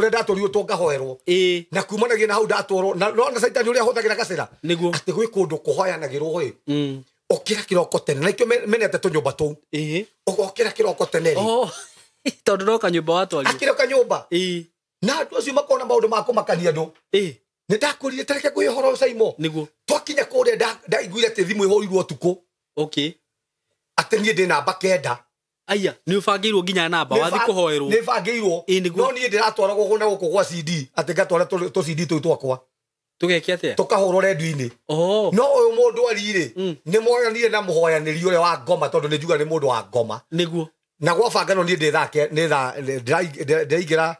Ũrĩa ndatwarirwo to ngahoerwo. Ĩĩ. Na kumanagia na hau ndatwarwo na no na caitani ũrĩa ahũthagĩra gacĩra. Nĩguo. Atĩ gwĩ kũndũ kũhoyanagĩrwo ĩ. Mm. Ũkĩra kĩroko tene na ikĩo menete tũnyũmba tũu. Ĩĩ. Ũgokĩra kĩroko tene rĩ. Oh. Tondũ no kanyũmba watwarirwo. Akĩrĩ kanyũmba. Ĩĩ. Na andũ acio makona maũndũ ma kũmakania andũ. Ĩĩ. Nĩ ndakwĩrire tareke ngwĩhe ũhoro Saimo. Nĩguo. Twakinya kũrĩa ndaiguire atĩ thimũ ĩhũrirwo ũtukũ. Okay. Atĩ niĩ ndĩ namba 9. Aya, nĩ ũbangĩirwo nginya namba, wathi kũhoerwo. Nĩ bangĩirwo. Ĩĩ, nĩguo. No niĩ ndĩratwaragwo gũkũ na gũkũ gwa CD, atĩ ngatwara tũ CD tũu twakwa. Tũgeke atĩa? Tũkahũrwo redio-inĩ. Oh. No ũyũ mũndũ ari-rĩ, Mm. nĩ moyanire na mũhoyanĩri ũrĩa wa ngoma, tondũ nĩ njuga nĩ mũndũ wa ngoma. Nĩguo. Na gwabangano niĩ ndĩ thaa nĩ thaa, ndĩraingĩra,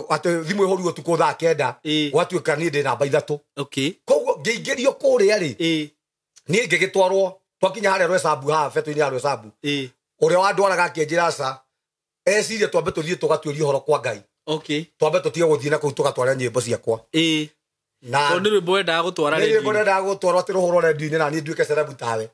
atĩ thimũ ĩhũrirwo ũtukũ thaa 9, Ĩĩ. gwatuĩka niĩ ndĩ namba 3. Okay. Koguo ngĩingĩrio kũrĩa rĩ, Ĩĩ. niĩ ngĩgĩtwarwo, twakinya harĩa Rwesambu haha, betũ-inĩ ya Rwesambu. Ĩĩ. Ũrĩa wandwaraga akĩnjĩra aca, ecirie twambe tũthiĩ tũgatuĩrie ũhoro kwa Ngai. Okay. Twambe tũtige gũthiĩ na kũu tũgatwara nyĩmbo ciakwa. Ĩĩ. Na Tondũ nĩ rwĩmbo wendaga gũtwara nĩ rwĩmbo redio-inĩ. ndendaga gũtwarwo atĩ rũhũrwo redio-inĩ na niĩ nduĩke celeb tawe.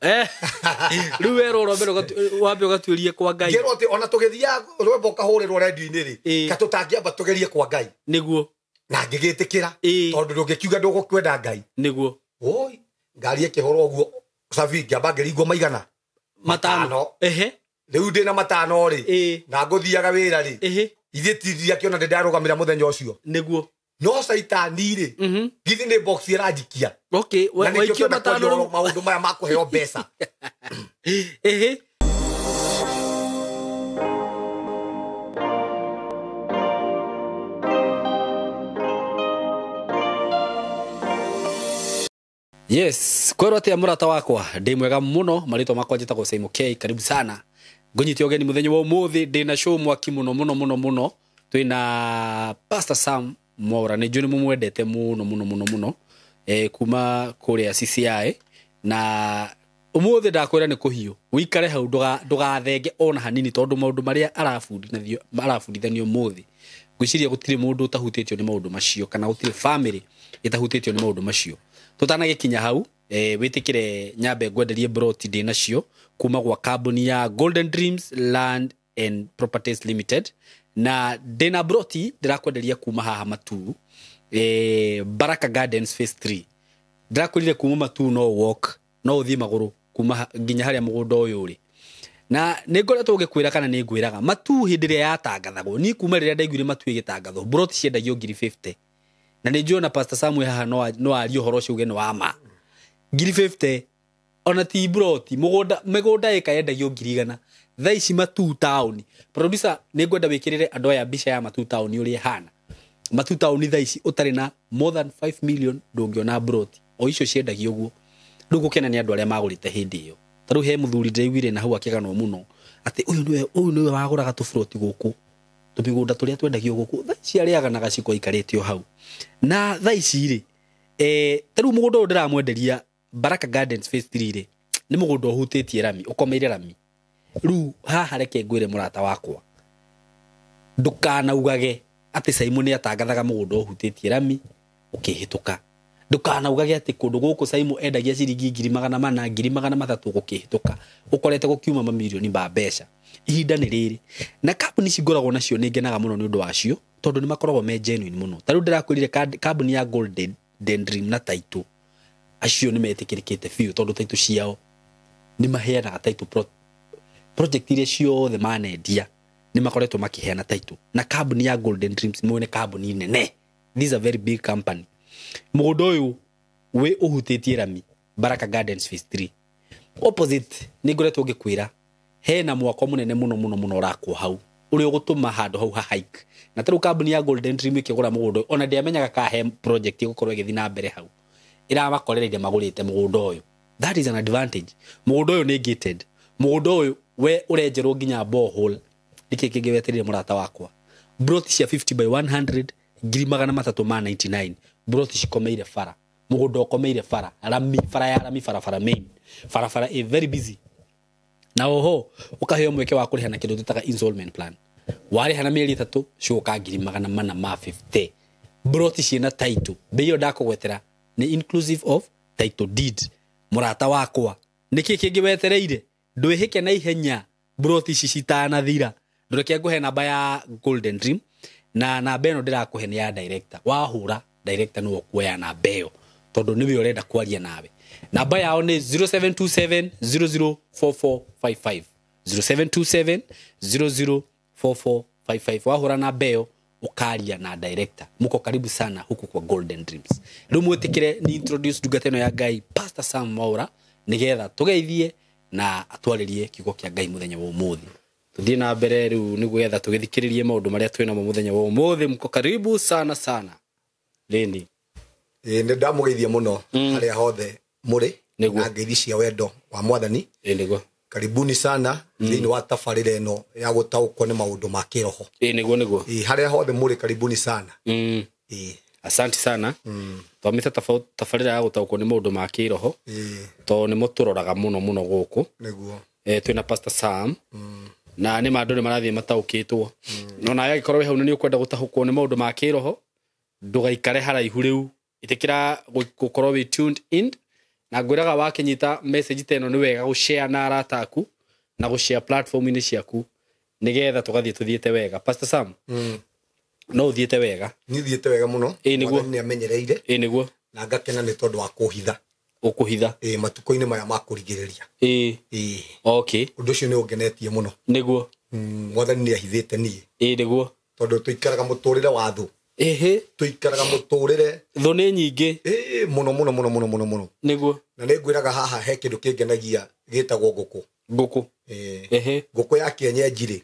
Rĩu werwo ũrĩa mbere wambe ũgatuĩrie kwa Ngai. Ngĩrwo atĩ ona tũgĩthiaga rwĩmbo ũkahũrĩrwo redio-inĩ rĩ, Ĩĩ. ka tũtangĩamba tũgerie kwa Ngai. Nĩguo. Na ngĩgĩtĩkĩra. Ĩĩ. Tondũ ndũngĩkiuga ndũgũkwenda Ngai. Nĩguo. Oi, ngari ĩkĩhũrwo ũguo, cabi ngĩamba ngĩringwo maigana? Matano. Matano. Ehe. Rĩu ndĩna matano rĩ, Ĩĩ. na ngũthiaga wĩra rĩ, Ehe. ithuĩ tindiakĩona ndĩ ndarũgamĩra mũthenya ũcio. Nĩguo. No caitani rĩ, Mhm. githĩ nĩ box ĩranjikia. Okay, Na nĩkĩo waikio twenda matano kwaria rĩu. ũhoro maũndũ maya ma kũheo mbeca. Ehe. Yes, kwerwo atia mũrata wakwa, ndĩ mwega mũno, marĩtwa makwa njĩtagwo Saimo K, karibu sana. Ngũnyite ũgeni mũthenya wa ũmũthĩ, ndĩ na show mwaki mũno mũno mũno mũno. Twĩna Pastor Sam Mwaura, nĩ njũĩ nĩ mũmwendete mũno mũno mũno mũno, kuma kũrĩa CCI, na ũmũthĩ ndakwĩra nĩ kũhiũ, ũikare hau ndũgathenge ona hanini, tondũ maũndũ marĩa arabundithanio ũmũthĩ, ngwĩciria gũtirĩ mũndũ ũtahutĩtio nĩ maũndũ macio, kana gũtirĩ family ĩtahutĩtio nĩ maũndũ macio. Tũtanagĩkinya hau, wĩtĩkĩre nyambe ngwenderie broti ndĩ nacio kuma gwa kambuni ya Golden Dreams Land and Properties Limited, na ndĩna broti ndĩrakwenderia kuma haha Matuu, Baraka Gardens Phase 3. Ndĩrakwĩrire kuma Matuu no walk, no ũthiĩ magũrũ kuma nginya harĩa mũgũnda ũyũ ũrĩ. Na nĩ ngoretwo ngĩkwĩra kana nĩ ngwĩraga Matuu hĩndĩ ĩrĩa yatangathagwo, niĩ kuma rĩrĩa ndaiguire Matuu ĩgĩtangathwo, broti ciendagio ngiri 50. Na nĩ njũĩ ona Pastor Samuel haha no arie ũhoro ũcio uge nĩ wa ma. Ngiri 50 ona ti broti, mĩgũnda ĩka yendagio ngiri igana. Thaa ici Matuu town. Producer, nĩ ngwenda wĩkĩrĩre andũ aya mbica ya Matuu town ũrĩa ĩhana. Matuu town thaa ici ũtarĩ na more than 5 million ndũngĩona broti. O icio ciendagio ũguo. Rĩu gũkena nĩ andũ arĩa magũrĩte hĩndĩ ĩyo. Ta rĩu he mũthuri ndĩraiguire na hau akĩganwo mũno atĩ ũyũ nĩwe wagũraga tũburoti gũkũ, tũmĩgũnda tũrĩa twendagio gũkũ. Thaa ici arĩaga na gaciko aikarĩte o hau. Na thaa ici rĩ, ta rĩu mũgũnda ũyũ ndĩramwenderia Baraka Gardens Phase 3 rĩ, nĩ mũgũnda ũhutĩtie rami, ũkomeire rami. Rĩu haha reke ngwĩre mũrata wakwa, ndũkanaugage atĩ Saimo nĩ atangathaga mũgũnda ũhutĩtie rami ũkĩhĩtũka. Ndũkanaugage atĩ kũndũ gũkũ Saimo endagia ciringi ngiri magana mana, ngiri magana matatũ gũkĩhĩtũka, ũkorete gũkiuma mamirioni ma mbeca. Ihinda nĩ rĩrĩ. Na kambuni ici ngoragwo nacio nĩ ngenaga mũno nĩ ũndũ wacio, tondũ nĩ makoragwo me genuine mũno. Ta rĩu ndĩrakwĩrire kambuni ya Golden Dream na Title, acio nĩ metĩkĩrĩkĩte biũ, tondũ title ciao nĩ maheanaga title project iria ciothe manendia nĩ makoretwo makĩheana title. Na kambuni ya Golden Dreams mwene kambuni nene, this is a very big company. Mũgũnda ũyũ wĩ ũhutĩtie rami, Baraka Gardens Phase 3. Opposite nĩ ngoretwo ngĩkwĩra hena mwako mũnene mũno mũno mũno ũrakwo hau, ũrĩa ũgũtũma handũ hau ha hike. Na ta rĩu kambuni ya Golden Dream ĩkĩgũra mũgũnda ũyũ, ona ndiamenyaga ka he project ĩgũkorwo ĩgĩthiĩ na mbere hau, ĩramakorereire magũrĩte mũgũnda ũyũ. That is an advantage. Mũgũnda ũyũ nĩ gated. Mũgũnda ũyũ we ũrenjerwo nginya borehole. Nĩkĩ kĩngĩ wetereire mũrata wakwa? Broti cia 50 by 100, ngiri magana matatũ ma 99. Broti cikomeire bara. Mũgũnda ũkomeire bara. Rami, bara ya rami, barabara main. Barabara ĩ very busy. Na oho, ũkaheo mweke wa kũrĩha na kĩndũ twĩtaga installment plan. Warĩha na mĩeri ĩtatũ, cigũka ngiri magana mana ma 50. Broti ciĩna title. Bei ĩyo ndakũgwetera nĩ inclusive of title deed. Mũrata wakwa, nĩkĩ kĩngĩ wetereire? Ndwĩhĩke na ihenya broti ici citanathira. Ndũreke ngũhe namba ya Golden Dream. Na namba ĩno ndĩrakũhe nĩ ya director. Wahũra director nĩwe ũkuoya namba ĩyo tondũ nĩwe ũrenda kwaria nawe. Namba yao nĩ 0727 004455, 0727 004455. Wahũra namba ĩyo ukaria na director. Muko karibu sana huku kwa Golden Dreams. Rĩu mwĩtĩkĩre ni introduce ndungata ĩno ya Ngai, Pastor Sam Mwaura, nĩgetha tũgeithie na atwarĩrie kiugo kĩa Ngai mũthenya wa ũmũthĩ. Tuthiĩ na mbere rĩu nĩgetha tũgĩthikĩrĩrie maũndũ marĩa twĩ namo mũthenya wa ũmũthĩ. Mko karibu sana sana. Leni. Nĩ ndamũgeithia mũno harĩa hothe mũrĩ na ngeithi cia wendo wa Mwathani. Nĩguo. Karibuni sana thĩinĩ wa tabarĩra ĩno ya gũtaũkwo nĩ maũndũ ma kĩroho. Nĩguo nĩguo. Harĩa hothe mũrĩ karibuni sana. Asante sana. Twamĩte tabarĩra ya gũtaũkwo nĩ maũndũ ma kĩroho. Tondũ nĩmo tũroraga mũno mũno gũkũ. Nĩguo. Twĩna Pastor Sam. Na nĩ ma andũ nĩ marathiĩ mataũkĩtwo. No nawe angĩkorwo wĩ hau nĩ ũkwenda gũtaũkwo nĩ maũndũ ma kĩroho, ndũgaikare haraihu rĩu. Ĩtĩkĩra gũkorwo wĩ tuned in. Na ngwĩraga wakinyita message ta ĩno nĩ wega gũshare na arata aku na gũshare platform-inĩ ciaku nĩgetha tũgathiĩ tũthiĩte wega. Pastor Sam, no ũthiĩte wega? Niĩ thiĩte wega mũno. Nĩguo. Nĩ amenyereire. Nĩguo. Na ngakena nĩ tondũ wa kũhitha. Ũkũhitha. Matukũ-inĩ maya ma kũrigĩrĩria. Okay. Ũndũ ũcio nĩ ũngenetie mũno. Nĩguo. Mwathani nĩ ahithĩte niĩ. Nĩguo. Tondũ tũikaraga mũtũrĩre wa thũ. Tũikaraga mũtũrĩre. Thũ nĩ nyingĩ. Mũno mũno mũno mũno mũno mũno. Nĩguo. Na nĩ ngwĩraga haha he kĩndũ kĩngenagia gĩtagwo ngũkũ. Ngũkũ. Ngũkũ ya kienyeji rĩ.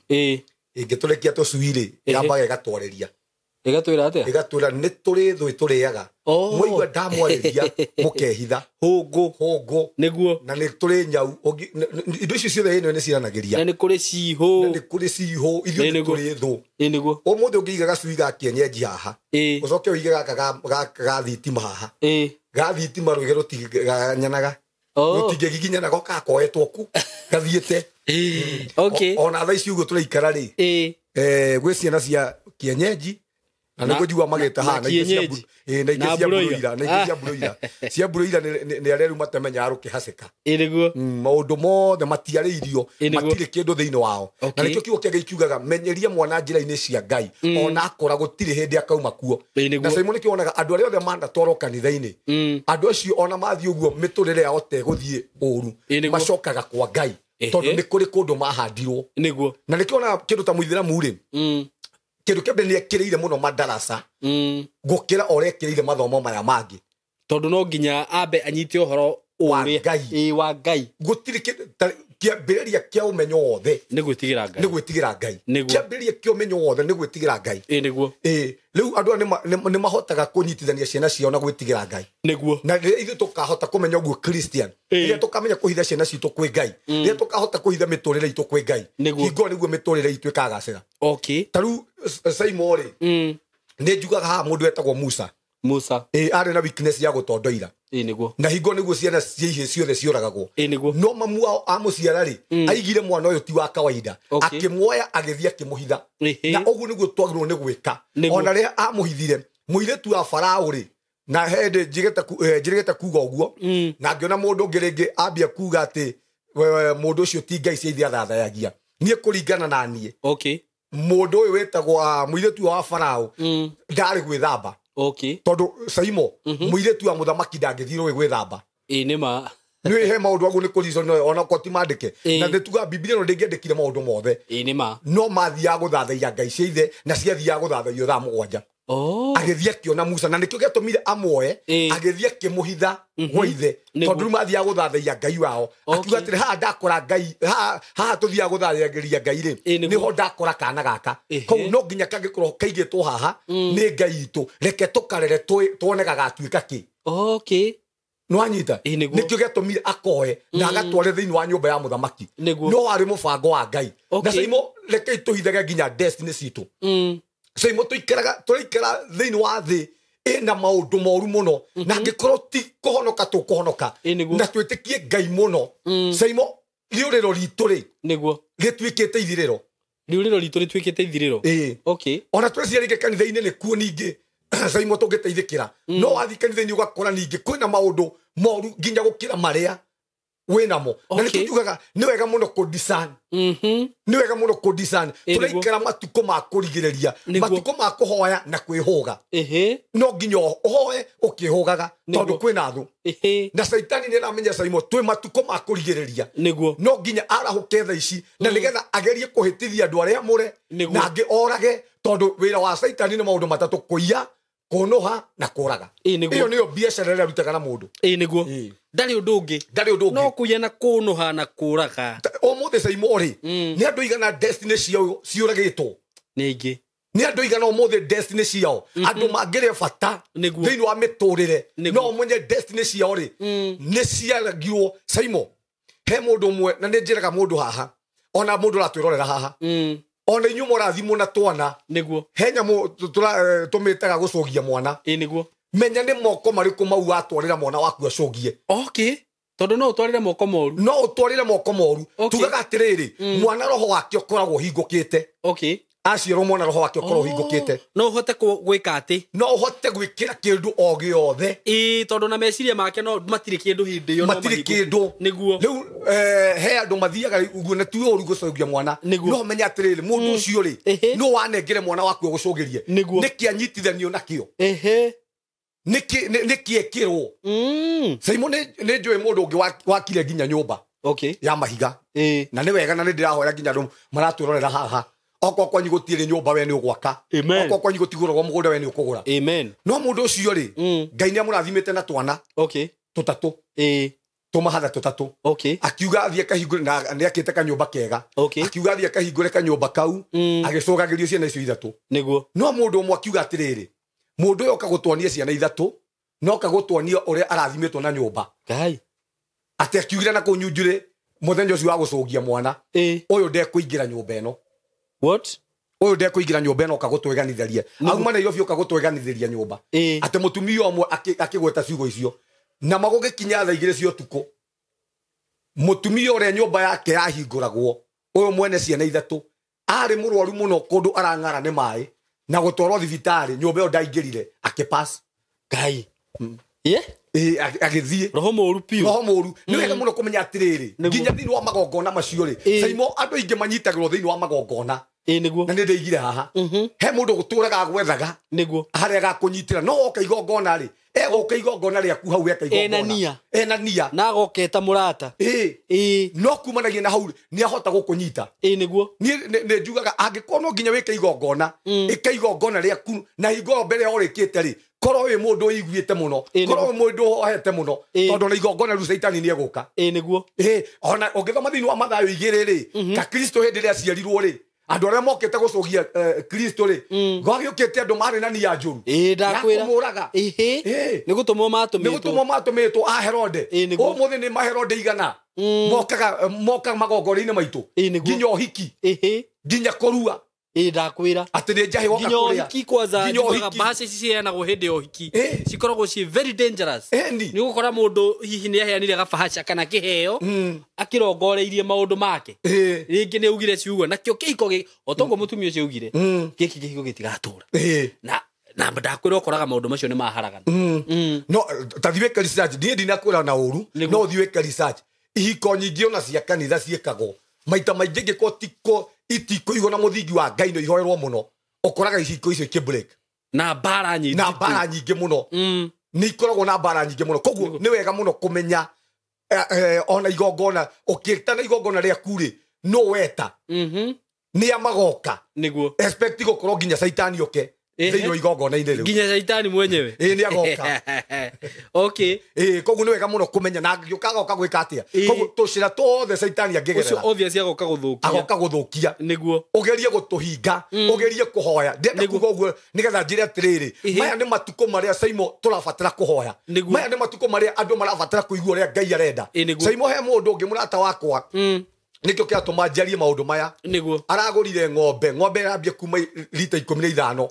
Ĩngĩtũrekia tũcui rĩ, yambaga ĩgatwarĩria. Ĩgatwĩra atĩa? Ĩgatwĩra nĩ tũrĩ thũ ĩtũrĩaga. Mwaigua ndamwarĩria mũkehitha. Hũngũ. Hũngũ. Nĩguo. Na nĩ tũrĩ nyau. Indo icio ciothe ĩno nĩ ciranagĩria. Na nĩ kũrĩ cihũ. Na nĩ kũrĩ cihũ. Ithuĩ nĩ tũrĩ thũ. Nĩguo. Ũmũthĩ ũngĩiga gacui ga kienyeji haha. Ũcoke ũige gaka ga thitima haha. Ga thitima rwĩge rũtiganyanaga. Rũtingĩgiginyana goka koetwo ku gathiĩte. Okay. Ona thaa ici ũguo tũraikara rĩ. Gwĩ ciana cia kienyeji na nĩguo njigua magĩta haha na ingĩ cia mburoira, na ingĩ cia mburoira. Cia mburoira nĩ arĩa rĩu matamenyaga rũkĩhacĩka. Nĩguo. Maũndũ mothe matiarĩirio, matirĩ kĩndũ thĩinĩ wao. Na nĩkĩo kiugo kĩa Ngai kiugaga menyeria mwana njĩra-inĩ cia Ngai, ona akora gũtirĩ hĩndĩ akauma kuo. Na Simon nĩkĩo wonaga andũ arĩa othe manatwarwo kanitha-inĩ, andũ acio ona mathiĩ ũguo mĩtũrĩre yao tegũthiĩ ũru, macokaga kwa Ngai tondũ nĩ kũrĩ kũndũ mahandirwo. Nĩguo. Na nĩkĩo wonaga kĩndũ ta mũithĩramu rĩ, kĩndũ kĩa mbere nĩ ekĩrĩire mũno madarasa gũkĩra ũrĩa ekĩrĩire mathomo maya mangĩ, tondũ no nginya ambe anyite ũhoro wa Ngai. Wa Ngai. Gũtirĩ kĩambĩrĩria kĩa ũmenyo wothe nĩ gwĩtigĩra Ngai. Nĩ gwĩtigĩra Ngai. Kĩambĩrĩria kĩa ũmenyo wothe nĩ gwĩtigĩra Ngai. Nĩguo. Rĩu andũ aya nĩ mahotaga kũnyitithania ciana ciao na gwĩtigĩra Ngai. Nĩguo. Na rĩrĩa ithuĩ tũkahota kũmenya ũguo Christian, rĩrĩa tũkamenya kũhitha ciana citũ kwĩ Ngai, rĩrĩa tũkahota kũhitha mĩtũrĩre itũ kwĩ Ngai, hingo nĩguo mĩtũrĩre itũ ĩkagacĩra. Okay. Ta rĩu Simon rĩ, nĩ njugaga haha mũndũ wetagwo Musa. Musa. Arĩ na weakness ya gũtondoira. Nĩguo. Na hingo nĩguo ciana cia ihĩĩ ciothe ciũragagwo. Nĩguo. No mamu wao amũciara rĩ, aigire mwana ũyũ ti wa kawaida. Akĩmuoya agĩthiĩ akĩmũhitha. Na ũguo nĩguo twagĩrĩirwo nĩ gwĩka. Ona rĩrĩa amũhithire, mũirĩtu wa Farao rĩ, na hĩndĩ njĩrĩgĩte kuga ũguo, na ngĩona mũndũ ũngĩ rĩngĩ ambia kuga atĩ mũndũ ũcio ti Ngai cia ithe athathayagia. Niĩ kũringana na niĩ. Mũndũ ũyũ wĩtagwo mũirĩtu wa Farao ndarĩ gwĩthamba. Tondũ Saimo, mũirĩtu wa mũthamaki ndangĩthiĩ rũĩ gwĩthamba. Nĩ ma. Nĩ he maũndũ aguo nĩ kũreason ona ko ti mandĩke. Na nĩ tuga Biblia ĩno ndĩngĩandĩkire maũndũ mothe. Nĩ ma. No mathiaga gũthathaiya Ngai cia ithe na ciathiaga gũthathaiywo thaa 7. Agĩthiĩ akĩona Musa na nĩkĩo gĩatũmire amuoe, agĩthiĩ akĩmũhitha gwa ithe, tondũ rĩu mathiaga gũthathaiya Ngai wao. Akiuga atĩrĩ, haha ndakora Ngai, haha tũthiaga gũthathaiya Ngai rĩ, nĩho ndakora kana gaka. Koguo no nginya kangĩkorwo kaigĩtwo haha nĩ Ngai itũ, reke tũkarere tuone gagatuĩka kĩ. Nĩwanyita? Nĩkĩo gĩatũmire akoe na agatware thĩinĩ wa nyũmba ya mũthamaki. No warĩ mũbango wa Ngai. Na Simon, reke tũhithage nginya destiny citũ. Simon, tũikaraga thĩinĩ wa thĩ ĩna maũndũ moru mũno, na angĩkorwo ti kũhonoka tũkũhonoka, na twĩtĩkie Ngai mũno. Simon, rĩũrĩro ritũ rĩ, rĩtuĩkĩte ithirĩro. Rĩũrĩro ritũ rĩtuĩkĩte ithirĩro. Ona tweciria rĩngĩ kanitha-inĩ nĩkuo ningĩ Simon tũngĩteithĩkĩra. No wathiĩ kanitha-inĩ ũgakora ningĩ kwĩna maũndũ moru nginya gũkĩra marĩa Wĩnamo na nĩkĩo njugaga nĩ wega mũno kũ-discern. Nĩ wega mũno kũ-discern. Tũraikara matukũ ma kũrigĩrĩria, matukũ ma kũhoya na kwĩhũga. No nginya ũhoe ũkĩhũgaga tondũ kwĩna thũ. Na Caitani nĩ aramenya Caimo twĩ matukũ ma kũrigĩrĩria. No nginya arahũke thaa ici na nĩgetha agerie kũhĩtithia andũ arĩa amũre na angĩ orage, tondũ wĩra wa Caitani nĩ maũndũ matatũ: kũiya, kũnũha na kũraga. Ĩyo nĩyo biacara ĩrĩa arutaga na mũndũ. Ĩĩ nĩguo. Ndarĩ ũndũ ũngĩ. Ndarĩ ũndũ ũngĩ. No kũiya na kũnũha na kũraga. Ũmũthĩ Caimo rĩ, nĩ andũ igana destiny ciao ciũragĩtwo. Nĩ aingĩ. Nĩ andũ igana ũmũthĩ destiny ciao andũ mangĩrĩ bata thĩinĩ wa mĩtũrĩre, no ũmenye destiny ciao rĩ nĩ ciaragirwo. Caimo, he mũndũ ũmwe na nĩ njĩraga mũndũ haha, ona mũndũ ũratwĩrorera haha, ona inyuĩ mũrathimwo na twana. He nyamũ tũmĩtaga gũcũgia mwana. Ĩĩ nĩguo. Menya nĩ moko marĩkũ mau watwarĩra mwana waku acũgie. Okay, tondũ no ũtwarĩre moko moru. No ũtwarĩre moko moru. Tugaga atĩrĩrĩ, mwana roho wake ũkoragwo ũhingũkĩte. Aciarwo mwana roho wake ũkoragwo ũhingũkĩte. No ũhote gwĩka atĩ? No ũhote gwĩkĩra kĩndũ o gĩothe. Ĩĩ, tondũ na meciria make no matirĩ kĩndũ hĩndĩ ĩyo. Matirĩ kĩndũ. Nĩguo. Rĩu he andũ mathiaga ũguo na ti ũru gũcũgia mwana. No menya atĩrĩrĩ, mũndũ ũcio rĩ, no wanengere mwana waku ũgũcũgĩrie. Nĩkĩ anyitithanio nakĩo? Nĩkĩ ekĩrwo? Caimo, nĩ njũĩ mũndũ ũngĩ wakire nginya nyũmba ya mahiga. Na nĩ wega, na nĩ ndĩrahoya nginya andũ maratwĩrorera haha. Okorwo kwanyu gũtirĩ nyũmba, we nĩ ũgwaka. Okorwo kwanyu gũtigũragwo mũgũnda, we nĩ ũkũgũra. No mũndũ ũcio rĩ, Ngai nĩ amũrathimĩte na twana tũtatũ. Tũmahatha tũtatũ. Akiuga athiĩ akahingũre, na nĩ akĩte kanyũmba kega. Akiuga athiĩ akahingũre kanyũmba kau, agĩcũgagĩrio ciana icio ithatũ. No mũndũ ũmwe akiuga atĩrĩrĩ, mũndũ ũyũ oka gũtuonia ciana ithatũ, no oka gũtuonia ũrĩa arathimĩtwo na nyũmba. Ngai. Atĩ akiugire na kũu Nyunjurĩ mũthenya ũcio wa gũcũgia mwana, ũyũ ndekũingĩra nyũmba ĩno. What? Ũyũ ndekũingĩra nyũmba ĩno oka gũtweganithĩria. Auma Nairobi oka gũtweganithĩria nyũmba. Atĩ mũtumia ũmwe akĩgweta ciugo icio. Na magũgĩkinya thaa 2 cia ũtukũ, mũtumia ũrĩa nyũmba yake yahingũragwo, ũyũ mwene ciana ithatũ, arĩ mũrwaru mũno kũndũ arang'ara nĩ maĩ na gũtwarwo thibitarĩ, nyũmba ĩyo ndaingĩrire, akĩpass. Ngai. Ye? Ĩĩ, agĩthiĩ. Roho mũru piũ. Roho mũru. Nĩ wega mũno kũmenya atĩrĩrĩ, nginya thĩinĩ wa magongona macio rĩ, Caimo, andũ aingĩ manyitagĩrwo thĩinĩ wa magongona. Ĩĩ nĩguo. Na nĩ ndĩigire haha. He mũndũ gũtũraga gwethaga harĩa agakũnyitĩra, no woka igongona rĩ, egũka igongona rĩaku hau eka igongona. Ena nia. Ena nia. Na agoketa mũrata. No kumanagia na hau nĩ ahota gũkũnyita. Ĩĩ nĩguo. Niĩ nĩ njugaga angĩkorwo no nginya wĩke igongona, ĩka igongona rĩaku na hingo ĩyo mbere ya ũrĩkĩte rĩ, korwo wĩ mũndũ ũiguĩte mũno, korwo wĩ mũndũ ũhoete mũno, tondũ na igongona rĩu Caitani nĩ egũka. Ĩĩ nĩguo. Ona ũngĩthoma thĩinĩ wa Mathayo 2 rĩ, ta Kristo hĩndĩ ĩrĩa aciarirwo rĩ, andũ arĩa mokĩte gũcũgia Kristo rĩ, gwagĩũkĩte andũ marĩ na nia njũru. Ĩĩ, ndakwĩra. Ya kũmũraga. Nĩ gũtũmwo matũmĩtwo. Nĩ gũtũmwo matũmĩtwo a Herode. Ĩĩ nĩguo. Ũmũthĩ nĩ maherode igana. Mokaga magongona-inĩ maitũ. Ĩĩ nĩguo. Nginya ũhiki. Nginya kũrua. Ĩĩ, ndakwĩra. Atĩ nĩ njahĩ woka Nginya kũrĩa. ũhiki kwanza, Nginya njugaga ũhiki. mbaca ici ciheanagwo hĩndĩ ya ũhiki. Cikoragwo ciĩ very dangerous. Ĩni. Nĩ ũgũkora mũndũ hihi nĩ aheanire gabahaca kana kĩheo, akĩrongoreirie maũndũ make. Rĩngĩ nĩ augire ciugo, nakĩo kĩhiko o ta ũguo mũtumia ũcio augire, gĩkĩ kĩhiko gĩtigatũra. Na ndakwĩra ũkoraga maũndũ macio nĩ maharagana. No, ta thiĩ wĩke research, niĩ ndinakwĩra na ũru, no ũthiĩ wĩke research. Ihiko nyingĩ ona cia kanitha ciĩkagwo maita maingĩ ingĩkorwo itikũigwo na mũthingi wa Ngai no ihoerwo mũno, ũkoraga ihiko icio ikĩ-break. Na mbara nyingĩ. Na mbara nyingĩ mũno. Nĩ ikoragwo na mbara nyingĩ mũno. Koguo nĩ wega mũno kũmenya, ona igongona, ũkĩtana igongona rĩaku rĩ, no weta. Nĩ a magoka. Expect gũkorwo nginya Caitani oke thĩinĩ wa igongona-inĩ rĩu. Nginya Caitani mwenyewe. Ĩĩ, nĩ agoka. Koguo nĩ wega mũno kũmenya na angĩũka agoka gwĩka atĩa. Koguo tũcĩra tuothe Caitani angĩgerera. Ũcio obvious agoka gũthũkia. Agoka gũthũkia. Ũgerie gũtũhinga, ũgerie kũhoya. Ndĩrenda kuga ũguo nĩgetha njĩre atĩrĩrĩ, maya nĩ matukũ marĩa Caimo tũrabatara kũhoya. Maya nĩ matukũ marĩa andũ marabatara kũigua ũrĩa Ngai arenda. Caimo, he mũndũ ũngĩ mũrata wakwa. Nĩkĩo kĩratũma njarie maũndũ maya. Aragũrire ng'ombe, ng'ombe ĩrambia kuma rita 15.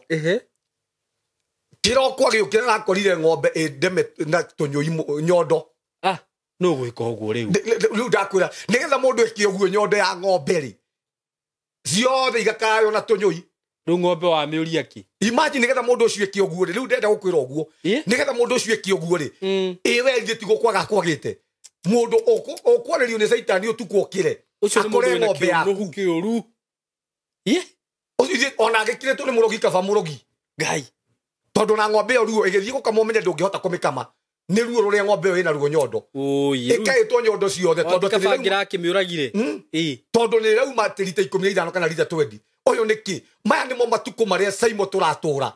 Kĩroko agĩũkĩra arakorire ng'ombe ĩndeme na tũnyũi nyondo. No gwĩka ũguo rĩu. Rĩu ndakwĩra, nĩgetha mũndũ eke ũguo nyondo ya ng'ombe rĩ, ciothe igakaywo na tũnyũi. Rĩu ng'ombe wamĩũria kĩ? Imagine nĩgetha mũndũ ũcio eke ũguo rĩ, rĩu ndĩrenda gũkwĩra ũguo. Nĩgetha mũndũ ũcio eke ũguo rĩ, ĩ we ithuĩ ti gũkwaga kwagĩte. Mundu ukwarĩrio nĩ Caitani ũtukũ ũkĩre. Ũcio nĩ mũndũ Akore wĩna ng'ombe yaku. kĩũnũhu kĩũru. Ye. Ũcio ona angĩkirĩtwo nĩ mũrogi kaba mũrogi. Ngai. Tondũ na ng'ombe ĩyo ruo ĩgĩthiĩ gũkama ũmenye ndũngĩhota kũmĩkama. Nĩ ruo rũrĩa ng'ombe ĩyo ĩna ruo nyondo. Oi. Ĩkaĩtwo nyondo ciothe tondũ atĩ kaba nĩ ngĩrakĩmĩũragire. Ĩ. tondũ nĩ ĩrauma atĩ rita 15 kana rita 20. Ũyũ nĩ kĩ? Maya nĩmo matukũ marĩa Saimo tũratũra.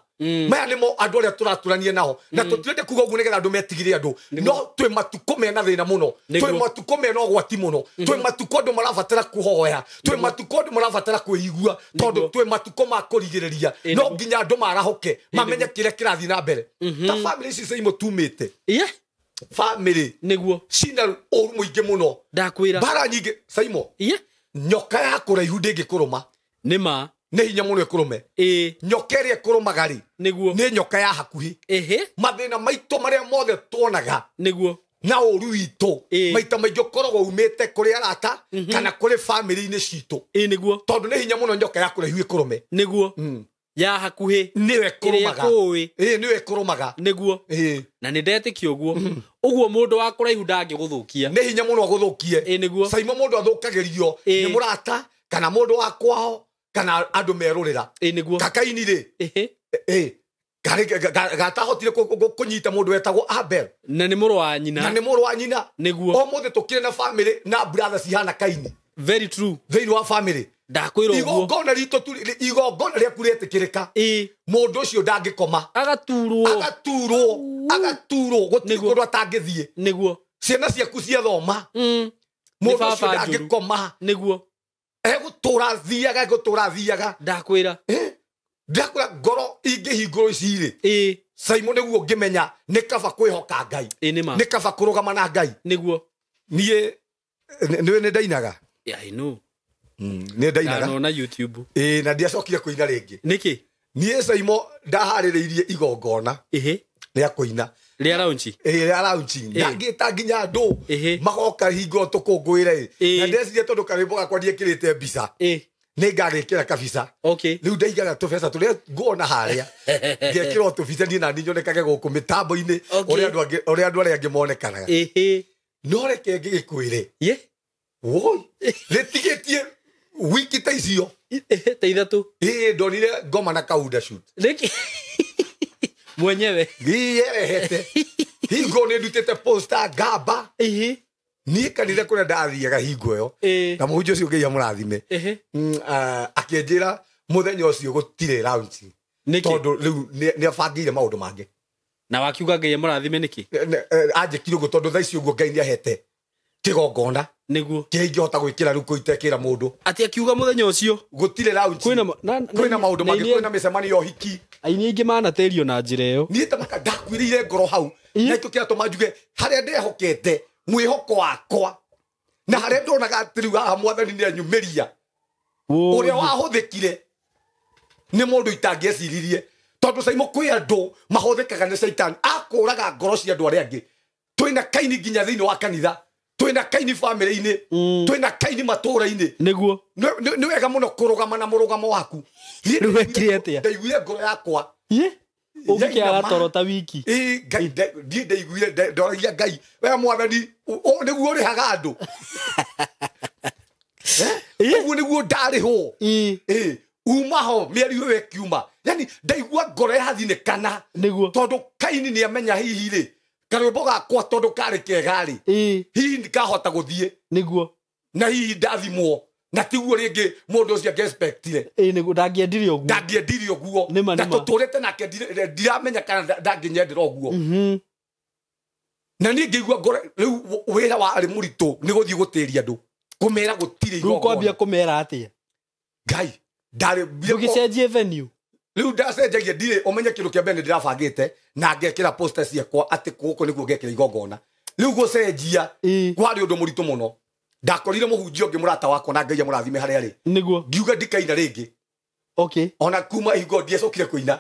Maya nĩmo andũ arĩa tũratũrania nao. Na tũtirende kuga ũguo nĩgetha andũ metigĩre andũ. No twĩ matukũ mena thĩna mũno. Twĩ matukũ mena ũgwati mũno. Twĩ matukũ andũ marabatara kũhoya. Twĩ matukũ andũ marabatara kwĩigua. Tondũ twĩ matukũ ma kũrigĩrĩria. No nginya andũ marahũke mamenye kĩrĩa kĩrathiĩ na mbere. Ta family ici Saimo tumĩte. Family nĩguo cina ũru mũingĩ mũno. Ndakwĩra. Mbara nyingĩ Saimo. Nyoka ya kũraihu ndĩngĩkũrũma. Nĩ nĩ hinya mũno ĩkũrũme. Nyoka ĩrĩa ĩkũrũmaga rĩ nĩguo nĩ nyoka ya hakuhĩ. Ehe. Mathĩna maitũ marĩa mothe tuonaga nĩguo na ũru witũ maita maingĩ ũkoragwo umĩte kũrĩ arata kana kũrĩ family-inĩ citũ. Nĩguo tondũ nĩ hinya mũno nyoka ya kũraihu ĩkũrũme. Nĩguo ya hakuhĩ nĩyo ĩkũrũmaga. Nĩyo ĩkũrũmaga. Nĩguo na nĩ ndetĩkia ũguo. Ũguo mũndũ wa kũraihu ndangĩgũthũkia. Nĩ hinya mũno agũthũkie. Nĩguo Saimo mũndũ athũkagĩrio nĩ mũrata kana mũndũ wa kwao kana andũ merũrĩra. Nĩguo Kakaini rĩ gatahotire kũnyita mũndũ wetagwo Abel. Na nĩ mũrũ wa nyina. Na nĩ mũrũ wa nyina. Nĩguo ũmũthĩ tũkĩrĩ na family na brothers cihana Kaini. Very true. Thĩinĩ wa family. Ndakwĩra ũguo. Igongona ritũ igongona rĩaku rĩetĩkĩrĩka. Mũndũ ũcio ndangĩkoma. Agaturwo. Agaturwo. Agaturwo gũtirĩ kũndũ atangĩthiĩ. Nĩguo ciana ciaku ciathoma. Mũndũ ũcio ndangĩkoma. Nĩguo egũtũra thiaga egũtũra thiaga. Ndakwĩra. Ndakwĩra ngoro ingĩhingũrwo ici rĩ. Saimo nĩguo ngĩmenya nĩ kaba kwĩhoka Ngai. Nĩ kaba kũrũgama na Ngai. Nĩguo niĩ nĩwe nĩ ndainaga. Yeah, I know. Nĩ ndainaga. Ndanona YouTube. Na ndiacokire kũina rĩngĩ. Nĩkĩ? Niĩ Saimo ndaharĩrĩirie igongona. Rĩa kũina. Rĩa launch. Rĩa launch. Ndangĩta nginya andũ magoka hingo tũkũngũĩre. Na ndeciria tondũ karwĩmbo gakwa ndiĩkĩrĩte mbica. Nĩ ngagĩkĩra kabica. Rĩu ndaigaga tũbeca tũrĩa nguona harĩa. Ngekĩra tũbica niĩ nani nyonekage gũkũ mĩtambo-inĩ ũrĩa andũ arĩa angĩ monekanaga. No reke ngĩgĩkwĩre. Woi. Rĩtigĩtie wiki ta icio. Ta ithatũ. Ndonire ngoma na kaunda shoot. Nĩkĩ? Mwenyewe. Yerehete. Hingo nĩ ndutĩte poster ngamba. Niĩ kanitha kũrĩa ndathiaga hingo ĩyo. Na mũhunjia ũcio Ngai amũrathime. Akĩnjĩra mũthenya ũcio gũtirĩ launch. Tondũ rĩu nĩ abangĩire maũndũ mangĩ. Na wakiuga Ngai amũrathime nĩkĩ? Anjĩkire ũguo tondũ thaa ici ũguo Ngai nĩ ahete kĩgongona. Nĩguo kĩrĩa ingĩhota gwĩkĩra rĩu kũitekĩra mũndũ. Atĩ akiuga mũthenya ũcio gũtirĩ launch. Kwĩna maũndũ mangĩ, kwĩna mĩcemanio ya ũhiki. Aini aingĩ manatĩrio na njĩra ĩyo. Niĩ ta maka ndakuĩrĩire ngoro hau. Na kĩo kĩratũma njuge harĩa ndehokete mwĩhoko wakwa na harĩa ndonaga atĩ rĩu haha mwathani nĩ anyumĩria. Ũrĩa wahũthĩkire nĩ mũndũ itangĩeciririe. Tondũ Saimo kwĩ andũ mahũthĩkaga nĩ Caitani akũraga ngoro cia andũ arĩa angĩ. Twĩna Kaini nginya thĩinĩ wa kanitha. Twĩna Kaini family-inĩ. Twĩna Kaini matũũra-inĩ. Nĩguo nĩ wega mũno kũrũgama na mũrũgamo waku. Rĩu wekire atĩa? Ndaiguire ngoro yakwa. Ũngĩkĩaga toro ta wiki. Ngai ndiĩ ndaiguire ndoragia Ngai we mwathani ũũ nĩguo ũrĩhaga andũ. Ũguo nĩguo ndarĩhwo. Uma ho mĩario ĩyo ĩkiuma. Yani ndaigua ngoro yathinĩkana. Nĩguo tondũ Kaini nĩ amenya hihi rĩ karwĩmbo gakwa tondũ karĩ kega rĩ hihi ndikahota gũthiĩ. Nĩguo na hihi ndathimwo na tiguo rĩngĩ mũndũ ũcio angĩexpectire. Nĩguo ndangĩendire ũguo. Ndangĩendire ũguo. Na tũtũrĩte nake ndiramenya kana ndangĩnyendera ũguo. Na niĩ ngĩigua ngoro rĩu wĩra warĩ mũritũ nĩ gũthiĩ gũtĩria andũ kũmera gũtirĩ igongona. Rĩu kwambia kũmera atĩa? Ngai ndarĩ ndũgĩcenjie venue. Rĩu ndacenjagia ndirĩ ũmenye kĩndũ kĩa mbere nĩ ndĩrabangĩte na ngekĩra poster ciakwa atĩ gũkũ nĩguo ngekĩra igongona. Rĩu gũcenjia kwarĩ ũndũ mũritũ mũno. Ndakorire mũhunjia ũngĩ mũrata wakwa na Ngai amũrathime harĩa arĩ. Nĩguo ngiuga ndikaina rĩngĩ. Ona kuma hingo ndiacokire kũina.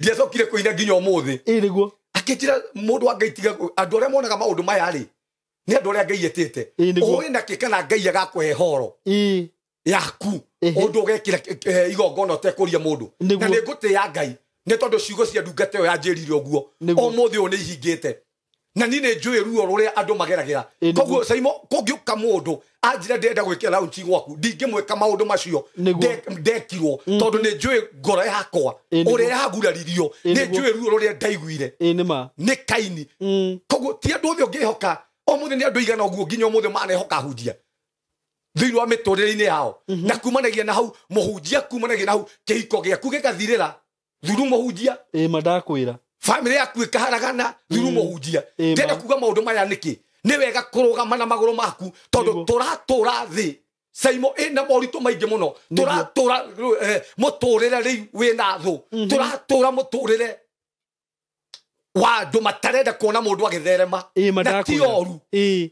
Ndiacokire kũina nginya ũmũthĩ. Nĩguo akĩnjĩra mũndũ wa Ngai tiga andũ arĩa monaga maũndũ maya rĩ nĩ andũ arĩa Ngai etĩte. Ũĩ nakĩ kana Ngai agakũhe horo yaku ũndũ ũgekĩra igongona ũtekũria mũndũ. Na nĩ ngũtĩĩa Ngai nĩ tondũ ciugo cia ndungata ĩyo yanjĩrire ũguo. Ũmũthĩ ũyũ nĩ ihingĩte. Na niĩ nĩ njũĩ ruo rũrĩa andũ mageragĩra. Koguo Saimo kũngĩũka mũndũ anjĩre ndĩrenda gwĩkĩra launch gwaku, ndingĩmwĩka maũndũ macio ndekirwo, tondũ nĩ njũĩ ngoro yakwa ũrĩa yaguraririo, nĩ njũĩ ruo rũrĩa ndaiguire. Nĩ Kaini. Koguo ti andũ othe ũngĩhoka. Ũmũthĩ nĩ andũ igana ũguo nginya ũmũthĩ manehoka hunjia thĩinĩ wa mĩtũrĩre-inĩ yao. Na kumanagia na hau mũhunjia, kumanagia na hau kĩhiko gĩaku gĩgathirĩra thuru mũhunjia. Ĩ family yaku ĩkaharagana thuru mũhunjia. Ndĩrenda kuga maũndũ maya nĩkĩ? Nĩ wega kũrũgama na magũrũ maku, tondũ tũratũra thĩ Saimo ĩna moritũ maingĩ mũno. Tũratũra mũtũrĩre rĩu wĩna thũ, tũratũra mũtũrĩre wa andũ matarenda kuona mũndũ agĩtherema. Na ti oru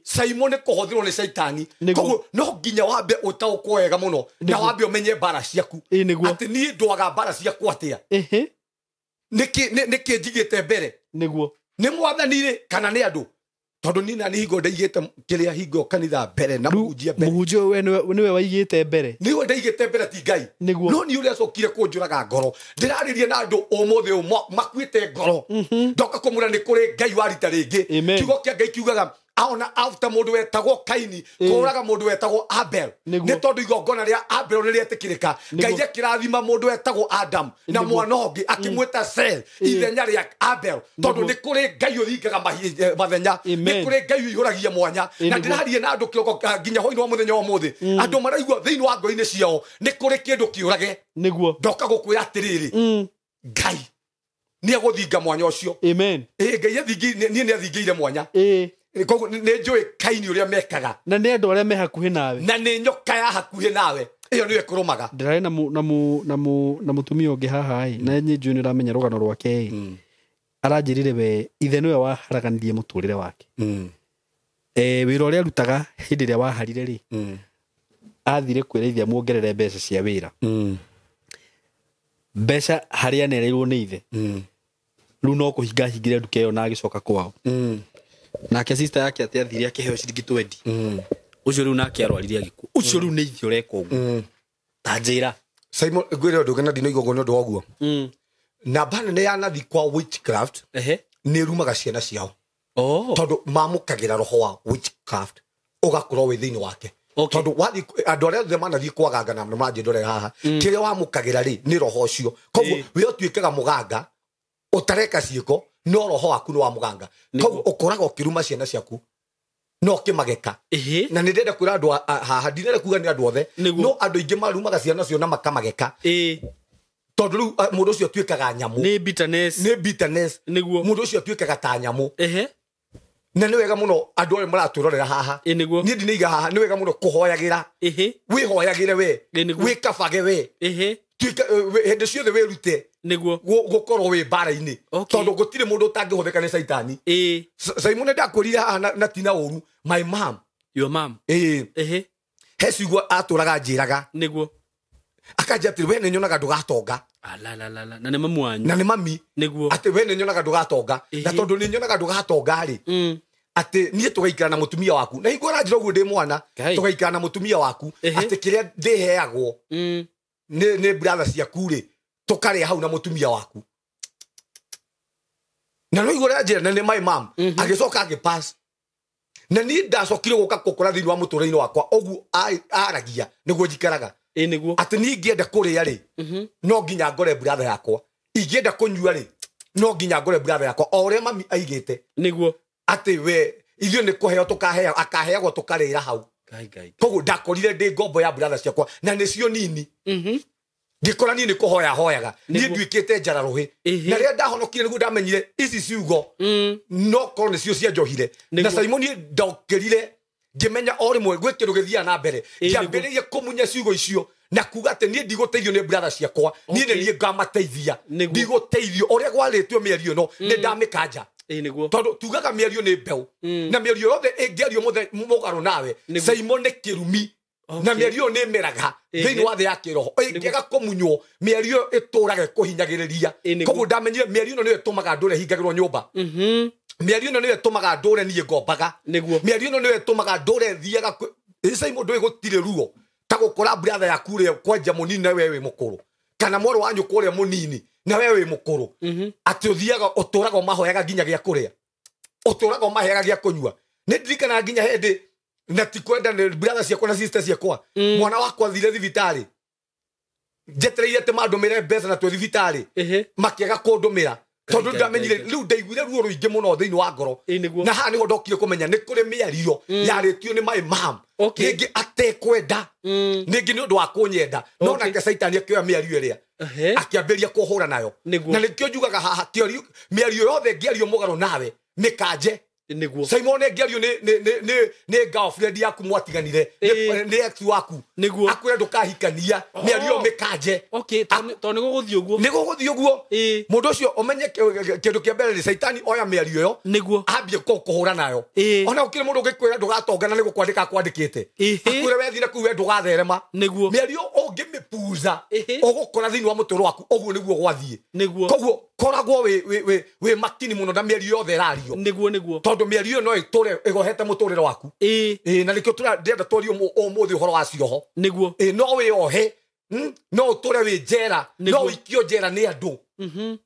Saimo nĩ kũhũthĩrwo nĩ caitani. Koguo no nginya wambe ũtaũkwo wega mũno na wambe ũmenye mbara ciaku, atĩ niĩ ndwaga mbara ciaku atĩa, nĩkĩ njigĩte mbere, nĩ mwathani rĩ kana nĩ andũ. Tondũ niĩ na nĩ hingo ndaigĩte kĩrĩa hingo kanitha mbere na mũhunjia mbere. Mũhunjia we nĩwe waigĩte mbere. Nĩwe ndaigĩte mbere ti Ngai. No niĩ ũrĩa acokire kũnjũraga ngoro. Ndĩrarĩria na andũ ũmũthĩ makuĩte ngoro. Ndoka kũmwĩra nĩ kũrĩ Ngai wa rita rĩngĩ. Kiugo kĩa Ngai kiugaga aona after mũndũ wetagwo Kaini kũraga mũndũ wetagwo Abel, nĩ tondũ igongona rĩa Abel nĩ rĩetĩkĩrĩka. Ngai akĩrathima mũndũ wetagwo Adam na mwana ũngĩ akĩmwĩta Seth ithenya rĩa Abel, tondũ nĩ kũrĩ Ngai ũthingaga mathenya, nĩ kũrĩ Ngai ũihũragia mwanya. Na ndĩraria na andũ kĩroko nginya hwaĩ-inĩ wa mũthenya wa ũmũthĩ, andũ maraigua thĩinĩ wa ngoro-inĩ ciao nĩ kũrĩ kĩndũ kĩũrage. Ndoka gũkwĩra atĩrĩrĩ, Ngai nĩ egũthinga mwanya ũcio. Ngai niĩ nĩ athingĩire mwanya. Koguo nĩ njũĩ Kaini ũrĩa mekaga, na nĩ andũ arĩa me hakuhĩ nawe, na nĩ nyoka ya hakuhĩ nawe ĩyo nĩyo ĩkũrũmaga. Ndĩrarĩ na mũtumia ũngĩ haha ĩ, na niĩ njũĩ nĩ ũramenya rũgano rwake ĩ. Aranjĩrire we ithe nĩwe waharaganirie mũtũrĩre wake. Wĩra ũrĩa arutaga hĩndĩ ĩrĩa waharire rĩ, athire kwĩra ithe amuongerere mbeca cia wĩra. Mbeca harĩa anereirwo nĩ ithe, rĩu no kũhinga hingire nduka ĩyo na agĩcoka kwao. Nake sister yake atĩ athire akĩheo ciringi 20. Ũcio rĩu nake arwarire agĩkua. Ũcio rĩu nĩ ithe ũreka ũguo. Ta njĩra Simon, ngwĩre ũndũ ũngĩ na ndinoigua ũguo nĩ ũndũ wa ũguo. Namba nene ya nathi kwa witchcraft nĩ ĩrumaga ciana ciao. Tondũ mamũkagĩra roho wa witchcraft ũgakorwo wĩ thĩinĩ wake. Tondũ wathiĩ andũ arĩa othe manathiĩ kwa ganga na manjĩndore haha, kĩrĩa wamũkagĩra rĩ nĩ roho ũcio. Koguo we ũtuĩkaga mũganga ũtareka ciĩko, no roho waku nĩ wa mũganga. Koguo ũkoragwo ũkĩruma ciana ciaku no ũkĩmageka. Na nĩ ndĩrenda kwĩra andũ haha, ndinenda kuga nĩ andũ othe, no andũ aingĩ marumaga ciana cio na makamageka. Tondũ rĩu mũndũ ũcio atuĩkaga nyamũ. Nĩ bitterness. Nĩ bitterness. Mũndũ ũcio atuĩkaga ta nyamũ. Na nĩ wega mũno andũ arĩa maratwĩrorera haha. Niĩ ndinaiga haha, nĩ wega mũno kũhoyagĩra. Wĩhoyagĩre we. Wĩkabage we. Hĩndĩ ciothe wĩrute gũkorwo wĩ mbara-inĩ, tondũ gũtirĩ mũndũ ũtangĩhũthĩka nĩ caitani. Simon ndakwĩrire haha na tina ũru, my mom. Your mom. He ciugo atũraga njĩraga. Akanjĩra atĩrĩ, we nĩ nyonaga ndũgatonga. Na nĩ mamu wanyu. Na nĩ mami. Atĩ we nĩ nyonaga ndũgatonga. Na tondũ nĩ nyonaga ndũgatonga rĩ, atĩ niĩ tũgaikara na mũtumia waku. Na hingo ũranjĩra ũguo ndĩ mwana, tũgaikara na mũtumia waku, atĩ kĩrĩa ndĩheagwo nĩ brother ciaku rĩ, tũkarĩa hau na mũtumia waku. Na no igũrũ njĩra na nĩ my mom agĩcoka agĩpass. Na niĩ ndacokire gũka gũkũra thĩinĩ wa mũtũrĩre-inĩ wakwa ũguo aragia nĩguo njikaraga. Atĩ niĩ ingĩenda kũrĩa rĩ, no nginya ngore brother yakwa. Ingĩenda kũnyua rĩ, no nginya ngore brother yakwa o ũrĩa mami aigĩte. Atĩ we ithuĩ nĩ kũheo tũkaheo, akaheagwo tũkarĩra hau. Koguo ndakorire ndĩ ngombo ya brother ciakwa na nĩcio nini. Ngĩkora niĩ nĩ kũhoya hoyaga, niĩ nduĩkĩte njara rũhĩ. Na rĩrĩa ndahonokire nĩguo ndamenyire ici ciugo no korwo nĩcio cianjohire. Na Simon niĩ ndokĩrire ngĩmenya o rĩmwe gwĩ kĩndũ gĩthiaga na mbere. Ngĩambĩrĩria kũmunya ciugo icio na kuga atĩ niĩ ndigũteithio nĩ brother ciakwa, niĩ nĩ niĩ ngamateithia. Ndigũteithio ũrĩa gwarĩtio mĩario ĩno nĩ ndamĩkanja. Tondũ tugaga mĩario nĩ mbeũ, na mĩario yothe ĩngĩario mũgarũ nawe Simon nĩ kĩrumi. Na mĩario nĩ ĩmeraga thĩinĩ wa thĩ ya kĩroho, ĩngĩaga kũmunywo mĩario ĩtũraga ĩkũhinyagĩrĩria. Koguo ndamenyire mĩario ĩno nĩyo ĩtũmaga ndũre hingagĩrwo nyũmba. Mĩario ĩno nĩyo ĩtũmaga ndũre niĩ ngombaga. Mĩario ĩno nĩyo ĩtũmaga ndũre thiaga. Simon ndũĩ gũtirĩ ruo ta gũkora brother yaku ũrĩa kwanja mũnini na we wĩ mũkũrũ, kana mwarĩ wa nyũkwa ũrĩa mũnini na we wĩ mũkũrũ, atĩ ũthiaga ũtũraga ũmahoyaga nginya gĩa kũrĩa. Ũtũraga ũmaheaga gĩa kũnyua. Nĩ ndirikanaga nginya hĩndĩ na ti kwenda nĩ brother ciakwa na sister ciakwa. Mwana wakwa athire thibitarĩ. Njetereire atĩ mandũmĩre mbeca na twĩ thibitarĩ. Makĩaga kũndũmĩra. Tondũ ndamenyire rĩu ndaiguire ruo rũingĩ mũno thĩinĩ wa ngoro. Na haha nĩho ndokire kũmenya nĩ kũrĩ mĩario yarĩtio nĩ my mom. Rĩngĩ atekwenda. Rĩngĩ nĩ ũndũ wa kũnyenda. No nake Caitani akĩoya mĩario ĩrĩa. Akĩambĩrĩria kũhũra nayo. Na nĩkĩo njugaga haha mĩario yothe ĩngĩario mũgarũ nawe mĩkanje. Simon ĩngĩario nĩ girlfriend yaku mwatiganire, nĩ ex waku. Akwĩra ndũkahikania, mĩario mĩkanje. Tondũ nĩ gũgũthiĩ ũguo. Nĩ gũgũthiĩ ũguo. Mũndũ ũcio ũmenye kĩndũ kĩa mbere nĩ Caitani oya mĩario ĩyo. Ambie kũhũra nayo. Ona gũkĩrĩ mũndũ ũngĩkwĩra ndũgatongana nĩ gũkwandĩka akwandĩkĩte. Akwĩre wethiĩ na kũu we ndũgatherema. Mĩario ũngĩmĩpuza ũgũkora thĩinĩ wa mũtũrĩre waku ũguo nĩguo gwathiĩ. Koguo koragwo wĩ makini mũno na mĩario yothe ĩrario. Tondũ mĩario ĩyo no ĩtũre ĩgohete mũtũrĩre waku. Na nĩkĩo ndĩrenda twarie ũmũthĩ ũhoro wa cioho. No wĩohe, no ũtũre wĩ njera, no ũikio njera nĩ andũ.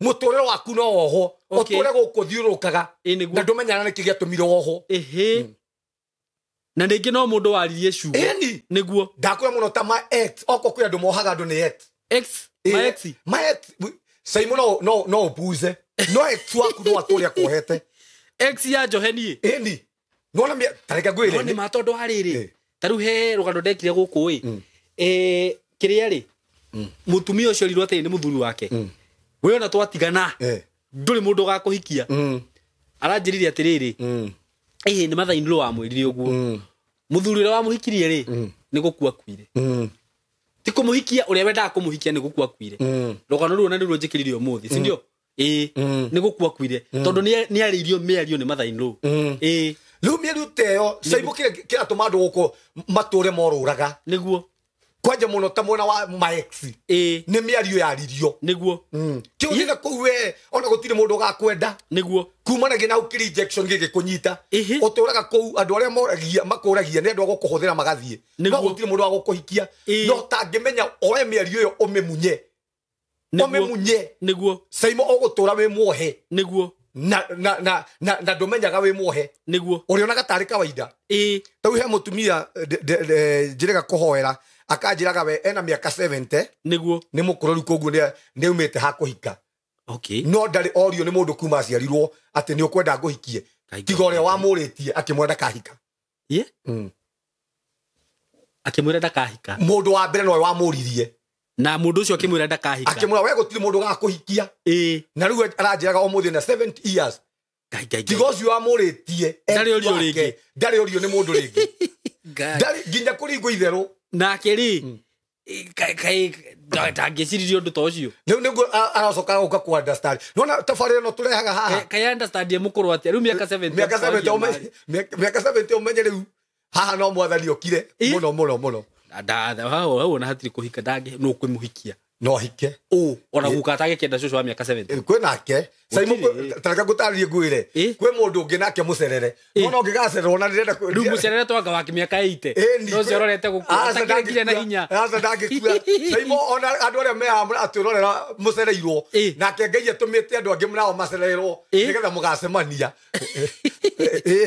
Mũtũrĩre waku no wohwo, ũtũre gũkũ thiũrũrũkaga na ndũmenyaga nĩkĩ gĩatũmire wohwo. Na rĩngĩ no mũndũ waririe ciugo. Nĩguo. Ndakwĩra mũno ta ma ex, okorwo kwĩ andũ mohaga andũ nĩ ex. Ex? Ma ex? Ma ex. Simon no ũpuze. No ex waku no atũre akuohete. Ex ya njohe niĩ. Ĩni. Nĩwona ta reke ngwĩre. No nĩ ma tondũ wa rĩrĩ. Ta rĩu he rũgano ndekire gũkũ ĩ. Kĩrĩa rĩ. Mũtumia ũcio orirwo atĩrĩ nĩ mũthuri wake. We ona twatigana. Ndũrĩ mũndũ ũgakũhikia. Aranjĩrire atĩrĩrĩ. Ĩhĩ nĩ mathainĩ wamwĩrire ũguo. Mũthuri ũrĩa wamũhikirie rĩ, nĩ gũkua akuire. Ti kũmũhikia ũrĩa wendaga kũmũhikia nĩ gũkua akuire. Rũgano rũu na nĩruo njĩkĩrire ũmũthĩ, si ndio? Nĩ gũkua akuire. Tondũ nĩ arĩirio mĩario nĩ mathainĩ. Rĩu mĩario ta ĩyo, Simon kĩratũma andũ gũkũ matũre morũraga. Nĩguo. Kwanja mũno ta mwena wa my ex. Nĩ mĩario yaririo. Nĩguo. Kĩu gĩna kũu we ona gũtirĩ mũndũ ũgakwenda. Nĩguo. Kumanagia na ũkĩrĩ injection gĩgĩkũnyita. Ũtũraga kũu andũ arĩa moragia makũragia nĩ andũ a gũkũhũthĩra magathiĩ. No gũtirĩ mũndũ wa gũkũhikia. No tangĩmenya oe mĩario ĩyo ũmĩmunye. Ũmĩmunye. Nĩguo. Simon ũgũtũra wĩ muohe. Nĩguo. Na ndũmenyaga wĩ muohe. Nĩguo. Ũrĩonaga tarĩ kawaida. Rĩu he mũtumia njĩrĩga kũhoera akanjĩraga we ena mĩaka 70. Nĩguo. Nĩ mũkũrũ rĩu koguo nĩ aumĩte ha kũhika. No ndarĩ orio nĩ mũndũ kuma aciarirwo atĩ nĩ ũkwenda ngũhikie. Tiga ũrĩa wamũrĩtie akĩmwĩra ndakahika. Akĩmwĩra ndakahika. Mũndũ wa mbere nowe wamũririe. Na mũndũ ũcio akĩmwĩra ndakahika. Akĩmwĩra we gũtirĩ mũndũ ũgakũhikia. Na rĩu aranjĩraga ũmũthĩ na 70 years. Tiga ũcio wamũrĩtie ndarĩ orio rĩngĩ. Ndarĩ orio nĩ mũndũ rĩngĩ. Ndarĩ nginya kũringwo itherũ. Nake rĩ ndangĩciririe ũndũ ta ũcio. Rĩu nĩguo aracoka gũka kũ understand. Nĩwona tabarĩra ĩno tũrehaga haha. Kaĩ understand ye mũkũrũ atĩa? Rĩu mĩaka 70. Mĩaka 70 mĩaka 70 ũmenye rĩu haha no mwathani okire mũno mũno mũno. Hau ona hatirĩ kũhika ndangĩ no kwĩmũhikia. No hike. Ona guka atagĩkĩenda cũcũ wa mĩaka 70. Kwĩ nake. Simon ta reke ngũtarĩrie ngwĩre. Kwĩ mũndũ ũngĩ nake mũcerere. No no ũngĩgacererwo na ndĩrenda rĩu mũcerere twanga wake mĩaka 80. No ũcio ũrorete gũkua. Atakĩrĩ nginya na hinya. Aca ndangĩkua. Simon ona andũ arĩa me haha atwĩrorera mũcereirwo. Nake Ngai atũmĩte andũ angĩ nao macererwo nĩgetha mũgacemania.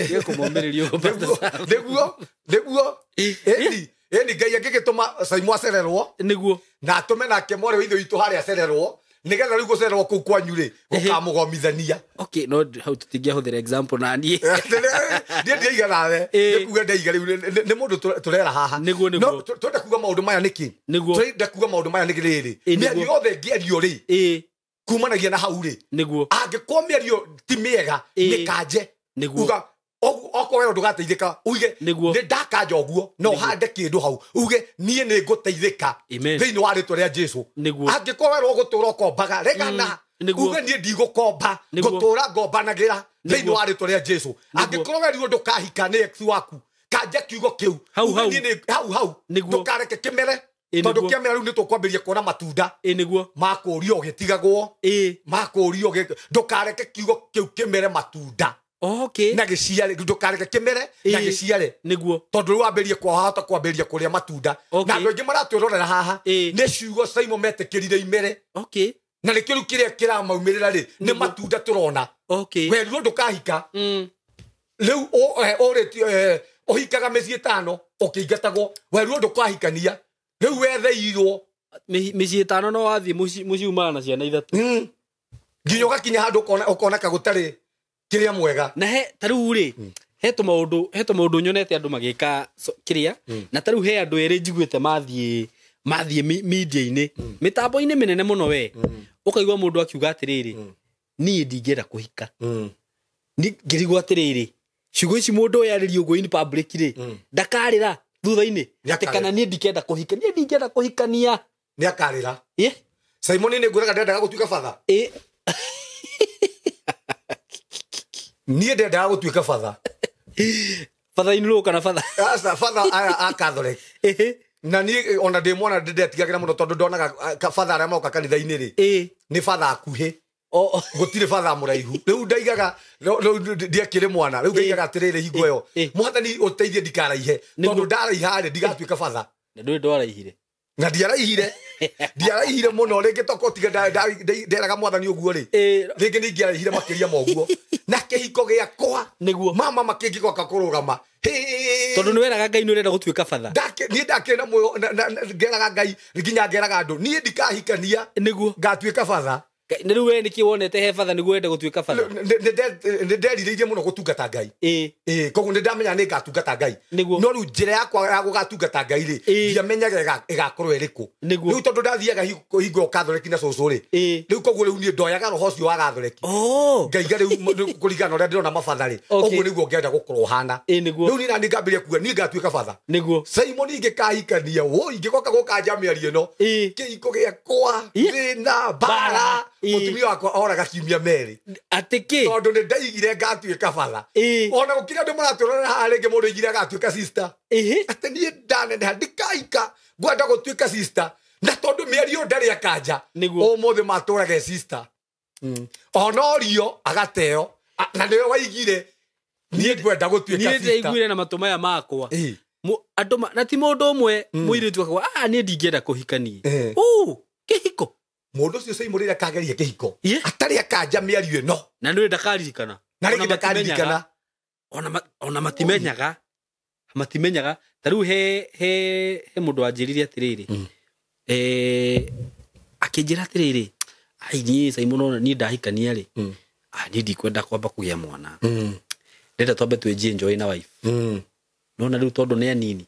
Gĩkũmomĩrĩria ũguo Pastor Sam. Nĩguo. Nĩguo. Ĩni Ngai angĩgĩtũma Simon acererwo. Nĩguo. Na atũme nake mwarĩ wa ithe witũ harĩa acererwo. Nĩgetha rĩu gũcererwo kũu kwanyu rĩ, gũkamũgomithania. No hau tũtingĩahũthĩra example na niĩ. Niĩ ndiaiga nawe. Nĩ kuga ndaiga rĩu nĩ mũndũ tũrera haha. Nĩguo. No twenda kuga maũndũ maya nĩkĩ? Nĩguo. Twenda kuga maũndũ maya nĩkĩ rĩrĩ? Mĩario yothe ĩngĩario rĩ, kumanagia na hau rĩ. Nĩguo. Angĩkorwo mĩario ti mĩega, mĩkanje. Nĩguo. Uga okorwo we ndũgateithĩka, uge nĩ ndakanja ũguo, no ũhande kĩndũ hau, uge niĩ nĩ ngũteithĩka thĩinĩ wa rĩtwa rĩa Jesũ. Angĩkorwo we ũgũtũra ũkombaga, regana. Uge niĩ ndigũkomba, ngũtũra ngombanagĩra thĩinĩ wa rĩtwa rĩa Jesũ. Angĩkorwo werirwo ndũkahika nĩ ex waku, kanja kiugo kĩu. Hau hau. Ndũkareke kĩmere. Tondũ kĩamera rĩu nĩ tũkwambĩrĩria kuona matunda. Nĩguo. Makũrio ũgĩtigagwo. Makũrio ndũkareke kiugo kĩu kĩmere matunda. Na gĩciare, ndũkareke kĩmere na gĩciare. Nĩguo. Tondũ rĩu wambĩrĩrie kwahota kwambĩrĩria kũrĩa matunda. Na andũ aingĩ maratwĩrorera haha nĩ ciugo Simon metĩkĩrire imere. Na nĩkĩo rĩu kĩrĩa kĩramaumĩrĩra rĩ, nĩ matunda tũrona. Werirwo ndũkahika. Rĩu ũrĩtio ũhikaga mĩciĩ ĩtano ũkĩingatagwo werwo ndũkahikania rĩu wetheirwo mĩciĩ ĩtano no wathiĩ mũciĩ umaga na ciana ithatũ nginya ũgakinya handũ ũkona ka gũtarĩ kĩrĩa mwega na he ta rĩu rĩ he tũmaũndũ nyonete andũ magĩka kĩrĩa na ta rĩu he andũ erĩ njiguĩte mathiĩ media-inĩ mĩtambo-inĩ mĩnene mũno we ũkaigua mũndũ akiuga atĩrĩrĩ niĩ ndingĩenda kũhika ngĩrigwo atĩrĩrĩ ciugo ici mũndũ ũyũ arĩrie ũguo in public rĩ ndakarĩra thutha-inĩ atĩ kana niĩ ndikenda kũhika niĩ ndingĩenda kũhikania nĩ akarĩra Simon nĩ ngwĩraga ndendaga gũtuĩka batha niĩ ndendaga gũtuĩka batha batha in law kana batha aca batha aya a Catholic na niĩ ona ndĩ mwana ndetigagĩra mũno tondũ ndonaga batha arĩa moka kanitha-inĩ rĩ nĩ batha akuhĩ gũtirĩ batha mũraihu rĩu ndaigaga ndiakĩrĩ mwana rĩu ngaigaga atĩrĩrĩ hingo ĩyo mwathani ũteithie ndikaraihe tondũ ndaraiha rĩ ndigatuĩka batha na ndũrĩ ndwaraihire na ndiaraihire mũno rĩngĩ toko tiga nderaga mwathani ũguo rĩ rĩngĩ nĩ ingĩaraihire makĩria ma ũguo na kĩhiko gĩakwa mama makĩngĩgoka kũrũgama tondũ nĩ weraga Ngai nĩ ũrenda gũtuĩka batha niĩ ndakĩrĩ na muoyo ngeraga Ngai nginya ngeraga andũ niĩ ndikahikania nĩguo ngatuĩka batha nĩ rĩu we nĩkĩ wonete he batha nĩguo wende gũtuĩka batha nĩ nderirĩirie mũno gũtungata Ngai koguo nĩ ndamenya nĩ ngatungata Ngai no rĩu njĩra yakwa ya gũgatungata Ngai rĩ ndiamenyaga ĩgakorwo ĩrĩkũ rĩu tondũ ndathiaga hingo Catholic na cũcũ rĩ rĩu koguo rĩu niĩ ndoyaga roho ũcio wa Catholic ngaiga rĩu kũringana na ũrĩa ndĩrona mabatha rĩ ũguo nĩguo ngenda gũkorwo hana rĩu niĩ nani ngambĩrĩria kuga niĩ ngatuĩka batha Simon ingĩkahikania woi ingĩgoka gũkanja mĩario ĩno kĩhiko gĩakwa thĩna mbara mutumia wakwa oraga kiumia merĩ atĩ kĩ tondũ nĩ ndaigire ngatuĩka batha ona gũkĩrĩ andũ maratũrora haha rĩngĩ mũndũ aigire agatuĩka sister atĩ niĩ ndaneneha ndikaika ngwenda gũtuĩka sister na tondũ mĩario ndarĩ akanja ũmũthĩ matũraga sister onorio agateo na nĩwe waigire niĩ ngwenda gũtuĩka sister niĩ ndaiguire na matũ maya makwa andũ na ti mũndũ ũmwe mũirĩtu akauga niĩ ndingĩenda kũhikania kĩhiko mũndũ ũcio Simon rĩrĩa akageria kĩhiko atarĩ akanja mĩario ĩno na nĩ ndakaririkana na rĩngĩ ndakaririkana ona matimenyaga ta rĩu he mũndũ wanjĩrire atĩrĩrĩ akĩnjĩra atĩrĩrĩ ai niĩ Simon niĩ ndahikania rĩ niĩ ndikwenda kwamba kũgĩa mwana ndĩrenda twambe twĩnjie enjoy na wife nona rĩu tondũ nĩ anini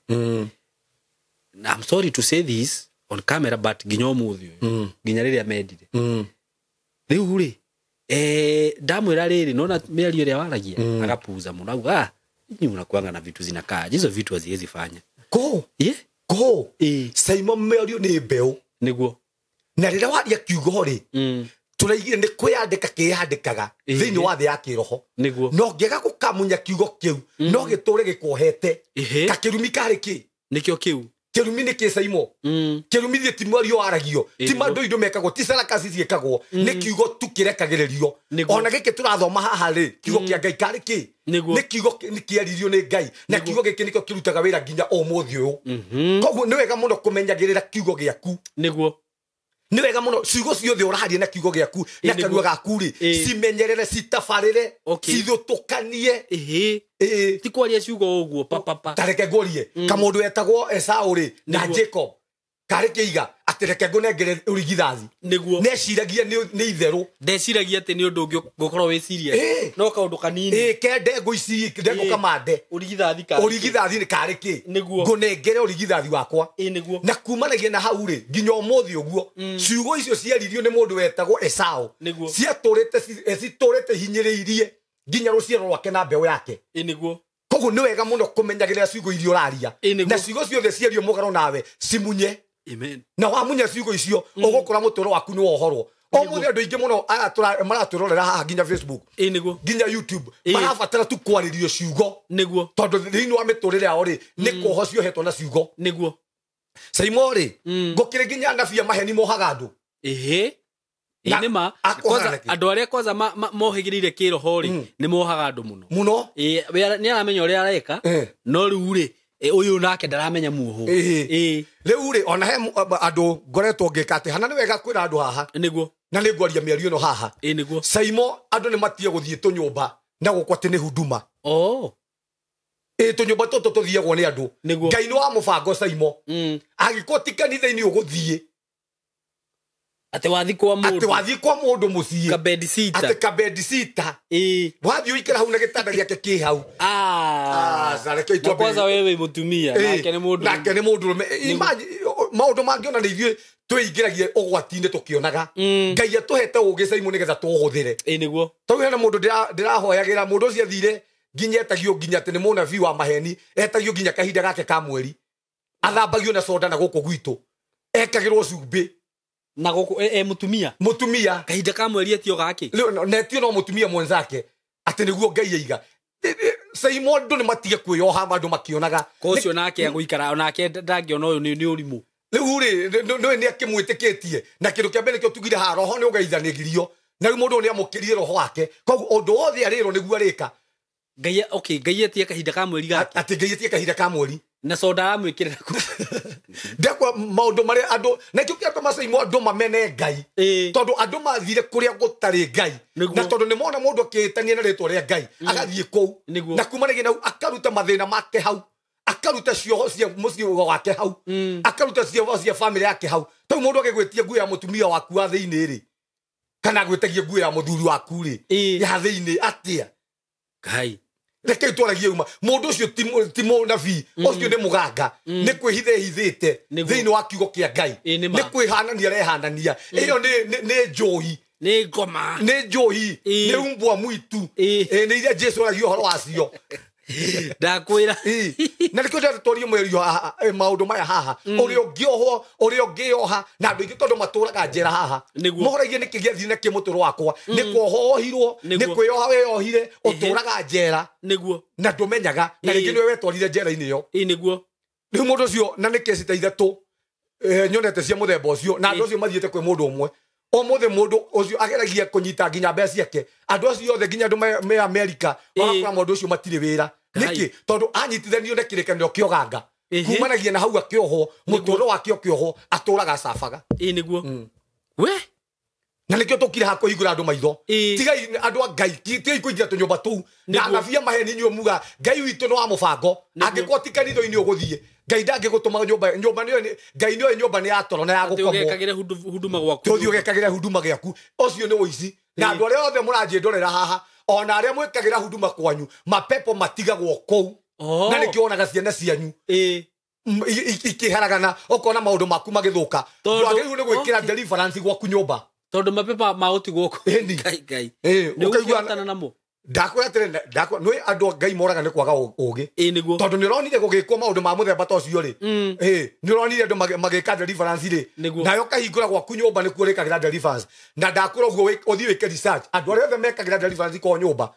I'm sorry to say this on camera but nginya ũmũthĩ ũyũ nginya rĩrĩa mendire rĩu rĩ ndamwĩra rĩrĩ nona mĩario ĩrĩa waragia agapuuza mũno auga nyinyi mnakuanga na vitu zinakaa hizo vitu haziwezi fanya ko Simon mĩario nĩ mbeũ nĩguo na rĩrĩa waria kiugo rĩ tũraigire nĩ kwĩyandĩka kĩyandĩkaga thĩinĩ wa thĩ ya kĩroho no ngĩaga gũkamunya kiugo kĩu no gĩtũre gĩkuohete ta kĩrumi karĩ kĩ nĩkĩo kĩu kĩrumi nĩ kĩ Simon kĩrumi thiĩ ti mwario waragio ti mandũ indo mekagwo ti sarakasi ciĩkagwo nĩ kiugo tu kĩrekagĩrĩrio ona gĩkĩ tũrathoma haha rĩ kiugo kĩa Ngai karĩ kĩ nĩ kiugo kĩaririo nĩ Ngai na kiugo gĩkĩ nĩkĩo kĩrutaga wĩra nginya ũmũthĩ ũyũ koguo nĩ wega mũno kũmenyagĩrĩra kiugo gĩaku nĩguo nĩ wega mũno ciugo ciothe ũraharia na kiugo gĩaku na kanua gaku rĩ cimenyerere citabarĩre cithũtũkanie ti kwaria ciugo ũguo papapa ta reke ngũrie kamũndũ wetagwo Esau rĩ na Jacob karĩ kĩiga atĩ reke ngũnengere ũrigithathi nĩguo neciragia nĩ itherũ ndeciragia atĩ nĩ ũndũ ũngĩ ngũkorwo wĩciria no kaũndũ kanini ke ndengũ ici ndengũ kamande ũrigithathi karĩ kĩ ngũnengere ũrigithathi wakwa na kumanagia na hau rĩ nginya ũmũthĩ ũguo ciugo icio ciaririo nĩ mũndũ wetagwo Esau ciatũrĩte citũrĩte hinyĩrĩirie nginya rũciaro rwake na mbeũ yake nĩguo koguo nĩ wega mũno kũmenyagĩrĩra ciugo iria ũraria na ciugo ciothe ciario mũgaro nawe cimunye Amen. Na wamunya ciugo icio ũgũkora mũtũro waku nĩ wohorwo ũmũthĩ andũ aingĩ mũno aya maratwĩrorera haha nginya Facebook nginya YouTube marabatara tu kwarĩrio ciugo nĩguo tondũ thĩinĩ wa mĩtũrĩre yao rĩ nĩ kuoho ciohetwo na ciugo nĩguo Simon rĩ ngũkĩrĩ nginya anabii a maheni mohaga andũ nĩma andũ arĩa kwanza mohĩgĩrĩire kĩroho rĩ nĩ mohaga andũ mũno mũno nĩ aramenya ũrĩa areka no rĩu rĩ ũyũ nake ndaramenya muoho rĩu rĩ ona he andũ ngoretwo ngĩka atĩ hana nĩ wega kwĩra andũ haha nĩguo na nĩ ngwaria mĩario ĩno haha nĩguo Simon andũ nĩ matige gũthiĩ tũnyũmba na gũkũ atĩ nĩ huduma. Oh. Ĩ tũnyũmba tũtũ tũthiagwo nĩ andũ. Ngai nĩ wa mũbango Saimo. Angĩkorwo ti kanitha-inĩ ũgũthiĩ. Atĩ wathiĩ kwa mũndũ. Atĩ wathiĩ kwa mũndũ mũciĩ. Kabedisita. Atĩ kabedisita. Ĩ. Wathiĩ ũikare hau na gĩtanda gĩake kĩ hau. Ah. Reke Na kwanza wewe mũtumia nake nĩ mũndũ. Nake nĩ mũndũrũme. Imagine maũndũ mangĩona nĩ ithuĩ twĩingĩragie ũgwati-inĩ tũkĩonaga. Ngai atũhete ũũgĩ Saimo nĩgetha tũũhũthĩre. Ĩ nĩguo. Tondũ hena mũndũ ndĩrahoyagĩra mũndũ ũcio athire nginya etagio nginya atĩ nĩ mũnabii wa maheni, etagio nginya kahinda gake ka mweri. Athambagio na soda na gũkũ gwitũ. Ekagĩrwo cumbĩ. Na gũkũ e mũtumia. Mũtumia. Kahinda ka mweri etio gake. Na etio no mũtumia mwenzake atĩ nĩguo Ngai aiga. Saimo andũ nĩ matige kwĩyoha andũ makĩonaga. Kocio nake agũikara onake ndangĩona ũyũ nĩ ũrimũ. Rĩu rĩ nĩ nĩ akĩmwĩtĩkĩtie na kĩndũ kĩa mbere nĩkĩo tugire haha roho nĩ ũgeithanĩgirio na rĩu mũndũ nĩ amũkĩrie roho wake koguo ũndũ wothe arĩrwo nĩguo arĩka. Ngai okay Ngai etie kahinda ka mweri gake. Atĩ Ngai etie kahinda ka mweri. Na soda aramwĩkĩrĩra kũ. Ndakwa maũndũ marĩa andũ na kĩo kĩatũma Saimo andũ mamene Ngai. Tondũ andũ mathire kũrĩa gũtarĩ Ngai. Na tondũ nĩ mona mũndũ akĩĩtania na rĩtwa rĩa Ngai agathiĩ kũu. Na kumanagia na hau akaruta mathĩna make hau. Akaruta cioho cia mũciĩ wake hau. Akaruta cioho cia family yake hau. Tondũ mũndũ agĩgwĩtia nguo ya mũtumia waku wa thĩinĩ rĩ kana agwĩtagie nguo ya mũthuri waku rĩ ya thĩinĩ atĩa. Ngai. Reke twaragie uma mũndũ ũcio ti mũnabii ũcio nĩ mũganga nĩ kwĩhitha ehithĩte thĩinĩ wa kiugo kĩa Ngai nĩ kwĩhanania arehanania ĩyo nĩ njohi nĩ ngoma nĩ njohi nĩ umbwa mwitu nĩ iria Jesu aragia ũhoro wacio. Ndakwĩra. Na nĩkĩo ndĩratwaria mwerio maũndũ maya haha ũrĩa ũngĩohwo ũrĩa ũngĩoha na andũ aingĩ tondũ matũraga njera haha mohoragie nĩkĩ gĩathire na kĩmũtũro wakwa nĩ kuohohirwo nĩ kwĩyoha wĩyohire ũtũraga njera nĩguo na ndũmenyaga na rĩngĩ nĩwe wetwarire njera-inĩ ĩyo. Ĩ nĩguo. Rĩu mũndũ ũcio na nĩ kesi ta ithatũ nyonete cia mũthemba ũcio na andũ acio mathiĩte kwĩ mũndũ ũmwe. Ũmũthĩ mũndũ ũcio ageragia kũnyita nginya mbeca ciake andũ acio othe nginya andũ me Amerika magakora mũndũ ũcio matirĩ wĩra. Nĩkĩ? Tondũ anyitithanio na kĩrĩkanĩro kĩa ũganga kumanagia na hau akĩohwo mũtũũro wake ũkĩohwo atũraga acabaga. Ĩ nĩguo. We na nĩkĩo tũkire haha kũhingũra andũ maitho. Tigai andũ a Ngai tigai kũingĩra tũnyũmba tũu na anabii a maheni inyuĩ muga Ngai witũ nĩ wa mũbango angĩkorwo ti kanitha-inĩ ũgũthiĩ Ngai ndangĩgũtũma nyũmba nyũmba nĩyo Ngai nĩoĩ nyũmba nĩ ya toro na ya gũkomwo. Ũgekagĩre huduma gwaku. Tũthiĩ ũgekagĩre huduma gĩaku ũcio nĩ ũici. Na andũ arĩa othe mũranjĩndorera haha ona arĩa mwĩkagĩra huduma kwanyu mapepo matigagwo kũu. Na nĩkĩo wonaga ciana cianyu ikĩharagana ũkona maũndũ maku magĩthũka. Ndwagĩrĩirwo nĩ gwĩkĩra deliverance gwaku nyũmba tondũ mapepa maũtigwo kũu. Ngai Ngai. Nĩ ũkũigua namo. Ndakwĩra atĩrĩ ndakwa nĩ andũ a Ngai moraga nĩ kwaga ũũgĩ. Ĩ nĩguo. Tondũ nĩ ũronire gũgĩkwo maũndũ ma mũthemba ta ũcio rĩ. Nĩ ũronire andũ magĩka deliverance rĩ. Nayo ũkahingũra gwaku nyũmba nĩkuo ũrĩkagĩra deliverance. Na ndakwĩra ũguo ũthiĩ wĩke research andũ arĩa othe mekagĩra deliverance kwao nyũmba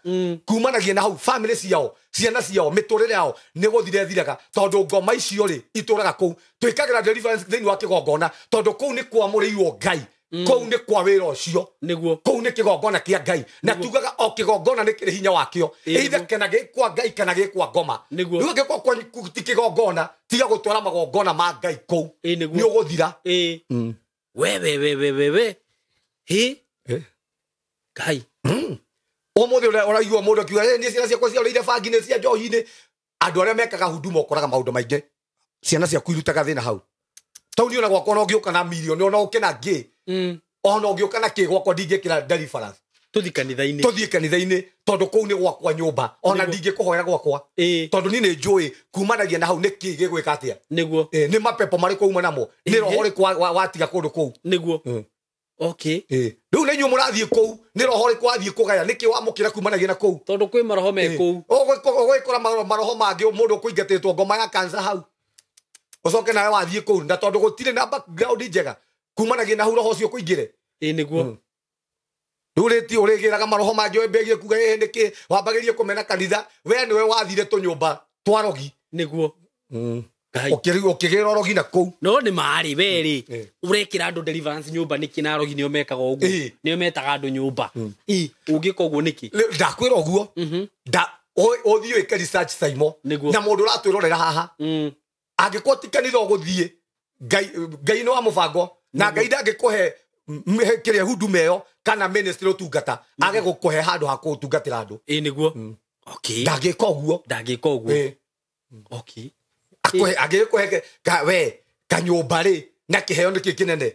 kumanagia na hau family ciao ciana ciao mĩtũrĩre yao nĩ gũthira ĩthiraga tondũ ngoma icio rĩ itũraga kũu. Twĩkagĩra deliverance thĩinĩ wa kĩgongona tondũ kũu nĩ kwamũrĩirwo Ngai. Kũu nĩ kwa wĩra ũcio. Nĩguo. Kũu nĩ kĩgongona kĩa Ngai. Na tugaga o kĩgongona nĩ kĩrĩ hinya wakĩo. Either kana gĩ kwa Ngai kana gĩ kwa ngoma. Nĩguo. Rĩu angĩkorwo kwanyu ti kĩgongona tiga gũtwara magongona ma Ngai kũu. Nĩguo. Nĩ ũgũthira. We we we we we we. Hĩ. Ngai. Ũmũthĩ ũraigua mũndũ akiuga niĩ ciana ciakwa ciorĩire bangi-inĩ cia njohi-inĩ. Andũ arĩa mekaga huduma ũkoraga maũndũ maingĩ. Ciana ciaku irutaga thĩna hau. Tondũ niĩ ona gwakwa ona ũngĩũka na mirioni ona ũke na ngĩ. Ona ũngĩũka na kĩ gwakwa ndingĩkĩra deliverance. Tũthiĩ kanitha-inĩ. Tũthiĩ kanitha-inĩ tondũ kũu nĩ gwakwa nyũmba ona ndingĩkũhoera gwakwa. Tondũ niĩ nĩ njũĩ kumanagia na hau nĩ kĩ gĩgwĩka atĩa. Nĩguo. Nĩ mapepo marĩkũ uma namo. Nĩ roho ũrĩkũ watiga kũndũ kũu. Nĩguo. Okay. Rĩu nĩ inyuĩ mũrathiĩ kũu nĩ roho ũrĩkũ wathiĩ kũgaya nĩkĩ wamũkĩra kumanagia na kũu. Tondũ kwĩ maroho me kũu. Ũgũgĩkora maroho mangĩ mũndũ ũkũingatĩtwo ngoma ya cancer hau. Ũcoke nawe wathiĩ kũu na tondũ gũtirĩ na background njega kumanagia na hau roho ũcio ũkũingĩre. Ĩ nĩguo. Rĩu rĩti ũrĩgĩraga maroho mangĩ wambĩrĩrie kuga ĩ nĩkĩ wambagĩrĩrie kũmena kanitha we nĩwe wathire tũnyũmba twa rogi. Nĩguo. Ũkĩgĩra rogi na kũu. No nĩ marĩ we rĩ ũrekĩra andũ deliverance nyũmba nĩkĩ na rogi nĩo mekaga ũguo nĩo metaga andũ nyũmba. Ũngĩka ũguo nĩkĩ? Ndakwĩra ũguo. Ũthiĩ wĩke research Saimo. Na mũndũ ũratwĩrorera haha. Angĩkorwo ti kanitha ũgũthiĩ Ngai nĩ wa mũbango na Ngai ndangĩkũhe Kĩrĩa huduma ĩyo kana ministry ũtungata age gũkũhe handũ ha kũtungatĩra andũ. Ĩ nĩguo. Okay. Ndangĩka ũguo. Ndangĩka ũguo. Okay. Akũhe angĩkũhe we kanyũmba rĩ na kĩheo nĩkĩ kĩnene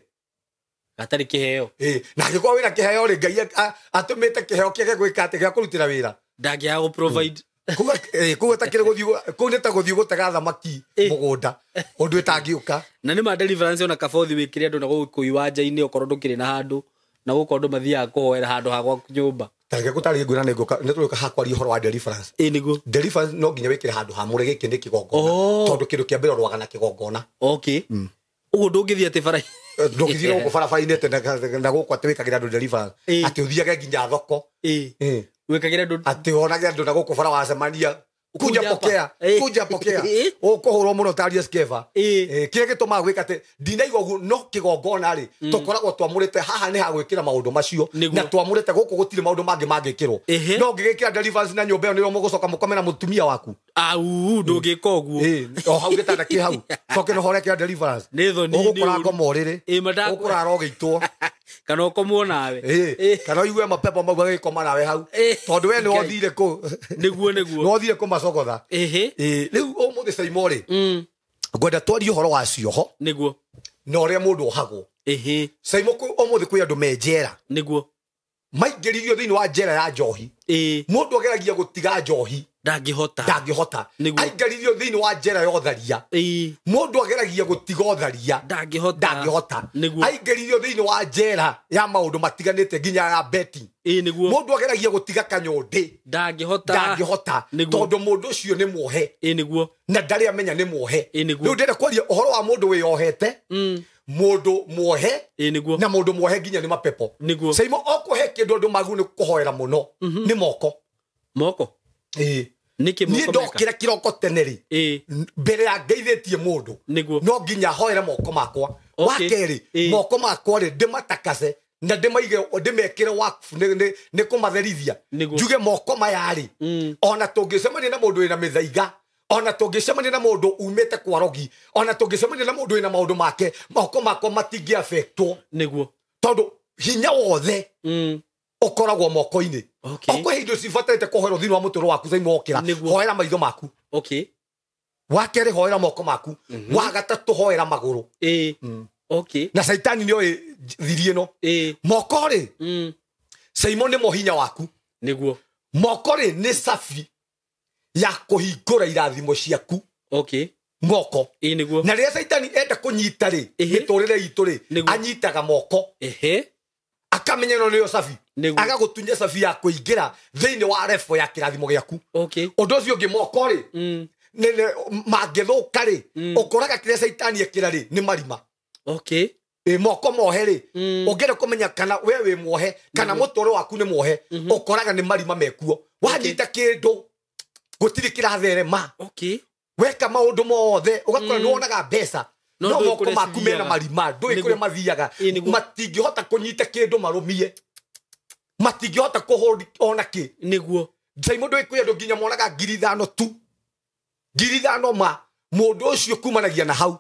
gatarĩ kĩheo. Na angĩkorwo wĩna kĩheo rĩ Ngai atũmĩte kĩheo kĩage gwĩka atĩ gĩa kũrutĩra wĩra. Ndangĩaga gũ provide. Kuga takĩrĩ gũthiĩ kũu nĩ ta gũthiĩ gũtega thamaki mũgũnda ũndũ ĩtangĩũka. Na nĩ ma deliverance ona kabothi wĩkĩre andũ na gũkũ iwanja-inĩ okorwo ndũkĩrĩ na handũ na gũkũ andũ mathiaga kũhoera handũ ha gwaku nyũmba. Tareke gũtarĩrie ngwĩra nĩ ngũka nĩ tũrĩũka hakwaria ũhoro wa deliverance. Ĩ nĩguo. Deliverance no nginya wĩkĩre handũ hamũre gĩkĩ nĩ kĩgongona. Tondũ kĩndũ kĩa mbere ũrũaga na kĩgongona. Okay. Ũguo ndũngĩthiĩ atĩ bara ndũngĩthiĩ gũkũ barabara-inĩ atĩ na gũkũ atĩ wĩkagĩra andũ deliverance atĩ ũthiage nginya thoko. Wĩkagĩra andũ atĩ wonage andũ na gũkũ bara wacemania kuja pokea kuja pokea ũkũhũrwo mũno ta Arias Keva. Kĩrĩa gĩtũmaga gwĩka atĩ ndinaigua ũguo no kĩgongona rĩ tũkoragwo twamũrĩte haha nĩ ha gwĩkĩra maũndũ macio na twamũrĩte gũkũ gũtirĩ maũndũ mangĩ mangĩkĩrwo. No ũngĩgĩkĩra deliverance na nyũmba ĩyo nĩrĩo mũgũcoka mũkome na mũtumia waku. Au ndũngĩka ũguo. O hau gĩtanda kĩ hau coke no horekera deliverance. Nĩ thoni nĩ ũgũkora ngoma ũrĩrĩ ũkũrara ũgĩitwo kana ũkomwo nawe. Kana ũigue mapepo mau magĩkoma nawe hau tondũ we nĩ wothire kũ nĩguo nĩguo nĩ wothire kũmacogotha. Rĩu ũmũthĩ Saimo rĩ ngwenda twarie ũhoro wa cioho nĩguo na ũrĩa mũndũ ohagwo. Saimo ũmũthĩ kwĩ andũ me njera nĩguo maingĩririo thĩinĩ wa njera ya njohi. Mũndũ ageragia gũtiga njohi ndangĩhota ndangĩhota. Aingĩririo thĩinĩ wa njera ya ũtharia. Mũndũ ageragia gũtiga ũtharia ndangĩhota ndangĩhota. Aingĩririo thĩinĩ wa njera ya maũndũ matiganĩte nginya ya betting. Nĩguo. Mũndũ ageragia gũtiga kanyũndĩ ndangĩhota ndangĩhota tondũ mũndũ ũcio nĩ muohe. Nĩguo. Na ndarĩ amenya nĩ muohe. Nĩguo. Rĩu ndĩrenda kwaria ũhoro wa mũndũ wĩyohete mũndũ muohe na mũndũ muohe nginya nĩ mapepo. Nĩguo. Saimo okũhe kĩndũ andũ magu nĩ kũhoera mũno nĩ moko. Moko. Nĩkĩ moko meka? Niĩ ndokĩra kĩroko tene rĩ mbere ya ngeithĩtie mũndũ no nginya hoere moko makwa. Wa kerĩ moko makwa rĩ ndĩmatakase na ndĩmaige ndĩmekĩre wakfu nĩ kũmatherithia. Njuge moko maya rĩ ona tũngĩcemania na mũndũ wĩna mĩthaiga ona tũngĩcemania na mũndũ umĩte kwa rogi ona tũngĩcemania na mũndũ wĩna maũndũ make moko makwa matingĩ affectwo. Nĩguo. Tondũ hinya wothe ũkoragwo moko-inĩ. Okwĩ indo cibatarĩte kũhoerwo thĩinĩ wa mũtũrĩre waku Saimo wokĩra hoera maitho maku. Okay. Wa kerĩ hoera moko maku. Wa gatatũ hoera magũrũ. Okay. Na Saitani nĩoĩ thiri ĩno. Moko rĩ Saimo nĩmo hinya waku. Nĩguo. Moko rĩ nĩ cabi ya kũhingũra irathimo ciaku. Okay. Moko. Nĩguo. Na rĩrĩa Saitani enda kũnyita rĩ mĩtũrĩre itũ rĩ anyitaga moko. Akamenya no nĩyo cabi. Agagũtunya cabi ya kũingĩra thĩinĩ wa refo ya kĩrathimo gĩaku. Ũndũ ũcio ũngĩ moko rĩ mangĩthũka rĩ ũkoraga kĩrĩa Saitani ekĩra rĩ nĩ marima. Okay. Moko mohe rĩ ũngĩenda kũmenya kana we wĩ muohe kana mũtũrĩre waku nĩ muohe ũkoraga nĩ marima mekuo. Wanyita kĩndũ gũtirĩ kĩratherema. Okay. Weka maũndũ mothe ũgakora nĩ wonaga mbeca no moko maku mena marima ndũĩ kũrĩa mathiaga matingĩhota kũnyita kĩndũ marũmie matingĩhota kũhold ona kĩ. Nĩguo. Saimo ndũĩ kwĩ andũ nginya monaga 5,000 tu 5,000 ma mũndũ ũcio kumanagia na hau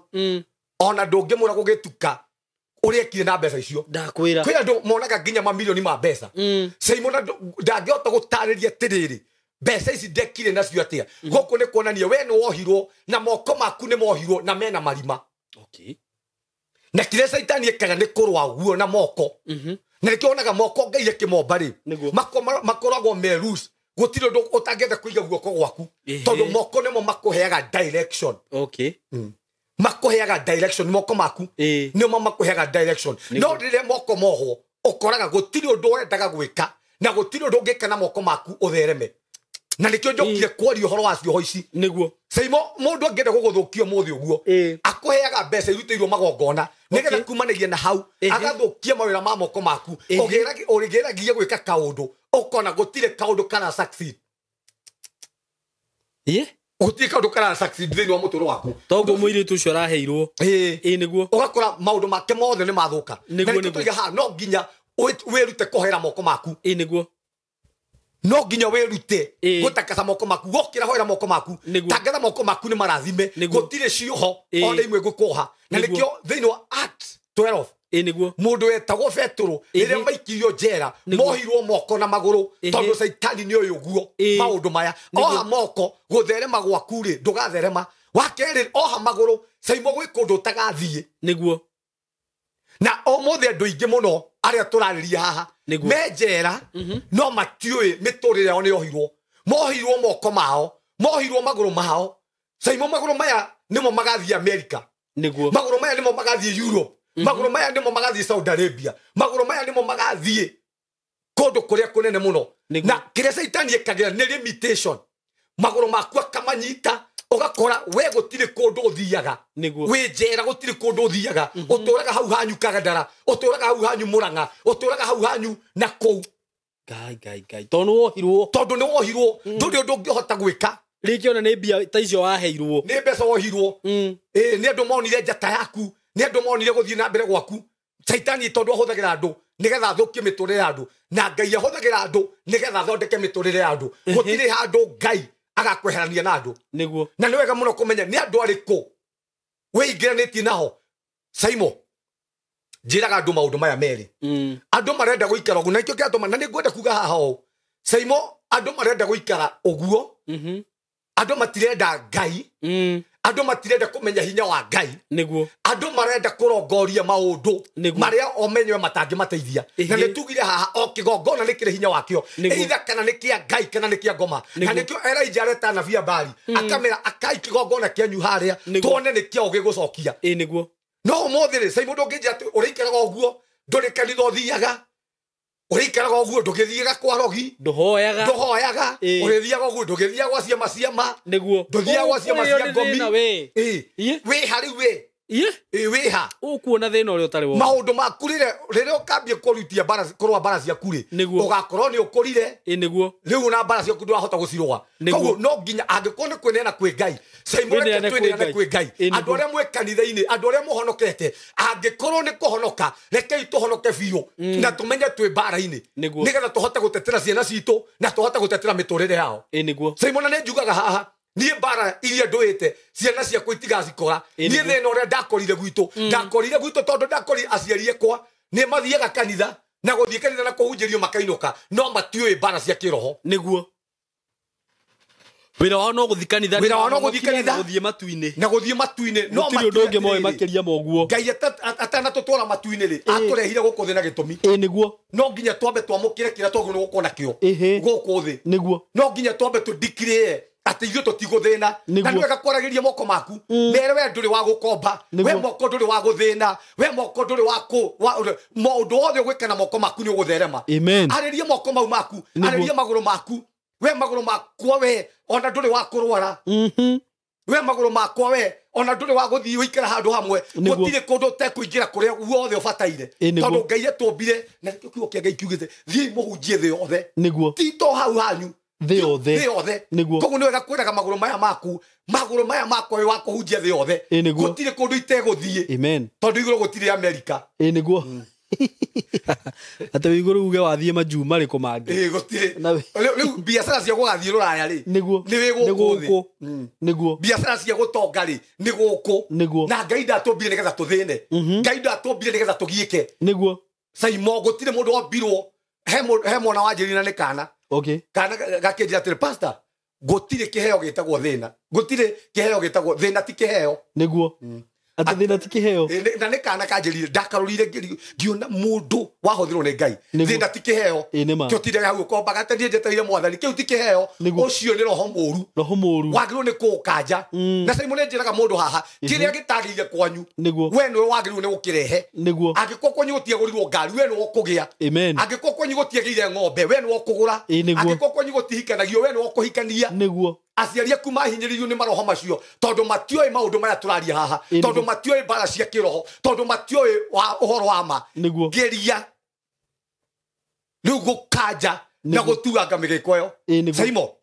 ona ndũngĩmũra gũgĩtuka ũrĩa ekire na mbeca icio. Ndakwĩra. Kwĩ andũ monaga nginya mamirioni ma mbeca. Saimo ndangĩhota gũtarĩria atĩrĩrĩ mbeca ici ndekire nacio atĩa. Gũkũ nĩ kuonania we nĩ wohirwo na moko maku nĩ mohirwo na mena marima. Okay. Na kĩrĩa Saitani ekaga nĩ kũrũa guo na moko. Na nĩkĩo wonaga moko Ngai akĩmomba rĩ makoragwo me loose gũtirĩ ũndũ ũtangĩenda kũiga guoko gwaku tondũ moko nĩmo makũheaga direction. Okay. Makũheaga direction moko maku nĩmo makũheaga direction. No rĩrĩa moko mohwo ũkoraga gũtirĩ ũndũ wendaga gwĩka na gũtirĩ ũndũ ũngĩka na moko maku ũthereme. Na nĩkĩo njokire kwaria ũhoro wa cioho ici. Nĩguo. Saimo mũndũ angĩenda gũgũthũkia ũmũthĩ ũguo akũheaga mbeca irutĩirwo magongona nĩgetha kumanagia na hau agathũkia mawĩra ma moko maku ũgĩragia gwĩka kaũndũ ũkona gũtirĩ kaũndũ kana succeed. Gũtirĩ kaũndũ kana succeed thĩinĩ wa mũtũrĩre waku. Toguo mũirĩtu ũcio araheirwo. Nĩguo. Ũgakora maũndũ make mothe nĩ mathũka. Na nĩkĩo tũiga haha no nginya wĩrute kũhoera moko maku. Nĩguo. No nginya wĩrute gũtakasa moko maku wokĩra hoera moko maku tangatha moko maku nĩ marathime gũtirĩ cioho ona imwe ngũkũoha. Na nĩkĩo thĩinĩ wa Acts 12 Nĩguo. Mũndũ wetagwo Petero rĩrĩa maikirio njera mohirwo moko na magũrũ tondũ Caitani nĩ oĩ ũguo maũndũ maya. Oha moko gũtherema gwaku rĩ ndũgatherema. Wa kerĩ oha magũrũ Caimo gwĩ kũndũ ũtagathiĩ. Nĩguo. Na ũmũthĩ andũ aingĩ mũno arĩa tũrarĩria haha me njera no matiũĩ mĩtũrĩre yao nĩ yohirwo. Mohirwo moko mao, mohirwo magũrũ mao. Caimo magũrũ maya nĩmo magathiĩ America. Nĩguo. Magũrũ maya nĩmo magathiĩ Europe. Magũrũ maya nĩmo magathiĩ Saudi Arabia. Magũrũ maya nĩmo magathiĩ kũndũ kũrĩa kũnene mũno. Na kĩrĩa Caitani ekagĩra nĩ limitation. Magũrũ maku akamanyita ũgakora we gũtirĩ kũndũ ũthiaga. Wĩ njera gũtirĩ kũndũ ũthiaga. Ũtũraga hau hanyu Kagandara, ũtũraga hau hanyu Murang'a, ũtũraga hau hanyu na kũu. Ngai ngai ngai. Tondũ wohirwo. Tondũ nĩ wohirwo. Ndũrĩ ũndũ ũngĩhota gwĩka. Rĩngĩ ona nĩ mbia ta icio waheirwo. Nĩ mbeca wohirwo. Nĩ andũ monire njata yaku, nĩ andũ monire gũthiĩ na mbere gwaku. Caitani tondũ ahũthagĩra andũ nĩgetha athũkie mĩtũrĩre ya andũ, na Ngai ahũthagĩra andũ nĩgetha athondeke mĩtũrĩre ya andũ. Gũtirĩ handũ Ngai agakweherania na andũ. Nĩguo. Na nĩ wega mũno kũmenya nĩ andũ arĩkũ wĩingĩranĩtie naho. Caimo njĩraga andũ maũndũ maya merĩ. Andũ marenda gũikara ũguo na nĩkĩo kĩratũma na nĩngwenda kuga haha ũũ. Caimo andũ marenda gũikara ũguo. Andũ matirenda Ngai. Andũ matirenda kũmenya hinya wa Ngai. Nĩguo. Andũ marenda kũrongoria maũndũ marĩa o menyewe matangĩmateithia. Na nĩ tugire haha o kĩgongona nĩ kĩrĩ hinya wakĩo. Either kana nĩ kĩa Ngai kana nĩ kĩa ngoma. Na nĩkĩo Elijah areta anabii a Baali akamera akai kĩgongona kĩanyu harĩa tuone nĩ kĩao gĩgũcokia. Nĩguo. No ũmũthĩ rĩ Caimo ndũngĩnjĩra atĩ ũrĩikaraga ũguo ndũrĩ kanitha ũthiaga. Ũrĩikaraga ũguo ndũgĩthiaga kwa rogi. Ndũhoyaga. Ndũhoyaga. Ũrĩthiaga ũguo ndũgĩthiaga gwa ciama ciama. Nĩguo. Ndũthiaga gwa ciama cia ngomi. Wĩ ha rĩu wĩ? Wĩ ha? Ũkuona thĩna ũrĩa ũtarĩ wona. Maũndũ maku rĩrĩa ũkambia kũrutia mbara kũrũa mbara ciaku rĩ ũgakorwo nĩ ũkũrire. Nĩguo. Rĩu ona mbara ciaku ndũrahota gũcirũa. Koguo no nginya angĩkorwo nĩ kwĩneana kwĩ Ngai, Caimo reke twĩneane kwĩ Ngai. Andũ arĩa mwĩ kanitha-inĩ, andũ arĩa mũhonokete, angĩkorwo nĩ kũhonoka, rekei tũhonoke biũ na tũmenye twĩ mbara-inĩ nĩgetha tũhote gũtetera ciana citũ na tũhote gũtetera mĩtũrĩre yao. Nĩguo. Caimo na nĩ njugaga haha niĩ mbara iria ndũĩte ciana ciakwa itigacikora. Niĩ thĩna ũrĩa ndakorire gwitũ, ndakorire gwitũ tondũ ndakorire aciari akwa nĩ mathiaga kanitha na gũthiĩ kanitha na kũhunjĩrio makainũka no matiũĩ mbara cia kĩroho. Nĩguo. Wĩra wao no gũthiĩ kanitha. Wĩra wao no gũthiĩ kanitha. Gũthiĩ matu-inĩ. Na gũthiĩ matu-inĩ. No gũtirĩ ũndũ ũngĩ moĩ makĩria ma ũguo. Ngai atanatũtwara matu-inĩ rĩ, atũrehire gũkũ thĩ na gĩtũmi. Nĩguo. No nginya twambe twamũkĩre kĩrĩa twagĩrĩirwo gũkorwo nakĩo gũkũ thĩ. Nĩguo. No nginya twambe tũdeclare atĩ ithuĩ tũtigũthĩna. Na nĩ wega kwaragĩria moko maku. Mere we ndũrĩ wa gũkomba, we moko ndũrĩ wa gũthĩna, we moko ndũrĩ wa maũndũ wothe ũgwĩka na moko maku nĩ ũgũtherema. Arĩria moko mau maku, arĩria magũrũ maku. We magũrũ makwa we ona ndũrĩ wa kũrwara. We magũrũ makwa we ona ndũrĩ wa gũthiĩ ũikara handũ hamwe. Gũtirĩ kũndũ ũtekũingĩra kũrĩa guothe ũbataire. Tondũ Ngai atũmbire na nĩkĩo kiugo kĩa Ngai kiugĩte thiĩi mũhunjie thĩ yothe. Nĩguo. Ti to hau hanyu. Thĩ yothe. Thĩ yothe. Nĩguo. Koguo nĩ wega kwĩraga magũrũ maya maku, magũrũ maya makwa wĩ wa kũhunjia thĩ yothe. Gũtirĩ kũndũ itegũthiĩ. Amen. Tondũ igũrũ gũtirĩ Amerika. Nĩguo. Atĩ wĩ igũrũ uge wathiĩ majuu marĩkũ mangĩ. Gũtirĩ. Rĩu biacara cia gũgathiĩ rũraya rĩ, nĩguo. Nĩ wĩ gũkũ thĩ. Nĩguo. Biacara cia gũtonga rĩ, nĩ gũkũ. Nĩguo. Na Ngai ndatũmbire nĩgetha tũthĩne. Ngai ndatũmbire nĩgetha tũgiĩke. Nĩguo. Caimo gũtirĩ mũndũ wombirwo. He mwana wanjĩrire na nĩ kana. Okay. Kana gakĩnjĩra atĩrĩ, pastor, gũtirĩ kĩheo gĩtagwo thĩna. Gũtirĩ kĩheo gĩtagwo thĩna ti kĩheo. Nĩguo. Atĩ thĩna ti kĩheo. Na nĩ kana kanjĩrire ndakarũrire ngĩona mũndũ wahũthĩrwo nĩ Ngai. Thĩna ti kĩheo. Kĩo tindaga hau ũkombaga atĩ niĩ njetereire mwathani. Kĩu ti kĩheo. Ũcio nĩ roho mũũru. Roho mũũru. Wagĩrĩirwo nĩ kũũkanja. Na Caimo nĩ njĩraga mũndũ haha, kĩrĩa gĩtagĩrĩire kwanyu, Nĩguo. we nĩwe wagĩrĩirwo nĩ gũkĩrehe. Nĩguo. Angĩkorwo kwanyu gũtiagũrirwo ngari, we nĩwe ũkũgĩa. Amen. Angĩkorwo kwanyu gũtiagĩire ng'ombe, we nĩwe ũkũgũra. Angĩkorwo kwanyu gũtihikanagio, we nĩwe ũkũhikania. Nĩguo. Aciari aku mahinyĩrĩirio nĩ maroho macio tondũ matioĩ maũndũ maya tũraria haha, tondũ matioĩ mbara cia kĩroho, tondũ matioĩ ũhoro wa ma. Nĩguo. Geria rĩu gũkanja na gũtuanga mĩgĩko ĩyo. Caimo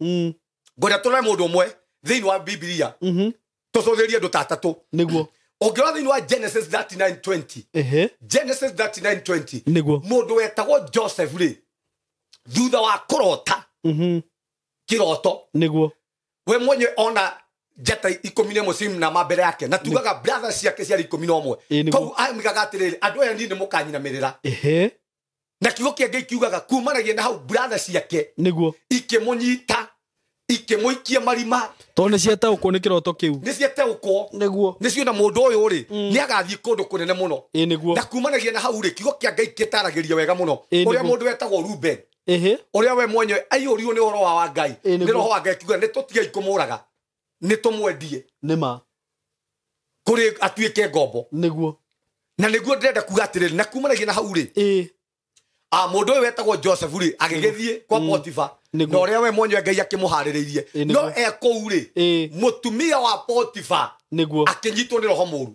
ngwenda tũrore mũndũ ũmwe thĩinĩ wa Bibilia. Tũcũthĩrĩrie andũ ta atatũ. Nĩguo. Ũngĩrora thĩinĩ wa Genesis 39:20. Genesis 39:20. Nĩguo. Mũndũ wetagwo Joseph rĩ, thutha wa kũrota kĩroto. Nĩguo. We mwenye ona njata 11 ciinama mbere yake na tugaga brothers ciake ciarĩ 11 koguo amigaga atĩrĩrĩ andũ aya niĩ nĩ mũkanyinamĩrĩra. Ehe. Na kiugo kĩa Ngai kiugaga kumanagia na hau brothers ciake nĩguo ikĩmũnyita ikĩmũikia marima tondũ nĩ ciataũkwo nĩ kĩroto kĩu nĩ ciataũkwo nĩguo nĩ ciona mũndũ ũyũ rĩ nĩ agathiĩ kũndũ kũnene mũno. Ĩ nĩguo. Na kumanagia na hau rĩ kiugo kĩa Ngai gĩtaragĩria wega mũno ũrĩa mũndũ wetagwo Ruben. Ehe. Ũrĩa we mwenyewe aiyũrirwo nĩ ũhoro wa Ngai nĩ roho wa Ngai kiuga nĩ tũtigei kũmũraga nĩ tũmwendie nĩma kũrĩ atuĩke ngombo nĩguo. Na nĩguo ndĩrenda kuga atĩrĩrĩ na kumanagia na hau rĩ mũndũ ũyũ wetagwo Joseph rĩ agĩgĩthiĩ kwa Potifa na ũrĩa we mwenyewe Ngai akĩmũharĩrĩirie no e kũu rĩ mũtumia wa Potifa nĩguo akĩnyitwo nĩ roho mũru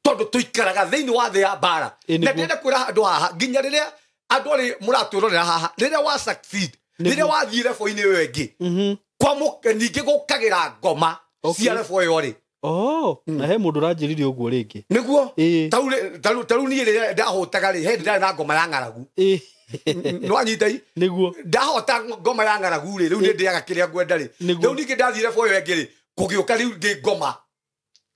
tondũ tũikaraga thĩinĩ wa thĩ ya mbara. Na ndĩrenda kwĩra andũ haha nginya rĩrĩa andũ arĩ mũratwĩrorera haha rĩrĩa wa succeed rĩrĩa wathiĩ level-inĩ ĩyo ĩngĩ kwa ningĩ gũkagĩra ngoma cia level ĩyo rĩ. Oh, na he mũndũ ũranjĩrire ũguo rĩngĩ nĩguo tarĩu niĩ rĩrĩa ndahũtaga rĩ he ndĩrarĩ na ngoma ya ng'aragu nĩwanyita nĩguo ndahota ngoma ya ng'aragu rĩ rĩu nĩ ndĩaga kĩrĩa ngwenda rĩ rĩu ningĩ ndathiĩ level ĩyo ĩngĩ rĩ kũgĩũka rĩu ndĩ ngoma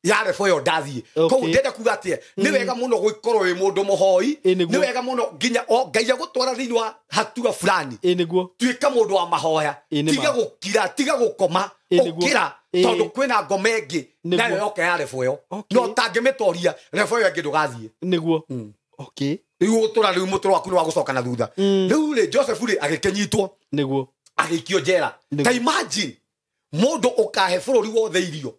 ya level ĩyo ndathiĩ. Koguo ndĩrenda kuga atĩa nĩ wega mũno gũkorwo wĩ mũndũ mũhoi nĩ wega mũno nginya Ngai agũtwara thĩinĩ wa hatua fulani nĩguo tuĩka mũndũ wa mahoya tiga gũkira tiga gũkoma ũkĩra tondũ kwĩna ngoma ĩngĩ nayo yoka ya level ĩyo no ũtangĩmĩtoria level ĩyo ĩngĩ ndũgathiĩ nĩguo. Okay. Rĩu ũtũra rĩu mũtũro waku nĩ wa gũcoka na thutha. Rĩu rĩ Joseph rĩ agĩkĩnyitwo nĩguo agĩikio njera. Ta imagine mũndũ ũkahe bũrũri wothe irio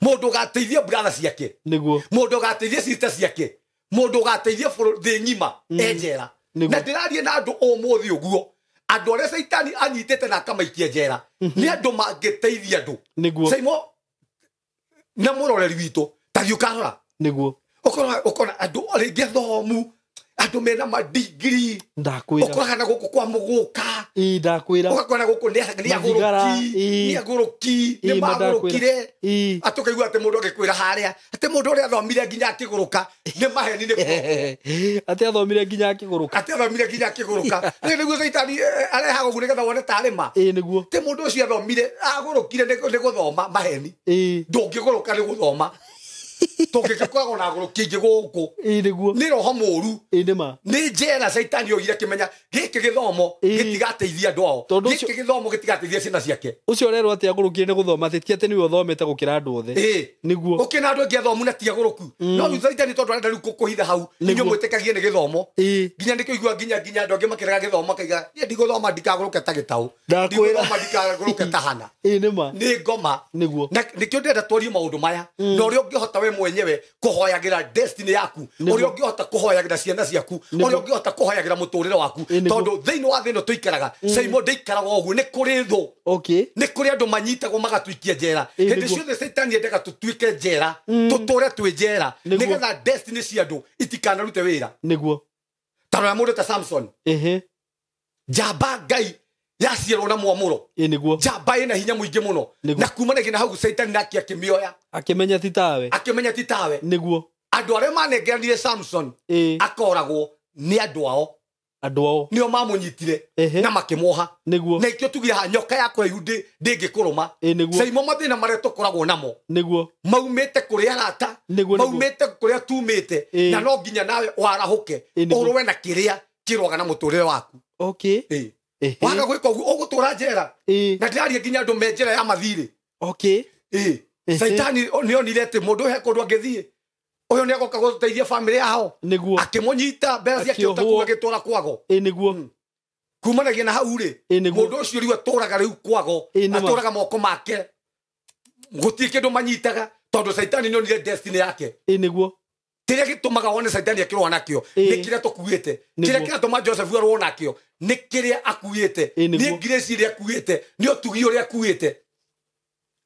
mũndũ ũgateithia brother ciake nĩguo mũndũ ũgateithia sister ciake mũndũ ũgateithia thĩ ng'ima e njera. Na ndĩraria na andũ ũmũthĩ ũguo andũ arĩa Caitani anyitĩte na akamaikia njera nĩ andũ mangĩteithia andũ nĩguo. Saimo na mũroreri witũ ta thiĩ ũkarora nĩguo ũkona andũ rĩngĩ athomu andũ mena madigiri ndakwĩra ũkoraga na gũkũ kwa mũgũka ĩ ndakwĩra ũgakora gũkũ nĩ agũrũki nĩ agũrũki nĩ magũrũkire atĩ ũkaigua atĩ mũndũ agĩkwĩra harĩa atĩ mũndũ ũrĩa athomire nginya akĩgũrũka nĩ maheni nĩ atĩ athomire nginya akĩgũrũka atĩ athomire nginya akĩgũrũka rĩu nĩguo Caitani arehaga ũguo nĩgetha wone tarĩ ma. Ĩ nĩguo atĩ mũndũ ũcio athomire agũrũkire nĩ gũthoma maheni ndũngĩgũrũka nĩ gũthoma tũngĩgĩkoragwo na agũrũki aingĩ gũkũ nĩguo nĩ roho mũru nĩma nĩ njera Caitani oigire akĩmenya gĩkĩ gĩthomo gĩtigateithia andũ ao gĩkĩ gĩthomo gĩtigateithia ciana ciake. Ũcio ũrerwo atĩ agũrũkire nĩ gũthoma atĩ ti atĩ nĩwe ũthomete gũkĩra andũ othe nĩguo ũkĩna andũ angĩ athomu na ti agũrũku no rĩu Caitani tondũ arenda rĩu kũkũhitha hau inyuĩ mwĩtĩkagie nĩ gĩthomo nginya nĩkĩo igua nginya andũ angĩ makĩrega gĩthomo makaiga niĩ ndigũthoma ndikagũrũke ta gĩtaũ ndigũthoma ndikagũrũke ta hana nĩma nĩ ngoma nĩguo. Na nĩkĩo ndĩrenda twarie maũndũ maya na ũrĩa ũngĩhota we mwenyewe kũhoyagĩra destiny yaku ũrĩa ũngĩhota kũhoyagĩra ciana ciaku ũrĩa ũngĩhota kũhoyagĩra mũtũrĩre waku tondũ thĩinĩ wa thĩ ĩno tũikaraga Saimo ndĩikaraga ũguo nĩ kũrĩ thũ nĩ kũrĩ andũ manyitagwo magatuikia njera hĩndĩ ciothe Caitani endaga tũtuĩke njera tũtũre twĩ njera nĩgetha destiny cia andũ itikanarute wĩra nĩguo. Ta rora mũndũ ta Samson njamba Ngai yaciarwo na mwamũro nĩguo njamba ĩna hinya mũingĩ mũno na kumanagia na hau Caitani nake akĩmĩoya akĩmenya ti tawe akĩmenya ti tawe nĩguo. Andũ arĩa manengeranire Samson akoragwo nĩ andũ ao nĩo mamũnyitire na makĩmuoha nĩguo na ikĩo tugire haha nyoka ya kũraihu ndĩngĩkũrũma Saimo mathĩna marĩa tũkoragwo namo nĩguo maumĩte kũrĩ arata maumĩte kũrĩa tumĩte na no nginya nawe warahũke ũrũe na kĩrĩa kĩrũaga na mũtũrĩre waku. Okay. Waga gwĩka ũguo ũgũtũra njera na ndĩraria nginya andũ me njera ya mathirĩ. Okay. Caitani nĩonire atĩ mũndũ ũyũ he kũndũ angĩthiĩ ũyũ nĩagoka gũteithia bamĩrĩ yao nĩguo akĩmũnyita mbeca ciake ũtakuga agĩtwara kwago nĩguo kumanagia na hau rĩ mũndũ ũcio rĩu atũraga rĩu kwago atũraga moko make gũtirĩ kĩndũ manyitaga tondũ Caitani nĩonire destiny yake nĩguo kĩrĩa gĩtũmaga wone Caitani akĩrũa nakĩo nĩ kĩrĩa tũkuĩte kĩrĩa kĩratũma Joseph arũo nakĩo nĩ kĩrĩa akuĩte nĩ grace ĩrĩa akuĩte nĩ ũtugi ũrĩa akuĩte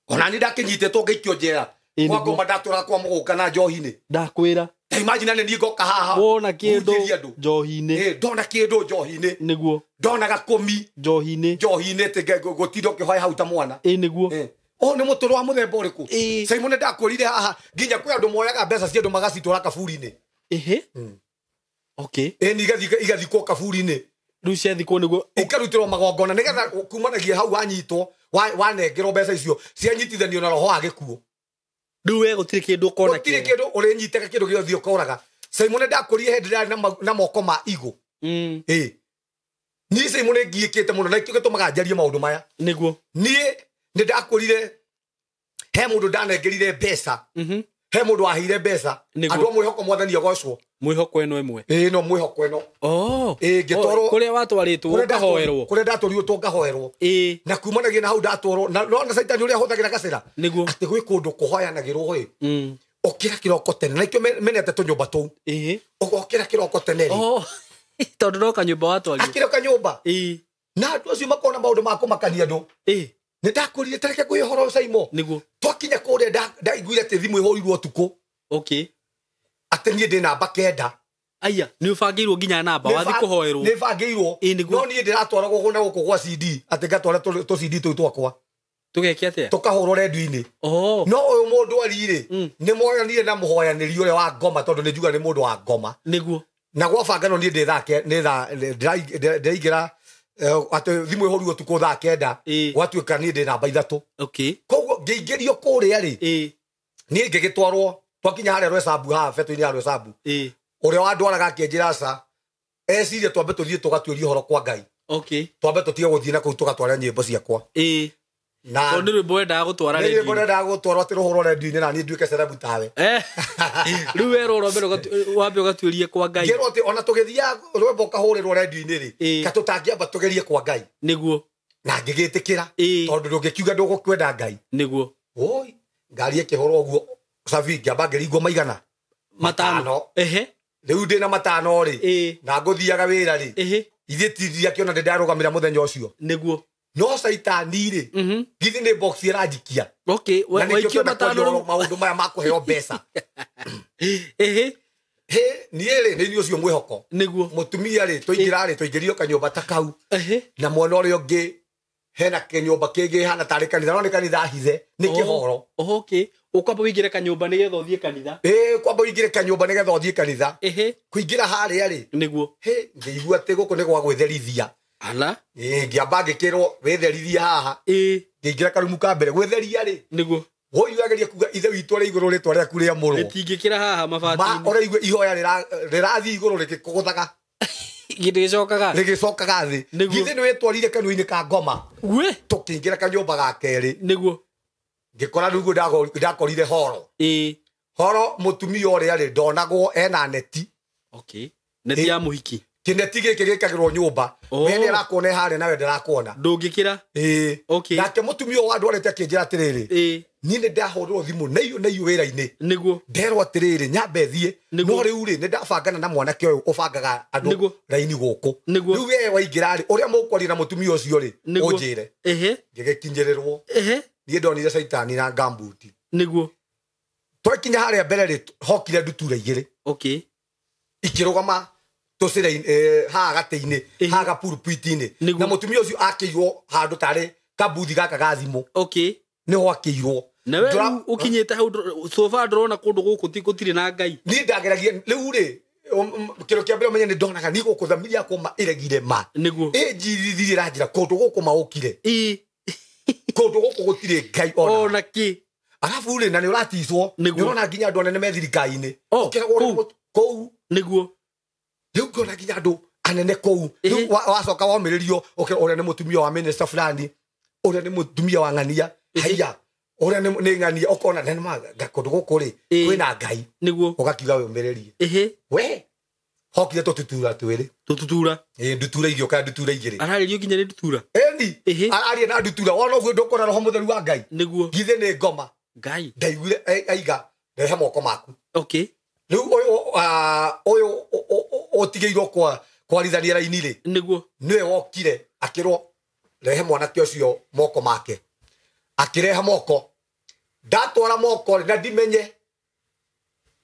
ona nĩ ndakĩnyitĩtwo ngaikio njera kwangoma ndatũraga kwa mũgũka na njohi-inĩ ndakwĩra ta imagine nĩ niĩ ngoka haha wona kĩndũ njohi-inĩ ndona kĩndũ njohi-inĩ nĩguo ndona gakũmi njohi-inĩ atĩ gũtinda ũkĩhoya hau ta mwana nĩguo ũyũ nĩ mũtũrũ wa mũthemba ũrĩkũ Simon ndakwĩrire haha nginya kwĩ andũ moyaga mbeca cia andũ magacitwara kaburi-inĩ Okay. Ĩni igathikwo kaburi-inĩ rĩu ciathikwo nĩguo ikarutĩrwo magongona nĩgetha kumanagia hau wanyitwo Wanengerwo mbeca icio cianyitithanio na roho wa gĩkuũ. Rĩu we gũtirĩ kĩndũ ũkona. Gũtirĩ kĩndũ ũrĩnyitaga kĩndũ gĩothe ũkoraga. Simon ndakũrire hĩndĩ ndarĩ na moko ma igũ. Ĩĩ. Niĩ Simon ngiĩkĩte mũno na nĩkĩo gĩtũmaga njarie maũndũ maya. Nĩguo. Niĩ nĩ ndakũrire he mũndũ ndanengerire mbeca. He mũndũ waheire mbeca. Andũ a mwĩhoko mwathani agocwo. Mwĩhoko ĩno ĩmwe. Ĩĩ no mwĩhoko ĩno. Oh. Ĩĩ ngĩtwarwo kũrĩa watwarĩtwo ũkahoerwo. Kũrĩa ndatwarirwo ngahoerwo. Ĩĩ. Na kumanagia na hau ndatwarwo na no na Caitani ũrĩa ahũthagĩra gacĩra. Nĩguo. Atĩ gwĩ kũndũ kũhoyanagĩrwo ĩ. Ũkĩra kĩroko tene na ikĩo menete tũnyũmba tũu. Ĩĩ. Ũgokĩra kĩroko tene rĩ. Oh. Tondũ no kanyũmba watwarirwo. Akĩra kanyũmba. Ĩĩ. Na andũ acio makona maũndũ ma kũmakania andũ. Ĩĩ. Nĩ ndakũrire tareke ngwĩhe ũhoro Simon. Nĩguo. Twakinya kũrĩa ndaiguire atĩ thimũ ĩhũrirwo ũtukũ. Okay. Atĩ niĩ ndĩ namba 9. Aya, nĩ ũbangĩirwo nginya namba wathi kũhoerwo. Nĩ bangĩirwo. No niĩ ndĩratwaragwo na gũkũ gwa CD atĩ ngatwara tũ CD tũu twakwa. Tũgeke atĩa? Tũkahũrwo rendio-inĩ. Oh. No ũyũ mũndũ ari-rĩ, nĩ moyanire na mũhoyanĩri ũrĩa wa ngoma tondũ nĩ njuga nĩ mũndũ wa ngoma. Nĩguo. Na gwabangano niĩ ndĩ thaa nĩ thaa ndĩraingĩra atĩ thimũ ĩhũrirwo ũtukũ thaa 9 gwatuĩka niĩ ndĩ namba 3. Okay. Koguo ngĩingĩrio kũrĩa rĩ, niĩ ngĩgĩtwarwo twakinya harĩa Rwesambu haha betũ-inĩ ya Rwesambu. Ũrĩa wandwaraga akĩnjĩra aca ecirie twambe tũthiĩ tũgatuĩrie ũhoro kwa Ngai. Okay. Twambe tũtige gũthiĩ na kũu tũgatwara nyĩmbo ciakwa. Na tondũ rwĩmbo wendaga gũtwara rendio. Rwĩmbo wendaga gũtwarwo atĩ rũhũrwo rendio-inĩ na niĩ nduĩke celebu tawe. Rĩu werwo ũrĩa mbere wambe ũgatuĩrie kwa Ngai. Ngĩrwo atĩ ona tũgĩthiaga rwĩmbo ũkahũrĩrwo rendio-inĩ rĩ, ka tũtangĩamba tũgerie kwa Ngai. Nĩguo. Na ngĩgĩtĩkĩra tondũ ndũngĩkiuga ndũgũkwenda Ngai. Nĩguo. Oi, ngari ĩkĩhũrwo ũguo Savi ngĩamba ngĩringwo maigana matano. Ehe. Rĩu ndĩna matano rĩ, na ngũthiaga wĩra rĩ, ithuĩ tindiakĩona ndĩ ndarũgamĩra mũthenya ũcio. Nĩguo. No Caitani rĩ, githĩ nĩ box ĩranjikia. Okay, waikio matano maũndũ maya ma kũheo mbeca. Ehe. He, niĩ rĩ, nĩ niĩ ũcio mwĩhoko. Nĩguo. Mũtumia rĩ, tũingĩra rĩ, tũingĩrio kanyũmba ta kau. Ehe. Na mwena ũrĩa ũngĩ hena kĩnyũmba kĩngĩ hana tarĩ kanitha, no nĩ kanitha hithe, nĩ kĩhoro. Okay. Ũkwamba ũingĩre kanyũmba nĩgetha ũthiĩ kanitha. Ĩĩ, kwamba ũingĩre kanyũmba nĩgetha ũthiĩ kanitha. Ehe. Kũingĩra harĩa rĩ. Nĩguo. He, ngĩigua atĩ gũkũ nĩ gwa gwĩtherithia. Ala. Ĩĩ, ngĩamba ngĩkĩrwo wĩtherithie haha. Ĩĩ. Ngĩingĩra karumu ka mbere gwĩtheria rĩ. Nĩguo. Woi wageria kuga ithe witũ arĩ igũrũ rĩtwa rĩaku rĩamũrwo. Rĩtingĩkĩra haha mabati-inĩ. Ma ũraigua ihoya rĩrathiĩ igũrũ rĩgĩkũgũthaga. Gĩgĩcokaga. Rĩgĩcokaga thĩ. Githĩ nĩ wĩtwarire kanua-inĩ ka ngoma. We. Tũkĩingĩra kanyũmba ga kerĩ. Nĩguo. Ngĩkora rĩu ndakorire horo. Ĩĩ. Horo mũtumia ũrĩa rĩ ndonagwo ena neti. Okay. Neti ya mũhiki. Kĩneti gĩkĩ gĩkagĩrwo nyũmba. We nĩ arakuona harĩa nawe ndarakuona. Ndũngĩkĩra. Ĩĩ. Okay. Nake mũtumia ũyũ wandwarĩte akĩnjĩra atĩrĩrĩ. Ĩĩ. Niĩ nĩ ndahũrĩrwo thimũ na iyo wĩra-inĩ. Nĩguo. Nderwo atĩrĩrĩ nyambe thiĩ. No rĩu rĩ nĩ ndabangana na mwanake ũyũ ũbangaga andũ raini gũkũ. Nĩguo. Rĩu we waingĩra rĩ ũrĩa mũkwaria na mũtumia ũcio rĩ ũnjĩre. Ehe. Ngĩgĩkinyĩrĩrwo. Ehe. Niĩ ndonire Caitani na ngambuti. Nĩguo. Twakinya harĩa mbere rĩ hokire ndutura igĩrĩ. Okay. Ikĩrũgama tũcĩra haha gatĩ-inĩ haha gapulpit-inĩ na mũtumia ũcio akĩirwo handũ tarĩ kabuthi gaka ga thimũ. Okay. Nĩho akĩirwo. Na we ũkinyĩte hau sofa ndũrona kũndũ gũkũ gũtirĩ na Ngai. Niĩ ndageragia rĩu rĩ kĩndũ kĩa mbere ũmenye nĩ ndonaga niĩ gũkũ thamiri yakwa ma ĩregire ma. Nĩguo. Ĩ njirithire ĩranjĩra kũndũ gũkũ ma ũkire. Ĩĩ. Kũndũ gũkũ gũtirĩ Ngai ona. Ona kĩ. Arabu rĩ na nĩ ũraticwo. Nĩ ũrona nginya andũ anene me thirikari-inĩ. Kũu. Nĩguo. Rĩu ngĩona nginya andũ anene kũu. Rĩu wacoka womĩrĩrio ũrĩa nĩ mũtumia wa minister fulani, ũrĩa nĩ mũtumia wa ng'ania. Haiya. Ũrĩa nĩ ng'ania ũkona nĩ ma kũndũ gũkũ rĩ kwĩna Ngai. Nĩguo. Ũgakiuga wĩũmĩrĩrie. Ehe. We. Hokire tũtutura twĩrĩ. Tũtutura. Ĩĩ ndutura igĩũka ndutura igĩrĩ. Ararĩrio nginya nĩ ndutura. Ĩni. Ehe. Araria na ndutura. Wona ũguo ndũkona roho mũtheru wa Ngai. Nĩguo. Githĩ nĩ ngoma. Ngai. Ndaiguire aiga rehe moko maku. Okay. Rĩu ũyũ ũtigĩirwo kwarithania raini rĩ. Nĩguo. Nĩwe wokire akĩrwo rehe mwanake ũcio moko make. Akĩrehe moko. Ndatwara moko na ndimenye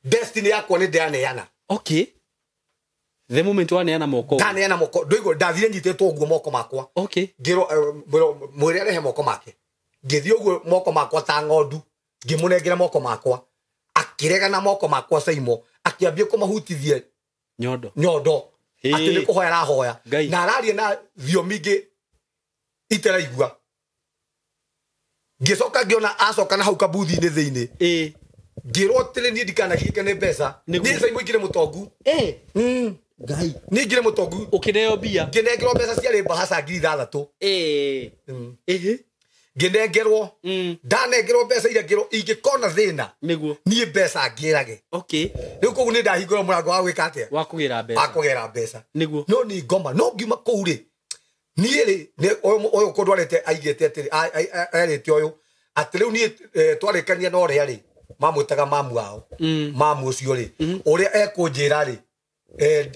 destiny yakwa nĩ ndaneana. Okay. The moment waneana moko. Ndaneana moko. Ndũigua ndathire nyitĩtwo ũguo moko makwa. Okay. Ngĩrwo mwĩre arehe moko make. Ngĩthiĩ ũguo moko makwa ta ng'ondu. Ngĩmũnengera moko makwa. Akĩrega na moko makwa Saimo. Akĩambia kũmahutithia nyondo. Nyondo. Atĩ nĩ kũhoya arahoya. Na araria na thiomi ingĩ itaraigua. Ngĩcoka ngĩona acoka na hau kabuthi-inĩ thĩinĩ. Ngĩrwo atĩrĩ niĩ ndikanagiĩke nĩ mbeca. Niĩ Simon ingĩrĩ mũtongu. Ngai. Niĩ ingĩrĩ mũtongu. Ũkĩneo mbia. Ngĩnengerwo mbeca ciarĩ mbahaca 6,000. Ngĩnengerwo. Ndanengerwo mbeca iria ngĩrwo ingĩkona thĩna. Nĩguo. Niĩ mbeca ngĩrage. Okay. Rĩu koguo nĩ ndahingũra mũrango wa gwĩka atĩa? Wa kũgĩra mbeca. Wa kũgĩra mbeca. Nĩguo. No nĩ ngoma no ngiuma kũu rĩ. Niĩ rĩ ũyũ kũndwarĩte aigĩte atĩrĩ erĩte ũyũ atĩ rĩu niĩ twarĩkania na ũrĩa rĩ mamwĩtaga mamu wao. Mamu ũcio rĩ ũrĩa ekũnjĩra rĩ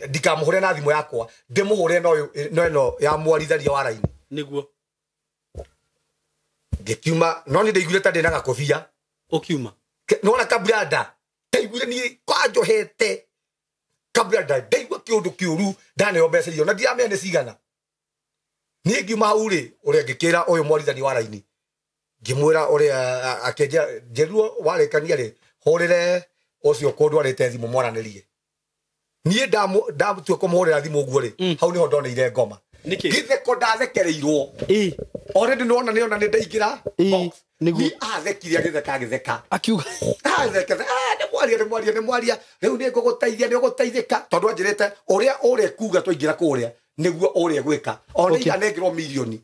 ndikamũhũre na thimũ yakwa ndĩmũhũre na ũyũ no ĩno ya mwaritharia wa raini. Nĩguo. Ngĩkiuma no nĩ ndaiguire ta ndĩna gakobia. Ũkiuma. Nona kabrada ndaiguire niĩ kwanjohete kabrada ndaigua kĩũndũ kĩũru ndaneo mbeca icio na ndiramenya nĩ cigana. Niĩ ngiuma hau rĩ ũrĩa ngĩkĩra ũyũ mwarithani wa raini ngĩmwĩra ũrĩa akĩnjĩra njĩrwo warĩkania rĩ hũrĩre ũcio kũndwarĩte thimũ mwaranĩrie. Niĩ ndatua kũmũhũrĩra thimũ ũguo rĩ hau nĩho ndoneire ngoma. Nĩkĩ? Gĩtheko ndathekereirwo. Already nĩwona nĩona nĩ ndaingĩra box. Nĩguo. Niĩ athekire agĩtheka agĩtheka. Akiuga. Athekete, nĩ mwaria nĩ mwaria nĩ mwaria rĩu nĩ ngũgũteithia nĩ ũgũteithĩka tondũ anjĩrĩte ũrĩa ũrĩa kuga twaingĩra kũrĩa nĩguo ũrĩa gwĩka. Ona iranengerwo mirioni.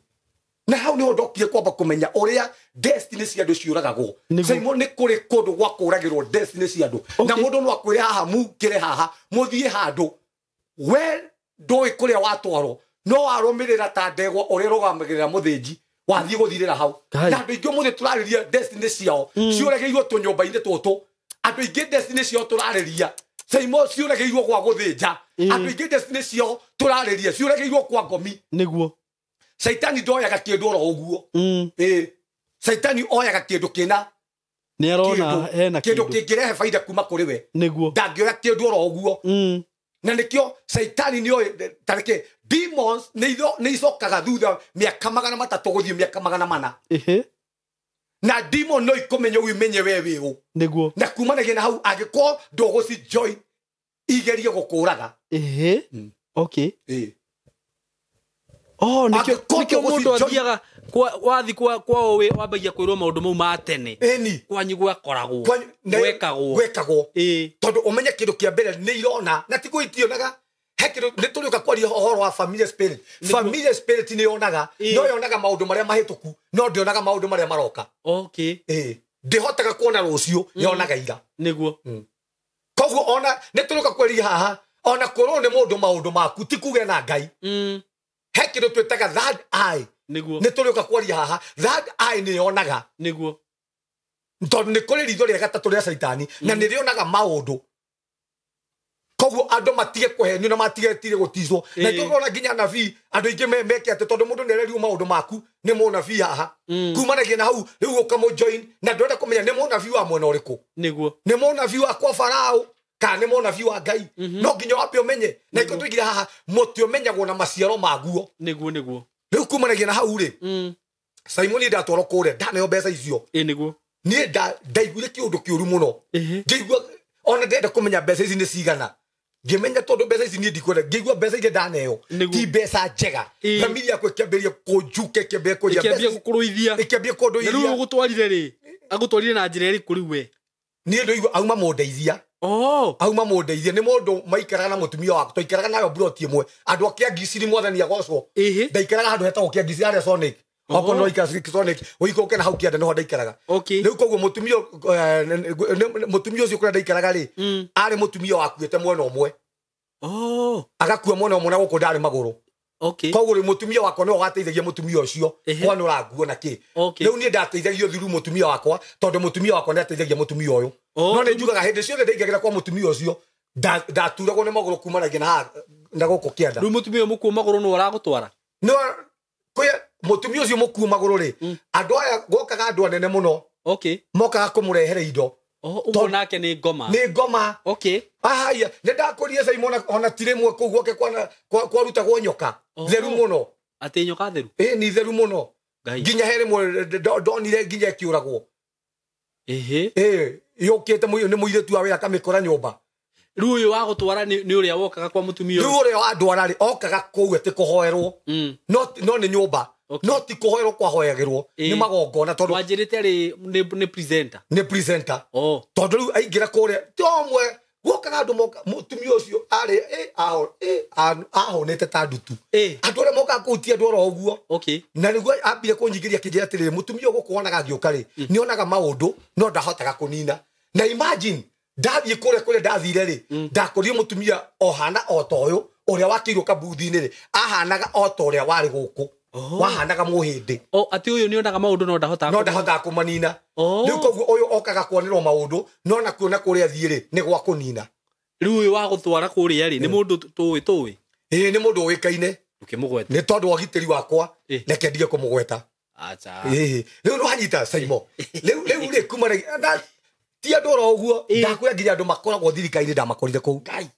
Na hau nĩho ndokire kwamba kũmenya ũrĩa destiny cia andũ ciũragagwo. Simon nĩ kũrĩ kũndũ gwa kũragĩrwo destiny cia andũ. Na mũndũ no akwĩre haha mukĩre haha mũthiĩ handũ we ndũĩ kũrĩa watwarwo no warũmĩrĩra ta ndegwa ũrĩa ũrũgamagĩrĩra mũthĩnji wathiĩ gũthirĩra hau. Na andũ aingĩ ũmũthĩ tũrarĩria destiny ciao ciũragĩirwo tũnyũmba-inĩ tũtũ. Andũ aingĩ destiny ciao tũrarĩria Simon ciũragĩirwo gwa gũthĩnja. Andũ aingĩ destiny ciao tũrarĩria ciũragĩirwo kwa ngomi. Nĩguo. Saitani ndoyaga kĩndũ oro ũguo. Saitani oyaga kĩndũ kĩna nĩ arona hena kĩndũ kĩngĩrehe baida kuma kũrĩ we. Nĩguo. Ndangĩoya kĩndũ oro ũguo. Na nĩkĩo Saitani nĩoĩ tareke demons nĩ icokaga thutha mĩaka 300 gũthiĩ mĩaka 400. Na demon no ikũmenye ũimenye we wĩ ũ. Nĩguo. Na kumanagia na hau angĩkorwo ndũgũci join igerie gũkũraga. Okay. Oh, nĩkĩo mũndũ athiaga wathi kwao wambagia kwĩrwo maũndũ mau ma tene. Kwanyu gwakoragwo. Gwekagwo. Tondũ ũmenye kĩndũ kĩa mbere nĩ irona na ti gwĩtionaga. He kĩndũ nĩ tũrĩũka kwaria ũhoro wa family spirit. Family spirit nĩ yonaga no yonaga maũndũ marĩa mahĩtũku no ndĩonaga maũndũ marĩa maroka. Okay. Ndĩhotaga kuona rũciũ yonaga ira. Nĩguo. Koguo ona nĩ tũrĩũka kwaria haha ona kwĩrwo nĩ mũndũ maũndũ maku ti kuge na Ngai. He kĩndũ twĩtaga third eye. Nĩguo. Nĩ tũrĩũka kwaria haha third eye nĩ yonaga. Nĩguo. Tondũ nĩ kũrĩ ritho rĩa gatatũ rĩa Saitani na nĩ rĩonaga maũndũ. Koguo andũ matige kũhenio na matigetire gũticwo. Na tũrona nginya anabii andũ aingĩ meke atĩ tondũ mũndũ nĩarerirwo maũndũ maku nĩ mũnabii haha. Kumanagia na hau rĩu ũkamũ-join na ndwenda kũmenya nĩ mũnabii wa mwena ũrĩkũ. Nĩguo. Nĩ mũnabii wa kwa Farao kana nĩ mũnabii wa Ngai. No nginya wambe ũmenye. Na ikũ tũigire haha mũtĩ ũmenyagwo na maciaro maguo. Nĩguo nĩguo. Rĩu kumanagia na hau rĩ. Simon ndatwarwo kũrĩa ndaneo mbeca icio. Nĩguo. Niĩ ndaiguire kĩũndũ kĩũru mũno. Ngĩigua ona ndenda kũmenya mbeca ici nĩ cigana. Ngĩmenya tondũ mbeca ici niĩ ndikwenda ngĩigua mbeca iria ndaneo ti mbeca njega. Family yakwa ĩkĩambĩrĩria kũnjuka ĩkĩambĩrĩria kũnjia ĩkĩambia gũkũrũithia. Ĩkĩambia kũndũithia. Na rĩu ũgũtwarire rĩ agũtwarire na njĩra ĩrĩkũ rĩu we? Niĩ ndũigua auma mũndeithia. Auma mũndeithia nĩ mũndũ maikaraga na mũtumia wakwa twaikaraga nayo mburoti ĩmwe andũ a Kĩangiciri mwathani agocwo. Ndaikaraga handũ hetagwo Kĩangiciri harĩa Sonic. Okorwo no ikara Sonic ũikũrũke na hau kĩanda nĩho ndaikaraga. Rĩu koguo mũtumia ũcio kũrĩa ndaikaraga rĩ arĩ mũtumia wakuĩte mwena ũmwe. Agakua mwena ũmwe na gũkũ ndarĩ magũrũ. Koguo rĩ mũtumia wakwa nĩwe wateithagia mũtumia ũcio kwanũra nguo na kĩ. Rĩu niĩ ndateithagio through mũtumia wakwa tondũ mũtumia wakwa nĩateithagia mũtumia ũyũ. No nĩ njugaga hĩndĩ ciothe ndaingagĩra kwa mũtumia ũcio ndaturagwo nĩ magũrũ kumanagia na haha na gũkũ kĩanda. Rĩu mũtumia ũyũ mũkuo magũrũ nĩwe ũragũtwara? No mũtumia ũcio mũkuo magũrũ rĩ andũ aya gokaga andũ anene mũno. Mokaga kũmũrehere indo. Ũguo nake nĩ ngoma. Nĩ ngoma. Haya nĩ ndakũria Simon ona ti rĩmwe kũu gwake kwarutagwo nyoka theru mũno. Atĩ nyoka theru? Nĩ theru mũno. Nginya he rĩmwe ndonire nginya ĩkĩũragwo. Yũkĩte nĩ mũirĩtu wa wĩra akamĩkora nyũmba. Rĩu ũyũ wa gũtwara nĩ ũrĩa wokaga kwa mũtumia ũyũ? Rĩu ũrĩa wandwara rĩ okaga kũu atĩ kũhoerwo. No nĩ nyũmba. No ti kũhoerwo kwahoyagĩrwo nĩ magongona tondũ wanjĩrĩte arĩ nĩ presenter. Nĩ presenter. Tondũ rĩu aingĩra kũrĩa ti ũmwe guokaga andũ moka mũtumia ũcio arĩ ahũnĩte ta ndutu. Andũ arĩa mokaga kũu ti andũ oro ũguo. Na nĩguo ambire kũnyingĩria akĩnjĩra atĩrĩrĩ mũtumia ũyũ gũkũ wonaga agĩũka rĩ nĩ onaga maũndũ no ndahotaga kũnina. Na imagine ndathiĩ kũrĩa kũrĩa ndathire rĩ ndakorire mũtumia ohana o ta ũyũ ũrĩa wakĩirwo kabuthi-inĩ rĩ ahanaga o ta ũrĩa warĩ gũkũ. Wahanaga mũhĩndĩ. Atĩ ũyũ nĩ onaga maũndũ no ndahotaga kũmanina. Rĩu koguo ũyũ okaga kuonerwo maũndũ no na kuona kũrĩa athiĩ rĩ nĩ gwa kũnina. Rĩu ũyũ wa gũtwara kũrĩa rĩ nĩ mũndũ tũĩ? Ĩĩ nĩ mũndũ ũĩkaine. Ndũkĩmũgwete. Nĩ tondũ wa ũgitĩri wakwa reke ndige kũmũgweta. Acha. Ĩĩ rĩu nĩwanyita Saimo. Rĩu rĩ kuma ti andũ oro ũguo ndakwĩra nginya andũ makoragwo thirikari-inĩ ndamakorire kũu. Ngai.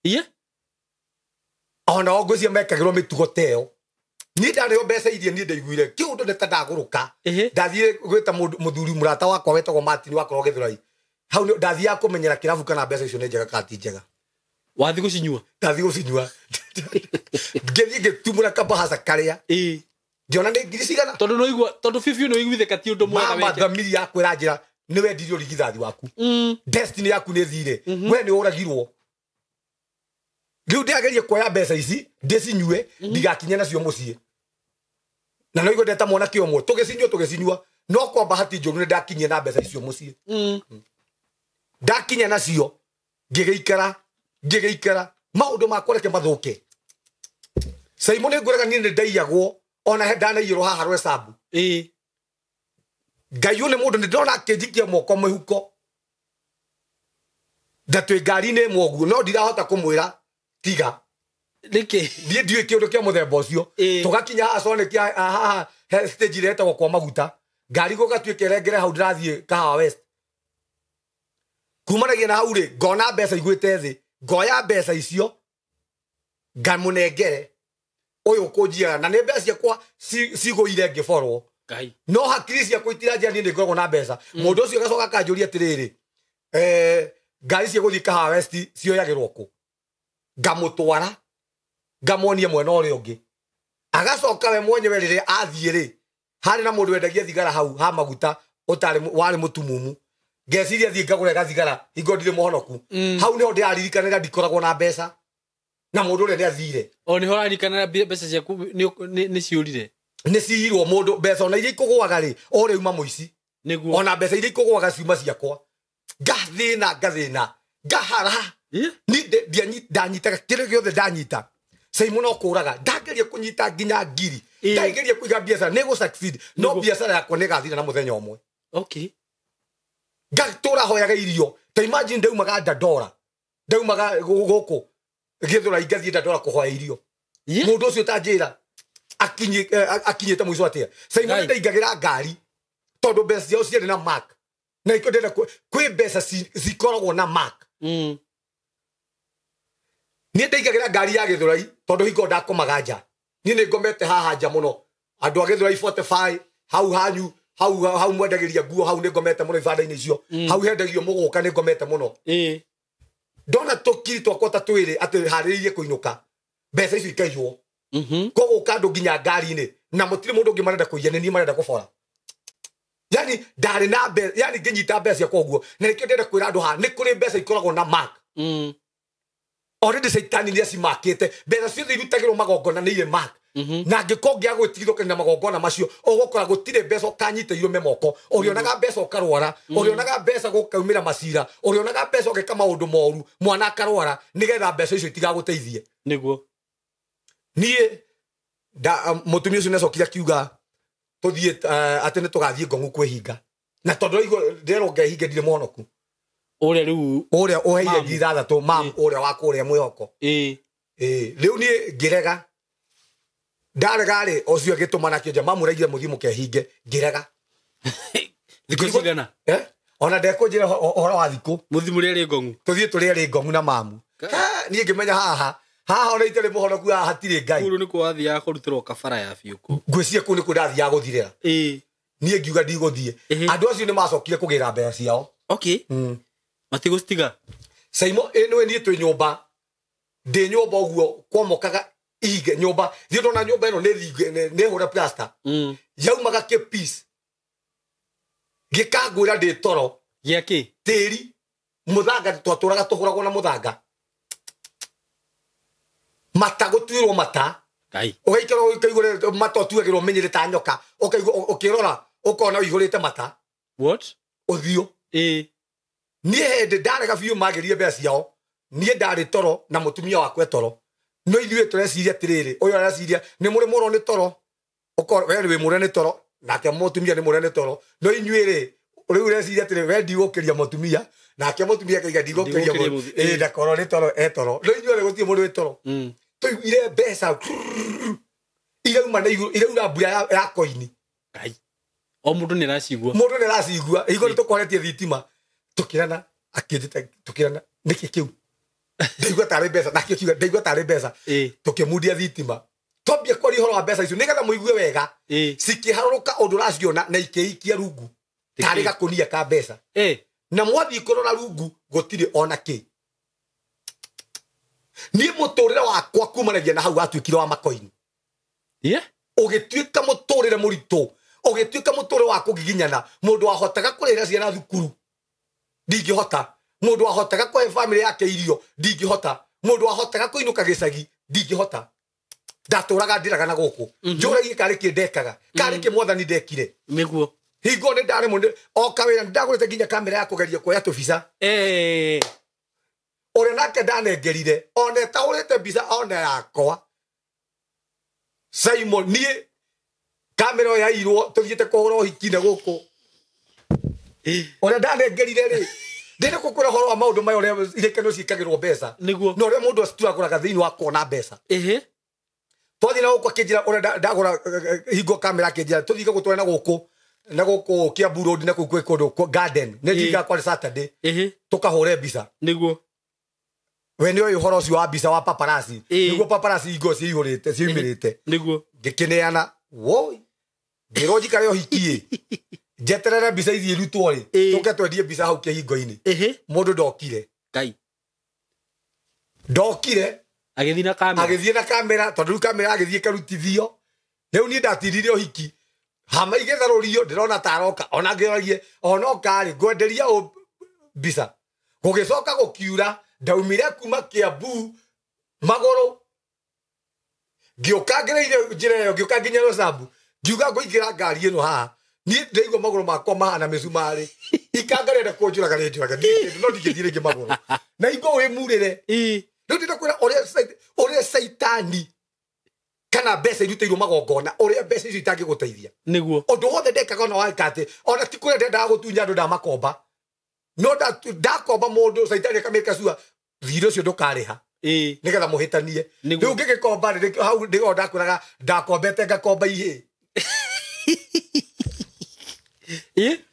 Iye? Ona o ngwĩciria mekagĩrwo mĩtugo ta ĩyo. Niĩ ndarĩo mbeca iria niĩ ndaiguire kĩũndũ nĩ ta ndagũrũka. Ndathire gwĩta mũthuri mũrata wakwa wetagwo Martin wakorwo Gĩthũrai. Hau ndathiaga kũmenyera kĩrabu kana mbeca icio nĩ njega kana ti njega. Wathiĩ gũcinyua? Ndathiĩ gũcinyua. Ngĩthiĩ ngĩtumũra kabahaca karĩa. Ngĩona nĩ ngiri cigana. Tondũ nĩũigua tondũ biũ nĩũiguithĩka ti ũndũ mwega weke. Mama thamiri yaku ĩranjĩra nĩ wendirie ũrigithathi waku. Destiny yaku nĩ thire. We nĩ ũragirwo. Rĩu ndĩrageria kuoya mbeca ici ndĩcinyue ndigakinye nacio mũciĩ. Na no igua ndeta mwanake ũmwe tũgĩcinyua no kwa bahati njũru nĩ ndakinyia na mbeca icio mũciĩ. Ndakinya nacio ngĩgĩikara maũndũ makwa reke mathũke. Saimo nĩ ngwĩraga niĩ nĩ ndaiyagwo ona he ndanaiyĩrwo haha Rwesambu. Ngai ũyũ nĩ mũndũ nĩ ndĩrona akĩnjikia moko mĩhuko. Na twĩ ngari-inĩ ĩmwe ũguo no ndirahota kũmwĩra tiga. Nĩkĩ? Niĩ ndiũĩ kĩũndũ kĩa mũthemba ũcio. Tũgakinya haha Sonic haha he stage ĩrĩa ĩtagwo kwa maguta. Ngari gũgatuĩka ĩrengere hau ndĩrathiĩ Kahawa West. Kumanagia na hau rĩ ngona mbeca igwĩte thĩ ngoya mbeca icio ngamũnengere ũyũ ũkũnjiaga na nĩ mbeca ciakwa cigũire ngĩborwo. No hakiri ciakwa itiranjĩra niĩ nĩ ngoragwo na mbeca. Mũndũ ũcio agacoka akanjũria atĩrĩrĩ ngari cia gũthiĩ Kahawa West cioyagĩrwo kũ? Ngamũtwara ngamuonia mwena ũrĩa ũngĩ. Agacoka we mwenyewe rĩrĩa athiĩ rĩ harĩ na mũndũ wendagia thigara hau ha maguta ũtarĩ warĩ mũtumumu. Ngeciria thiĩ ngagũre gathigara hingo ndirĩ mũhonoku. Hau nĩho ndĩraririkanĩra ndikoragwo na mbeca na mũndũ ũrĩa nĩathire. O nĩho ũraririkanĩra mbeca ciaku nĩ ciũrire? Nĩ ciirwo mũndũ mbeca ona iria ikũgũaga rĩ o rĩu uma mũici. Nĩguo. Ona mbeca iria ikũgũaga ciuma ciakwa. Ngathĩna ngahara. Niĩ ndanyitaga kĩrĩa gĩothe ndanyita. Saimo no kũraga ndageria kũnyita nginya ngiri. Ndageria kũiga biacara nĩ gũ succeed no biacara yakwa nĩ ĩgathira na mũthenya ũmwe. Ngatũra hoyaga irio. Ta imagine ndaumaga Dandora. Ndaumaga gũkũ Gĩthũrai ngathiĩ Dandora kũhoya irio. Mũndũ ũcio ũtanjĩra akinyĩte mũico atĩa. Saimo nĩ ndaingagĩra ngari tondũ mbeca ciao ciarĩ na mark. Na ikĩo ndĩrenda kwĩ mbeca cikoragwo na mark. Niĩ ndaingagĩra ngari ya Gĩthũrai tondũ hingo ndakomaga nja. Niĩ nĩ ngomete haha nja mũno. Andũ a Gĩthũrai 45 hau hanyu hau mwendagĩria nguo hau nĩ ngomete mũno ibanda-inĩ icio. Hau hendagio mũgũka nĩ ngomete mũno. Ndona tũkiri twakwa ta twĩrĩ atĩ harĩrĩirie kũinũka mbeca icio ikaiywo. Koguo andũ nginya ngari-inĩ na mũtirĩ mũndũ ũngĩ marenda kũiya nĩ niĩ marenda kũbora. Yani ndarĩ na mbeca yani ngĩnyita mbeca ciakwa ũguo na nĩkĩo ndĩrenda kwĩra andũ haha nĩ kũrĩ mbeca ikoragwo na mark. Already Saitani nĩ acimakĩte mbeca ciothe irutagĩrwo magongona nĩ irĩ mark. Na angĩkorwo ũngĩaga gwĩtigithũkania na magongona macio ũgũkora gũtirĩ mbeca ũkanyita irũme moko. Ũrĩonaga mbeca ũkarwara, ũrĩonaga mbeca gũkaumĩra macira, ũrĩonaga mbeca ũgeka maũndũ moru, mwana akarwara nĩgetha mbeca icio itigagũteithie. Nĩguo. Niĩ mũtumia ũcio nĩacokire akiuga tũthiĩ atĩ nĩ tũgathiĩ Ngong'u kwĩhinga. Na tondũ ndĩrerwo ngehinge ndirĩ mũhonoku. Ũrĩa rĩu ũrĩa ũheire ngiri ithathatũ mam ũrĩa wa kũrĩa mwĩhoko. Rĩu niĩ ngĩrega. Ndarega rĩ ũcio agĩtũma nakĩo nja mamu ũraigire mũthiĩ mũkehinge ngĩrega. Thikũ cigana? Ona ndekũnjĩra ũhoro wa thikũ. Mũthiĩ mũrĩe rĩ Ngong'u? Tũthiĩ tũrĩe rĩ Ngong'u na mamu. Niĩ ngĩmenya haha haha ona itarĩ mũhonoku haha hatirĩ Ngai. Kũu nĩkuo wathiaga kũrutĩrwo kabara ya biũ kũu. Ngwĩciria kũu nĩkuo ndathiaga gũthirĩra. Niĩ ngiuga ndigũthiĩ. Andũ acio nĩ macokire kũgĩra mbeca ciao. Matigũcitiga? Saimo ĩnĩwe niĩ twĩ nyũmba ndĩ nyũmba ũguo kwomokaga Ihinge nyũmba thiĩ ndona nyũmba ĩno nĩ hũre plaster. Yaumaga kĩ piece. Gĩkangwĩra ndĩ toro. Gĩakĩ? Tĩri. Mũthanga twatũraga tũhũragwo na mũthanga. Mata gũtuĩrwo mata. Ngai. Ũgaikara ũkaigua mata ũtuagĩrwo menyere ta nyoka. Ũkaigua ũkĩrora ũkona ũihũrĩte mata. What? Ũthiũ. Ĩĩ. Niĩ hĩndĩ ndarega biũ magerie mbeca ciao. Niĩ ndarĩ toro na mũtumia wakwa toro. No ithuĩ tũreciria atĩrĩrĩ, ũyũ areciria nĩ mũrĩ mũro nĩ toro. Ũkorwo we wĩ mũre nĩ toro, nake mũtumia nĩ mũre nĩ toro. No inyuĩ rĩ, rĩu ũreciria atĩrĩ, we ndigũkĩria mũtumia, nake mũtumia akauga ndigũkĩria ĩĩ ndakorwo nĩ toro e toro. No inyuĩ rĩ gũtirĩ mũndũ wĩ toro. Tũiguire mbeca irauma na igũrũ, iraura mbura ya koini. Ngai. O mũndũ nĩ aracigua. Mũndũ nĩ aracigua, hingo nĩ tũkwaretie thitima. Tũkĩrana, akĩnjĩta tũkĩrana, nĩkĩ kĩu? Ndaigua tarĩ mbeca, nake akiuga ndaigua tarĩ mbeca. Tũkĩmundia thitima. Twambia kwaria ũhoro wa mbeca icio nĩgetha mũigue wega. Cikĩharũrũka ũndũ ũraciona na ikĩikia rungu. Tarĩ gakũnia ka mbeca. Na mwathiĩ kũrora rungu gũtirĩ ona kĩ. Niĩ mũtũrĩre wakwa kumanagia na hau watuĩkire wa makoini. Ũgĩtuĩka mũtũrĩre mũritũ, ũgĩtuĩka mũtũrĩre wa kũgiginyana. Mũndũ wahotaga kũrĩhĩra ciana thukuru ndingĩhota. Mũndũ wahotaga kũhe family yake irio ndingĩhota. Mũndũ wahotaga kũinũka gĩcagi ndingĩhota. Ndatũraga ndĩraga na gũkũ. Njũragie karĩ kĩ ndekaga, karĩ kĩ mwathani ndekire. Nĩguo. Hingo nĩ ndarĩ mũndũ o kawĩra ndagũrĩte nginya kamera ya kũgeria kuoya tũbica. Ũrĩa nake ndanengerire ona ĩtaũrĩte mbica ona yakwa. Simon niĩ kamera ĩyo yairwo tũthiĩte kũhũra ũhiki na gũkũ. Ũrĩa ndanengerire rĩ, ndĩrĩ kũkwĩra ũhoro wa maũndũ maya ũrĩa irĩkano ciĩkagĩrwo mbeca. Nĩguo. Na ũrĩa mũndũ acituagũraga thĩinĩ wa kuona mbeca. Twathiĩ na gũkũ akĩnjĩra ũrĩa ndagũra hingo kamera akĩnjĩra tũthiĩ gũtwara na gũkũ na gũkũ Kiambu Road na kũu kwĩ kũndũ garden. Nĩ njiga kwarĩ Saturday. Tũkahũre mbica. Nĩguo. We nĩ ũĩ ũhoro ũcio wa mbica wa paparazzi. Nĩguo paparazzi hingo ciihũrĩte ciumĩrĩte. Nĩguo. Ngĩkĩneana woi. Ngĩrwo njikare ũhiki ĩ. Njeterere mbica ithiĩ irutwo rĩ. Tũke twendie mbica hau kĩhingo-inĩ. Mũndũ ndokire. Ngai. Ndokire. Agĩthiĩ na kamera. Agĩthiĩ na kamera tondũ rĩu kamera agĩthiĩ ĩkarutithio. Rĩu niĩ ndatindirie ũhiki. Hama igĩtharũrio ndĩrona ta aroka ona ngĩoragie ona oka rĩ ngwenderia ũ mbica. Gũgĩcoka gũkiura ndaumire kuma Kiambu magũrũ. Ngĩũka ngereire njĩra ĩyo ngĩũka nginya Rosambu. Ngiuga ngũingĩra ngari ĩno haha. Niĩ ndĩraigua magũrũ makwa mahana mĩcumarĩ. Ikanga rĩenda kũnjũraga rĩnjũraga. No ndingĩthiĩ rĩngĩ magũrũ. Na hingo wĩmurĩre. Rĩu ndĩrenda kwĩra ũrĩa caitani kana mbeca irutĩirwo magongona ũrĩa mbeca icio itangĩgũteithia. Nĩguo. Ũndũ wothe ndekaga ona weka atĩ ona ti kũrĩa ndendaga gũtunya andũ ndamakomba. No ndakomba mũndũ caitani akamĩka cua thirĩ ũcio ndũkarĩha. Nĩgetha mũhĩtanie. Rĩu ngĩgĩkomba rĩ hau nĩho ndakwĩraga ndakombete ngakomba ihĩĩ.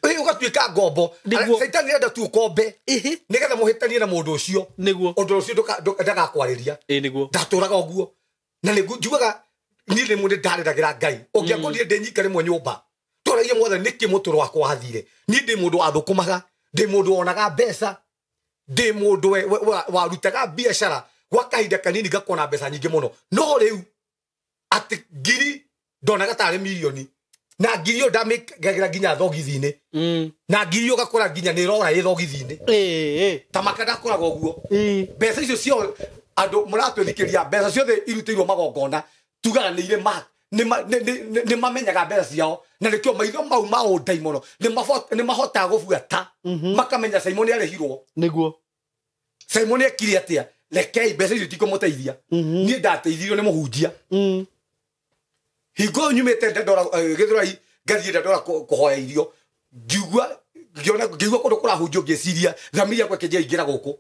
Ũgatuĩka ngombo. Caitani arenda tu ũkombe. Nĩgetha mũhĩtanie na mũndũ ũcio. Nĩguo. Ũndũ ũcio ndagakwarĩria. Nĩguo. Ndatũraga ũguo. Na nĩ njugaga niĩ rĩmwe nĩ ndarĩragĩra Ngai. Ũngĩakorire ndĩ nyika rĩmwe nyũmba. Tũragia mwathani nĩkĩ mũtũrũ wakwa wathire. Niĩ ndĩ mũndũ wathũkũmaga, ndĩ mũndũ wonaga mbeca, ndĩ mũndũ warutaga biacara gwa kahinda kanini ngakona mbeca nyingĩ mũno. No rĩu atĩ ngiri ndonaga tarĩ mirioni. Na ngiri ĩyo ndamĩkagĩra nginya thogithi-inĩ. Na ngiri ĩyo ũgakora nginya nĩ ĩrora ĩ thogithi-inĩ. Ta maka ndakoraga ũguo. Mbeca icio ciothe andũ mũratwĩthikĩria mbeca ciothe irutĩirwo magongona tugaga nĩ irĩ nĩ mamenyaga mbeca ciao na nĩkĩo maitho mau ma ũndaimono nĩ mahotaga gũbuata makamenya Simon arĩhirwo. Nĩguo. Simon ekire atĩa? Rekei mbeca icio itikũmũteithia. Niĩ ndateithirio nĩ mũhunjia. Hingo nyumĩte Dandora Gĩthũrai ngathiĩ Dandora kũhoya irio ngiugua ngiona ngiugua kũndũ kũrahunjio ngĩciria thamiri yakwa ĩkĩnjĩra ingĩra gũkũ.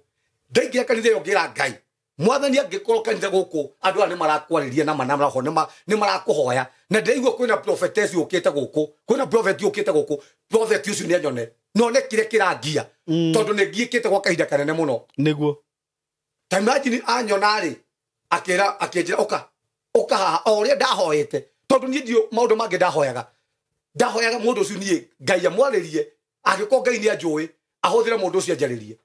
Ndaingĩra kanitha ĩyo ngĩra Ngai mwathani angĩkorwo kanitha gũkũ andũ aya nĩ marakwarĩria na manaho nĩ marakũhoya na ndĩraigua kwĩna prophetess ũkĩte gũkũ kwĩna prophet ũkĩte gũkũ prophet ũcio nĩ anyone no ne kĩrĩa kĩrangia tondũ nĩ ngiĩkĩte gwa kahinda kanene mũno. Nĩguo. Ta imagine anyona rĩ akĩra akĩnjĩra ũka ũka haha o ũrĩa ndahoete tondũ niĩ ndiũ maũndũ mangĩ ndahoyaga ndahoyaga mũndũ ũcio niĩ Ngai amwarĩrie angĩkorwo Ngai nĩ anjũĩ ahũthĩre mũndũ ũcio anjarĩrie.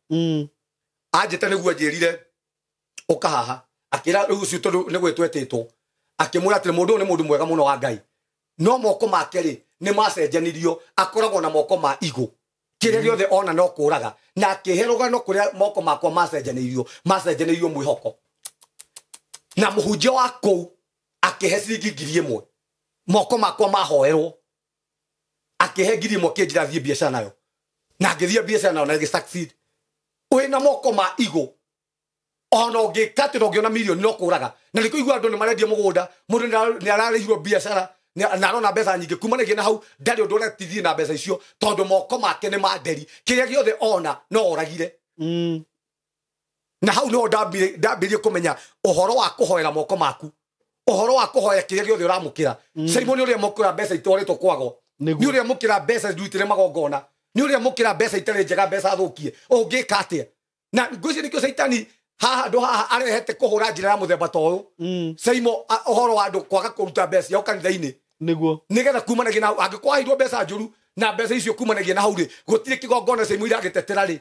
Anjĩte nĩguo anjĩrire ũka haha Akĩra rĩu ũcio tondũ nĩ gwĩtwo etĩtwo. Akĩmwĩra atĩrĩ mũndũ ũyũ nĩ mũndũ mwega mũno wa Ngai. No moko make rĩ nĩ macenjanirio, akoragwo na moko ma igũ. Kĩrĩa gĩothe ona no kũraga. Na akĩhe rũgano kũrĩa moko makwa macenjanĩirio mwĩhoko. Na mũhunjia wa kũu akĩhe ciringi 1,000. Moko makwa mahoerwo. Akĩhe 1,000 kĩnjĩra thiĩ biacara nayo. Na ngĩthiĩ biacara nayo na ĩgĩ succeed. Wĩna moko ma igũ. Ona ũngĩka atĩ ũngĩona milioni no kũraga. Na nĩkĩo igua andũ nĩ marendia mũgũnda, mũndũ nĩ ararĩhirwo biacara na arona mbeca nyingĩ kumanagia na hau ndarĩ ũndũ ũratithie na mbeca icio tondũ moko make nĩ ma nderi. Kĩrĩa gĩothe ona no oragire. Na hau nĩho ndambirie kũmenya ũhoro wa kũhoera moko maku. Ũhoro wa kũhoya kĩrĩa gĩothe ũramũkĩra. Simon nĩ ũrĩa mũkĩra mbeca itwarĩtwo kwago. Nĩ ũrĩa mũkĩra mbeca ndutire magongona. Nĩ ũrĩa mũkĩra mbeca itarĩ njega, mbeca thũkie. Ũngĩka atĩa? Na ngwĩciria nĩkĩo Caitani haha andũ haha arehete kũhũra njĩra ya mũthemba ta ũyũ. Simon ũhoro wa andũ kwaga kũruta mbeca ciao kanitha-inĩ. Nĩguo. Nĩgetha kumanagia na hau angĩkorwo waheirwo mbeca njũru na mbeca icio kumanagia na hau rĩ gũtirĩ kĩgongona Simon iragĩtetera rĩ.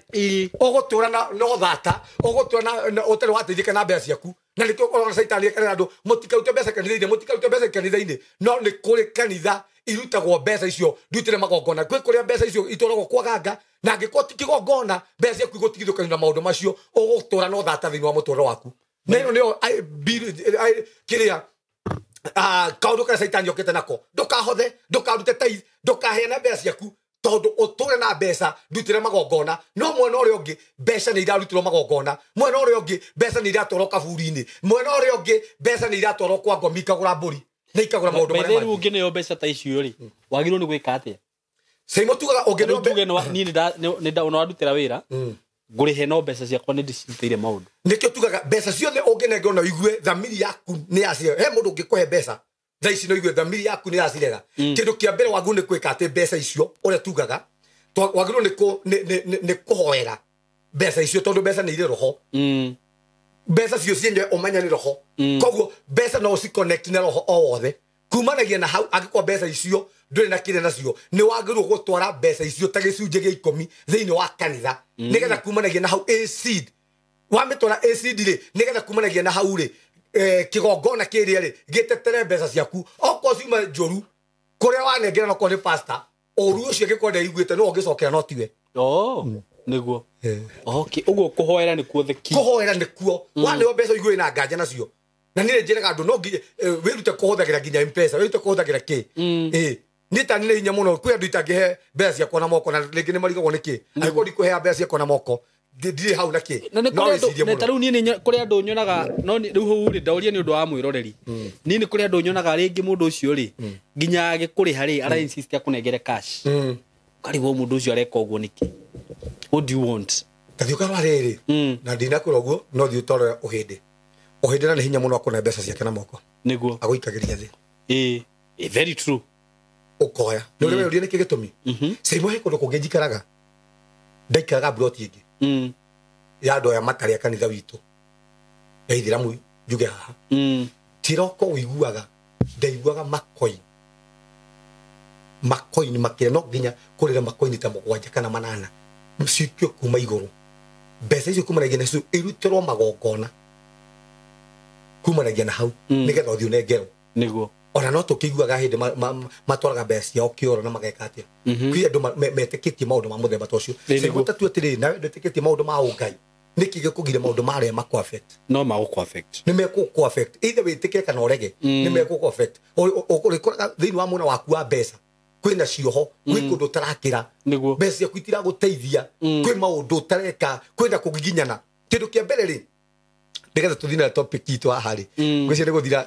Ũgũtũra na ũthata, ũgũtũra na ũtarĩ wateithĩka na mbeca ciaku. Na nĩkĩo ũrona Caitani ekarĩra andũ mũtikarute mbeca kanitha-inĩ, mũtikarute mbeca kanitha-inĩ. No nĩ kũrĩ kanitha irutagwo mbeca icio ndutire magongona. Gwĩ kũrĩa mbeca icio itwaragwo kwa ganga, na angĩkorwo ti kĩgongona mbeca ciaku igũtigithũkanio na maũndũ macio, ũgũtũra na ũthata thĩinĩ wa mũtũrĩre waku. Na ĩno nĩyo kĩrĩa kaũndũ karĩa Caitani okĩte nako. Ndũkahothe, ndũkarute tithe, ndũkaheane mbeca ciaku tondũ ũtũre na mbeca ndutire magongona. No mwena ũrĩa ũngĩ mbeca nĩ irarutirwo magongona, mwena ũrĩa ũngĩ mbeca nĩ iratwarwo kaburi-inĩ, mwena ũrĩa ũngĩ mbeca nĩ iratwarwo kwa ngomi ikagũra mbũri na ikagũra maũndũ marĩa mangĩ. Rĩu ũngĩneo mbeca ta icio rĩ wagĩrĩirwo nĩ gwĩka atĩa? Simon tugaga ũngĩneo tuge niĩ nĩ ndarutĩra wĩra ngũrĩhe no mbeca ciakwa nĩ ndĩcirutĩire maũndũ. Nĩkĩo tugaga mbeca ciothe ũngĩnengerwo na ũigue thamiri yaku nĩ yacirega. He mũndũ ũngĩkũhe mbeca thaa ici na ũigue thamiri yaku nĩ yacirega. Kĩndũ kĩa mbere wagĩrĩirwo nĩ gwĩka atĩ mbeca icio ũrĩa tugaga wagĩrĩirwo nĩ kũhoera mbeca icio tondũ mbeca nĩ irĩ roho. Mbeca cio cienyewe ũmenya nĩ roho. Koguo mbeca no ũciconnect na roho o wothe. Kumanagia na hau angĩkorwo mbeca icio ndũrĩ na kĩrĩa nacio nĩ wagĩrĩirwo gũtwara mbeca icio ta gĩcunjĩ gĩa 10 thĩinĩ wa kanitha nĩgetha kumanagia na hau a seed wamĩtwara a seed rĩ nĩgetha kumanagia na hau rĩ kĩgongona kĩrĩa rĩ gĩtetere mbeca ciaku okorwo ciuma njũru kũrĩa wanengera no korwo nĩ pastor ũru ũcio angĩkorwo ndeiguĩte no ũngĩcokera no tiwe. Nĩguo. Okay, ũguo kũhoera nĩkuo the key. Kũhoera nĩkuo. Waneo mbeca ũigue na nganja nacio. Na niĩ njĩraga andũ no nginya wĩrute kũhũthagĩra nginya M-Pesa, wĩrute kũhũthagĩra kĩ. Niĩ ta nĩ hinya mũno kwĩ andũ itangĩhe mbeca ciakwa na moko na rĩngĩ nĩ marigagwo nĩkĩ. Angĩkorwo ndikũhea mbeca ciakwa na moko ndirĩ hau na kĩ. No wĩcirie mũno. Ta rĩu niĩ nĩ kũrĩ andũ nyonaga no rĩu hau rĩ ndaũria nĩ ũndũ wa mwĩroreri. Niĩ nĩ kũrĩ andũ nyonaga rĩngĩ mũndũ ũcio rĩ nginya agĩkũrĩha rĩ ara insist akũnengere cash. Ũkarigwo mũndũ ũcio areka ũguo nĩkĩ? What do you want? Tathiĩ ũkarora rĩrĩ na ndinakwĩra ũguo no thiĩ ũtware ũhĩndĩ. Ũhĩndĩ na nĩ hinya mũno akũne mbeca ciake na moko. Nĩguo. Agũikagĩria thĩ. Very true. Ũkoya. Nĩ ũrĩa ũria nĩkĩ gĩtũmi? Simon he kũndũ kũngĩ njikaraga. Ndaikaraga mburoti ĩngĩ. Ya andũ aya matarĩ a kanitha witũ. Ya ithĩramu njuge haha. Tiroko ũiguaga ndaiguaga makoini. Makoini makĩria no nginya kũrĩra makoini ta 7 kana 8. Cikio kuma igũrũ. Mbeca icio kumanagia nacio irutĩrwo magongona. Kumanagia na hau nĩgetha ũthiĩ ũnengerwo. Nĩguo. Ona no tũkĩiguaga hĩndĩ matwaraga mbeca ciao kĩoro na mageka atĩa. Kwĩ andũ metĩkĩtie maũndũ ma mũthemba ta ũcio. Simon ta tue atĩrĩrĩ nawe ndwĩtĩkĩtie maũndũ ma ũngai. Nĩkĩ gĩkũgiria maũndũ marĩa makũ affect? No magũkũ affect. Nĩ mekũkũ affect. Either wĩtĩkĩre kana ũrege nĩ mekũkũ affect. Ũrĩkoraga thĩinĩ wa mwena waku wa mbeca kwĩna cioho, gwĩ kũndũ ũtarakĩra. Mbeca ciaku itiragũteithia, kwĩ maũndũ ũtareka, kwĩna kũgiginyana. Kĩndũ kĩa mbere rĩ nĩgetha tũthiĩ na topic itũ haha rĩ ngwĩciria nĩ gũthira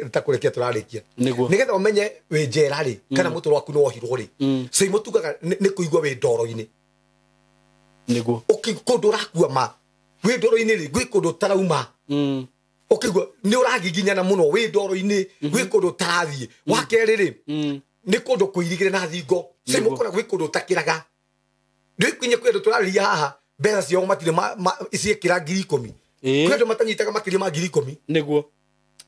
ta kũrĩkia tũrarĩkia. Nĩgetha ũmenye wĩ njera rĩ kana mũtũrĩre waku nĩ wohirwo rĩ Simon tugaga nĩ kũigua wĩ ndoro-inĩ. Nĩguo. Kũndũ ũrakua ma wĩ ndoro-inĩ rĩ gwĩ kũndũ ũtarauma. Ũkĩigua nĩ ũragiginyana mũno wĩ ndoro-inĩ gwĩ kũndũ ũtarathiĩ. Wa kerĩ rĩ nĩ kũndũ kũirigĩre na thingo. Simon kũna gwĩ kũndũ ũtakĩraga. Rĩu kinya kwĩ andũ tũrarĩria haha mbeca ciao matirĩ ciĩkĩra 10,000. Kwĩ andũ matanyitaga makĩria ma 10,000. Nĩguo.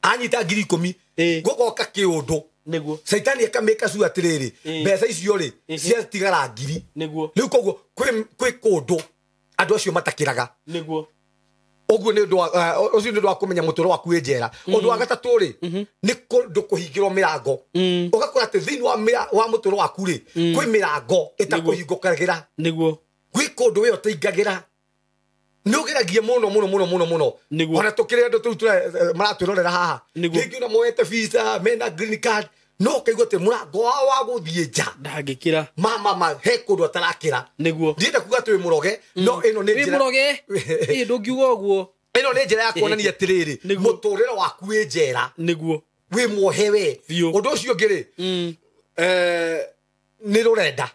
Anyita 10,000 gũgoka kĩũndũ. Nĩguo. Caitani akamĩka cua atĩrĩrĩ mbeca icio rĩ ciatigara 1,000. Nĩguo. Rĩu koguo kwĩ kũndũ andũ acio matakĩraga. Nĩguo. Ũguo nĩ ũndũ ũcio nĩ ũndũ wa kũmenya mũtũrĩre waku wĩ njera. Ũndũ wa gatatũ rĩ, nĩ kũndũ kũhingĩrwo mĩrango. Ũgakora atĩ thĩinĩ wa mũtũrĩre waku rĩ, kwĩ mĩrango ĩtakũhingũkagĩra. Nĩguo. Gwĩ kũndũ we ũtaingagĩra. Nĩ ũgeragia mũno mũno mũno mũno mũno. Ona tũkĩrĩ andũ tũu maratwĩrorera haha. Rĩngĩ ona moete visa, mena green card, no ũkaigua atĩ mũrango wao wa gũthiĩ nja ndangĩkĩra. Mama he kũndũ atarakĩra. Nĩguo. Ndienda kuga atĩ wĩ mũroge, no ĩno nĩ njĩra. Wĩ mũroge? Ĩ ndũngiuga ũguo. Ĩno nĩ njĩra ya kuonania atĩrĩrĩ, mũtũrĩre waku wĩ njera. Nĩguo. Wĩ muohe we. Ũndũ ũcio ũngĩ rĩ, nĩ rũrenda.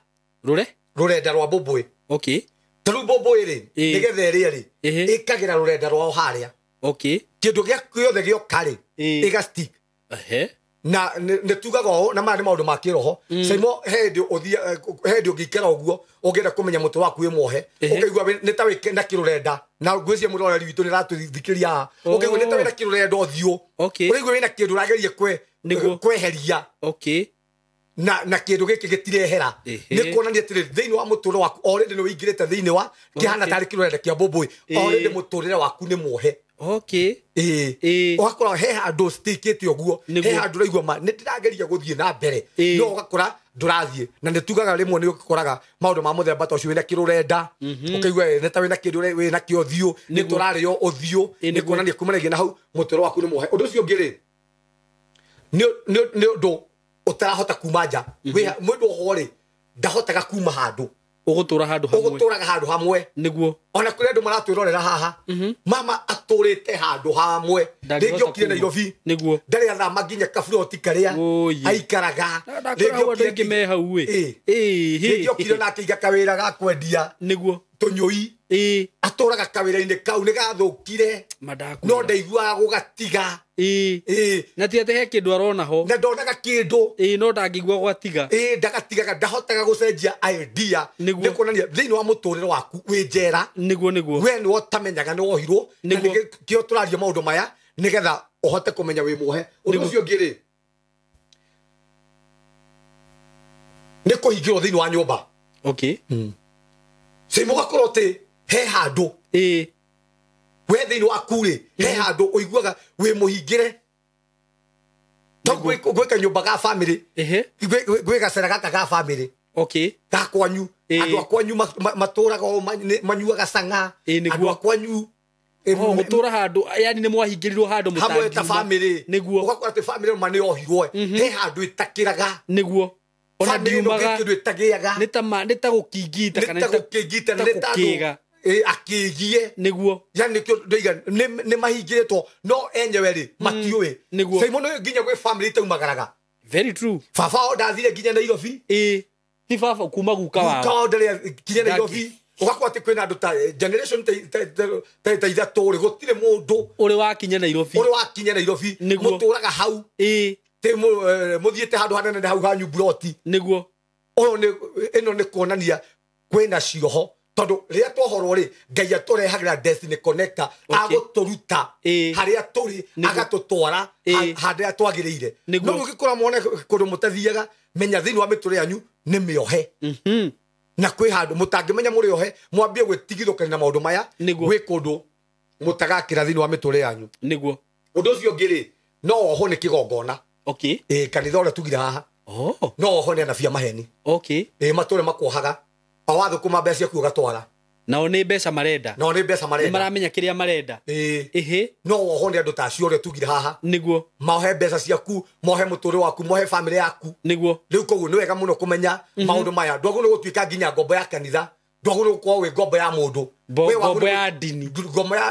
Rũrenda rwa mbũmbũĩ. Okay. Ta rĩu mbũmbũĩ rĩ, nĩgetha ĩrĩe rĩ, ĩkagĩra rũrenda rwao harĩa. Okay. Kĩndũ gĩothe gĩoka rĩ, ĩga stick. Na nĩ tugaga ũũ, na maya nĩ maũndũ ma kĩroho. Saimo he hĩndĩ ũngĩikara ũguo, ũngĩenda kũmenya mũtwe waku wĩ muohe, ũkaigua nĩ ta wĩ na kĩrũrenda. Na ngwĩciria mũroreri witũ nĩ aratũthikĩrĩria haha. Ũkaigua nĩ ta wĩ na kĩrũrenda ũthiũ. Ũraigua wĩna kĩndũ ũrageria kweheria. Okay. Na kĩndũ gĩkĩ gĩtirehera. Nĩ kuonania atĩrĩrĩ, thĩinĩ wa mũtũrĩre waku already nĩ ũingĩrĩte thĩinĩ wa kĩhana tarĩ kĩrũrenda kĩa mbũmbũĩ. Already mũtũrĩre waku nĩ muohe. Okay. Ũgakora he handũ stickĩte ũguo, he handũ ũraigua ma nĩ ndĩrageria gũthiĩ na mbere, no ũgakora ndũrathiĩ. Na nĩ tugaga rĩmwe nĩ ũkoraga maũndũ ma mũthemba ta ũcio, wĩna kĩrũrenda, ũkaigua nĩ ta wĩna kĩndũ wĩna kĩo ũthiũ, nĩ tũrarĩo ũthiũ, nĩ kuonania kumanagia na hau mũtũrĩre waku nĩ muohe. Ũndũ ũcio ũngĩ rĩ, nĩ ũndũ ũtarahota kuma nja. Mũndũ oho rĩ, ndahotaga kuma handũ. Ũgũtũra handũ hamwe. Ũgũtũraga handũ hamwe. Nĩguo. Ona kũrĩ andũ maratwĩrorera haha, mama atũrĩte handũ hamwe. Rĩngĩ okire Nairobi. Nĩguo. Ndarĩ athama nginya kaburoti karĩa aikaraga. Rĩngĩ okire angĩ me hau ĩ. Rĩngĩ okire na akĩiga kawĩra ga kwendia. Nĩguo. Tũnyũi. Atũraga kawĩra-inĩ kau nĩ gathũkire. No ndaiguaga gũgatiga. Na ti atĩ he kĩndũ arona ho. Na ndonaga kĩndũ. No ndangĩigua gwatiga. Ndagatigaga, ndahotaga gũcenjia idea. Nĩ kuonania thĩinĩ wa mũtũrĩre waku wĩ njera. Nĩguo nĩguo. We nĩwe ũtamenyaga nĩ wohirwo. Na nĩkĩo tũraria maũndũ maya nĩgetha ũhote kũmenya wĩ muohe. Ũndũ ũcio ũngĩ rĩ, nĩ kũhingĩrwo thĩinĩ wa nyũmba. Okay. Simo ũgakorwo atĩ he handũ. We thĩinĩ waku rĩ, he handũ ũiguaga wĩ mũhingĩre. To gwĩ kanyũmba ga family. Gwĩ gacera gaka ga family. Okay. Ga kwanyu. Andũ a kwanyu matũraga o manyuaga cang'a. Andũ a kwanyu gũtũra handũ, yani nĩ mwahingĩrirwo handũ mũtangiuma. Hamwe ta family. Nĩguo. Ũgakora atĩ family ma nĩ yohirwo. He handũ ĩtakĩraga. Nĩguo. Ona ndiumaga. Kĩndũ ĩtagĩaga. Nĩ ta gũkingita kana nĩ ta gũkingita, nĩ ta gũkĩga. Akĩgie. Nĩguo. Yani nĩkĩo ndoiga nĩ mahingĩrĩtwo no enyewe rĩ matiũĩ. Nĩguo. Saimo nĩ nginya gwĩ family itaumagaraga. Very true. Baba wao ndathire nginya Nairobi. Ti baba kuma guka wao. Guka wao ndarĩ nginya Nairobi. Ũgakora atĩ kwĩna andũ ta generation ta ithatũ rĩ, gũtirĩ mũndũ ũrĩ wakinya Nairobi. Ũrĩ wakinya Nairobi. Mũtũraga hau. Tĩ mũthiĩte handũ hanene hau hanyu buroti. Nĩguo. Ũyũ nĩ ĩno nĩ kuonania kwĩna cioho. Tondũ rĩrĩa twohorwo rĩ, Ngai atũrehagĩra destiny connector, agũtũruta harĩa tũrĩ, agatũtwara harĩa twagĩrĩire. No mũngĩkora muone kũndũ mũtathiaga, menya thĩinĩ wa mĩtũrĩre yanyu nĩ mĩohe. Na kwĩ handũ mũtangĩmenya mũrĩ ohe, mwambie gwĩtigithũkania na maũndũ maya, gwĩ kũndũ mũtagakĩra thĩinĩ wa mĩtũrĩre yanyu. Nĩguo. Ũndũ ũcio ũngĩ rĩ, no wohwo nĩ kĩgongona. Okay. Kanitha ũrĩa tugire haha. No wohwo nĩ anabii a maheni. Okay. Matũre makuohaga. O wathũkũma mbeca ciaku ũgatwara. Nao nĩ mbeca marenda. Nao nĩ mbeca marenda. Nĩ maramenya kĩrĩa marenda. No wohwo nĩ andũ ta acio ũrĩa tugire haha. Nĩguo. Mohe mbeca ciaku, mohe mũtũrĩre waku, mohe family yaku. Nĩguo. Rĩu koguo nĩ wega mũno kũmenya maũndũ maya. Ndwagĩrĩirwo gũtuĩka nginya ngombo ya kanitha. Ndwagĩrĩirwo gũkorwo wĩ ngombo ya mũndũ. Ngombo ya ndini.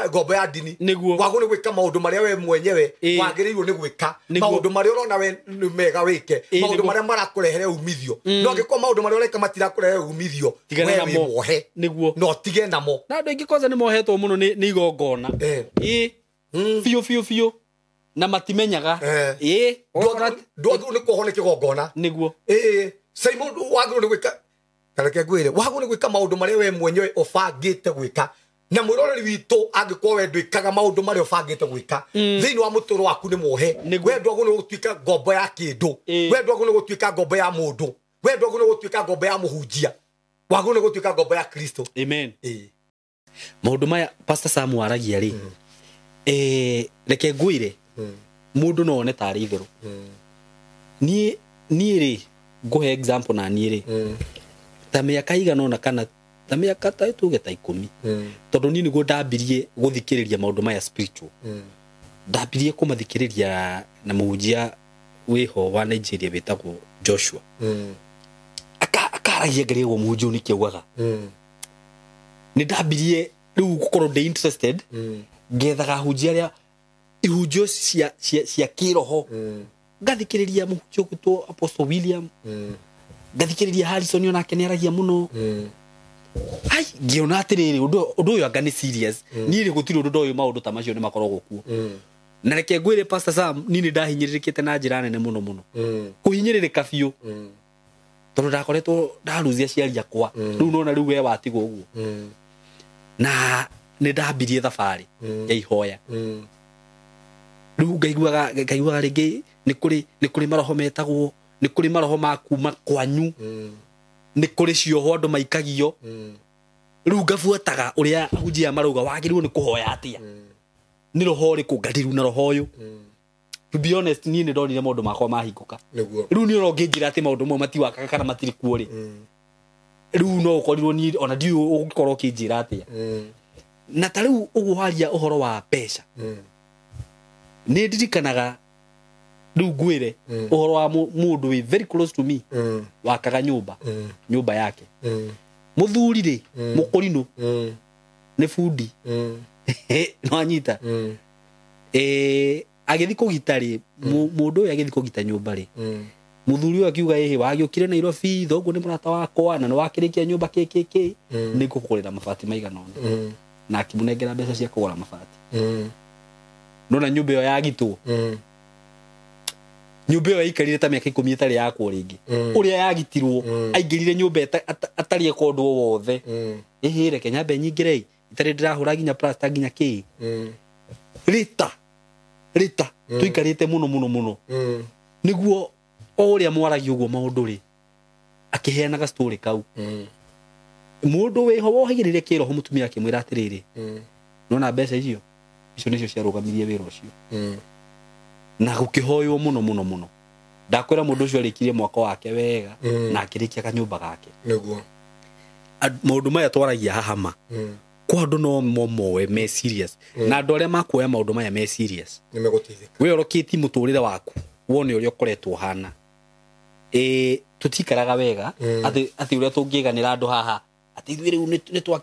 Ngombo ya ndini. Nĩguo. Wagĩrĩirwo gwĩka maũndũ marĩa we mwenyewe wagĩrĩirwo nĩ gwĩka. Maũndũ marĩa ũrona we nĩ mega wĩke. Maũndũ marĩa marakũrehere umithio. No angĩkorwo maũndũ marĩa ũreka matirakũrehere umithio, we wĩ muohe. Nĩguo. No tige namo. Na andũ aingĩ kwanza nĩ mohetwo mũno nĩ igongona. Biũ biũ biũ. Na matimenyaga. Ndwagĩrĩirwo nĩ kuohwo nĩ kĩgongona. Nĩguo. Simon wagĩrĩirwo nĩ gwĩka. Kareke ngwĩre, wagĩrĩirwo nĩ gwĩka maũndũ marĩa we mwenyewe ũbangĩte gwĩka. Na mwĩroreri witũ angĩkorwo we ndwĩkaga maũndũ marĩa ũbangĩte gwĩka, thĩinĩ wa mũtũrĩre waku nĩ muohe. We ndwagĩrĩirwo nĩ gũtuĩka ngombo ya kĩndũ. We ndwagĩrĩirwo nĩ gũtuĩka ngombo ya mũndũ. We ndwagĩrĩirwo nĩ gũtuĩka ngombo ya mũhunjia. Wagĩrĩirwo nĩ gũtuĩka ngombo ya Kristo. Amen. Maũndũ maya Pastor Sam aragia rĩ, reke ngwĩre mũndũ no one tarĩ itherũ. Niĩ rĩ ngũhe example na niĩ rĩ, ta mĩaka igana ũna kana ta mĩaka ta tuge ta 10, tondũ niĩ nĩguo ndambirie gũthikĩrĩria maũndũ maya spiritual. Ndambirie kũmathikĩrĩria na mũhunjia wĩho wa Nigeria wĩtagwo Joshua. Akaragia ngarĩgwo mũhunjia ũyũ nĩkĩ augaga. Nĩ ndambirie rĩu gũkorwo ndĩ interested, ngethaga ahunjia arĩa ihunjio cia kĩroho. Ngathikĩrĩria mũhunjia ũgwĩtwo Apostle William, ngathikĩrĩria Harrison onake nĩaragia mũno. Ai, ngĩona atĩrĩrĩ, ũndũ ũyũ anga nĩ serious. Niĩ rĩ gũtirĩ ũndũ ndoĩ maũndũ ta macio nĩ makoragwo kuo. Na reke ngwĩre Pastor Sam, niĩ nĩ ndahinyĩrĩrĩkĩte na njĩra nene mũno mũno. Kũhinyĩrĩrĩka biũ. Tondũ ndakoretwo ndaruzi aciari akwa. Rĩu nona rĩu we watigwo ũguo. Na nĩ ndambirie thabarĩ ya ihoya. Rĩu ngaiguaga rĩngĩ nĩ kũrĩ maroho metagwo, nĩ kũrĩ maroho ma kuma kwanyu, nĩ kũrĩ cioho andũ maikagio. Rĩu ngabuataga ũrĩa ahunjia marauga wagĩrĩirwo nĩ kũhoya atĩa. Nĩ roho ũrĩkũ ngadiru na roho ũyũ. To be honest, niĩ nĩ ndonire maũndũ makwa mahingũka. Rĩu niĩ ũrongĩnjĩra atĩ maũndũ mamwe matiwakaga kana matirĩ kuo rĩ, rĩu no ũkorirwo niĩ ona ndiũĩ ũgũkorwo ũkĩnjĩra atĩa. Na ta rĩu ũguo waria ũhoro wa mbeca, nĩ ndirikanaga rĩu ngwĩre ũhoro wa mũndũ wĩ very close to me, wakaga nyũmba, nyũmba yake. Mũthuri rĩ, mũkũrinũ, nĩ bundi. No anyita. Agĩthiĩ kũgita rĩ, mũndũ ũyũ agĩthiĩ kũgita nyũmba rĩ, mũthuri ũyũ akiuga ĩhĩ wagĩũkire Nairobi, thoguo nĩ mũrata wakwa na nĩ wakĩrĩkia nyũmba kĩ nĩ ngũkũgũrĩra mabati maigana ũna. Na akĩmũnengera mbeca cia kũgũra mabati. Nona nyũmba ĩyo yagitwo. Nyũmba ĩyo yaikarire ta mĩaka 10 ĩtarĩ yakwo rĩngĩ. Ũrĩa yagitirwo, aingĩrire nyũmba atarĩ eka ũndũ o wothe. Ĩhĩ reke nyambe nyingĩre itarĩ ndĩrahũra nginya plaster nginya kĩ. Rita tũikarĩte mũno mũno mũno. Nĩguo o ũrĩa mwaragia ũguo maũndũ rĩ, akĩheanaga story kau. Mũndũ wĩho wohĩgĩrĩire kĩroho mũtumia akĩmwĩra atĩrĩrĩ, nona mbeca icio nĩcio ciarũgamirie wĩra ũcio. Na gũkĩhoywo mũno mũno mũno. Ndakwĩra mũndũ ũcio arĩkirie mwaka wake wega, na akĩrĩkia kanyũmba gake. Nĩguo. Maũndũ maya twaragia haha ma, kwa andũ no momoe me serious. Na andũ arĩa makuoya maũndũ maya me serious, nĩmegũteithĩka. We ũrokĩtie mũtũrĩre waku wone ũrĩa ũkoretwo ũhana. Tũtikaraga wega, atĩ ũrĩa tũngĩganĩra andũ haha, atĩ ithuĩ rĩu nĩ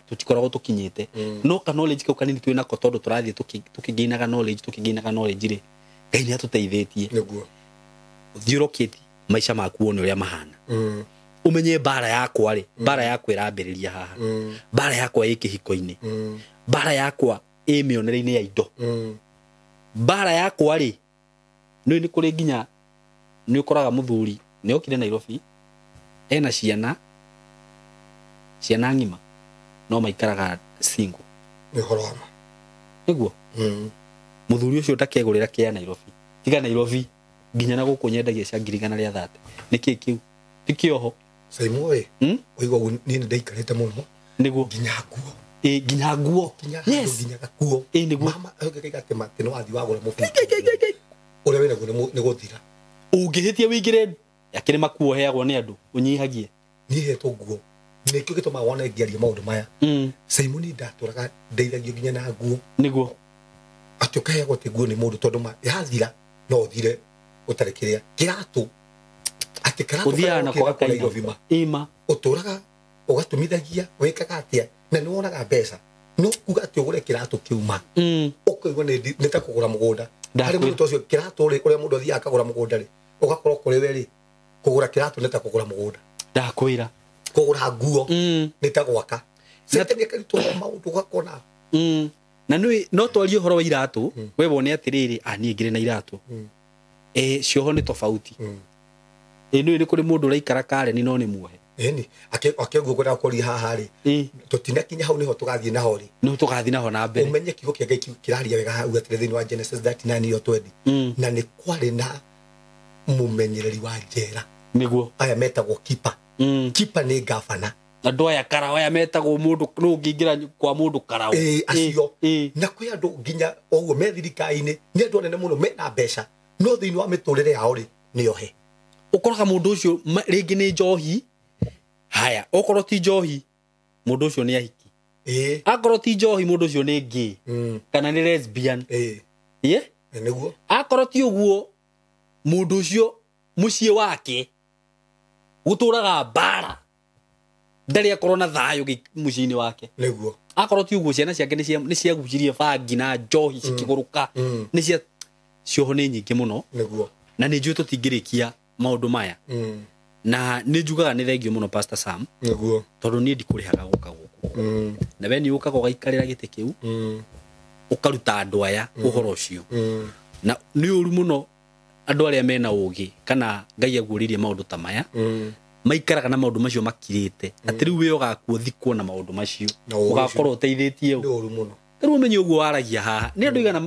tũtikoragwo tũkinyĩte. No ka knowledge kau kanini twĩ nako tondũ tũrathiĩ tũkĩgainaga knowledge, tũkĩgainaga knowledge rĩ, Ngai nĩ atũteithĩtie. Nĩguo. Ũthiĩ ũrokĩtie maica maku wone ũrĩa mahana. Ũmenye mbara yakwa rĩ, mbara yakwa ĩrambĩrĩria haha. Mbara yakwa ĩ kĩhiko-inĩ. Mbara yakwa ĩ mĩonere-inĩ ya indo. Mbara yakwa rĩ, nĩ kũrĩ nginya nĩ ũkoraga mũthuri nĩ okire Nairobi ena ciana ng'ima no maikaraga single. Nĩ ũhoro wa ma. Nĩguo. Mũthuri ũcio ndakegũrĩra kĩa Nairobi, tiga Nairobi nginya na gũkũ nyendagia cia 130,000. Nĩkĩ kĩu? Ti kĩoho. Saimo ĩ, ũigua ũguo niĩ nĩ ndaikarĩte mũno. Nĩguo. Nginya nguo. Nginya nguo. Yes. Nginya gakuo. Nĩguo. Mama agĩkaiga atĩ matĩ no wathiĩ wagũra mũbira. Ũrĩa wĩnaguo nĩ gũthira. Ũngĩhĩtia wĩingĩre akĩrĩ makuo heagwo nĩ andũ, ũnyihagie. Niĩ hetwo nguo. Nĩkĩo gĩtũmaga wone ngĩaria maũndũ maya. Simoni ndatũraga ndeithagio nginya na nguo. Nĩguo. Atĩ ũkaheagwo atĩ nguo nĩ mũndũ tondũ yathira no ũthire ũtarĩ kĩrĩa. Kĩratũ. Atĩ kĩratũ ũthiaga nako gakaina. Ĩma. Ũtũraga ũgatumithagia wĩkaga atĩa na nĩ wonaga mbeca. No kuga atĩ ũgũre kĩratũ kĩu ma. Ũkaigua nĩ ta kũgũra mũgũnda. Harĩ mũndũ ta ũcio kĩratũ rĩ, ũrĩa mũndũ athiaga akagũra mũgũnda rĩ, ũgakorwo kũrĩ we rĩ, kũgũra kĩratũ nĩ ta kũgũra mũgũnda. Ndakwĩra. Kũgũra nguo nĩ ta gwaka. Setania karitũ maũndũ ũgakona. Na nĩ no twarie ũhoro wa iratũ, we wone atĩrĩrĩ, niĩ ngĩrĩ na iratũ. Cioho nĩ tofauti. Nĩ kũrĩ mũndũ ũraikara Karen no nĩ muohe. Ĩni, akĩguo kwenda kũria haha rĩ, tũtinakinya hau nĩho tũgathiĩ naho rĩ. Nĩho tũgathiĩ naho na mbere. Ũmenye kiugo kĩa Ngai kĩraria wega hau atĩrĩ thĩinĩ wa Genesis 39:20. Na nĩ kwarĩ na mũmenyereri wa njera. Nĩguo. Aya metagwo keeper. Keeper nĩ gavana. Andũ aya karao aya metagwo mũndũ no ũngĩingĩra kwa mũndũ karao. Acio. Na kwĩ andũ nginya ũguo me thirikari-inĩ nĩ andũ anene mũno mena mbeca no thĩinĩ wa mĩtũrĩre yao rĩ nĩ ohe. Ũkoraga mũndũ ũcio rĩngĩ nĩ njohi. Haya, okorwo ti njohi mũndũ ũcio nĩ ahiki. Akorwo ti njohi mũndũ ũcio nĩ gay. Kana nĩ lesbian. Nĩguo. Akorwo ti ũguo mũndũ ũcio mũciĩ wake gũtũraga mbara. Ndarĩ akorwo na thayũ mũciĩ-inĩ wake. Nĩguo. Akorwo ti ũguo ciana ciake nĩ ciagucirie bangi na njohi cikĩgũrũka. Nĩ cia cioho nĩ nyingĩ mũno. Nĩguo. Na nĩ njũĩ tũtingĩrĩkia maũndũ maya. Na nĩ njugaga nĩ thengio mũno Pastor Sam. Nĩguo. Tondũ niĩ ndikũrĩhaga gũka gũkũ. Na we nĩ ũkaga ũgaikarĩra gĩtĩ kĩu. Ũkaruta andũ aya ũhoro ũcio. Na nĩ ũru mũno andũ arĩa mena ũgĩ kana Ngai aguũrĩirie maũndũ ta maya. Maikaraga na maũndũ macio makirĩte. Atĩ rĩu we ũgakua thikwo na maũndũ macio. Ũgakorwo ũteithĩtie ũ. Nĩ ũru mũno. Rĩu ũmenye ũguo waragia haha. Nĩ andũ igana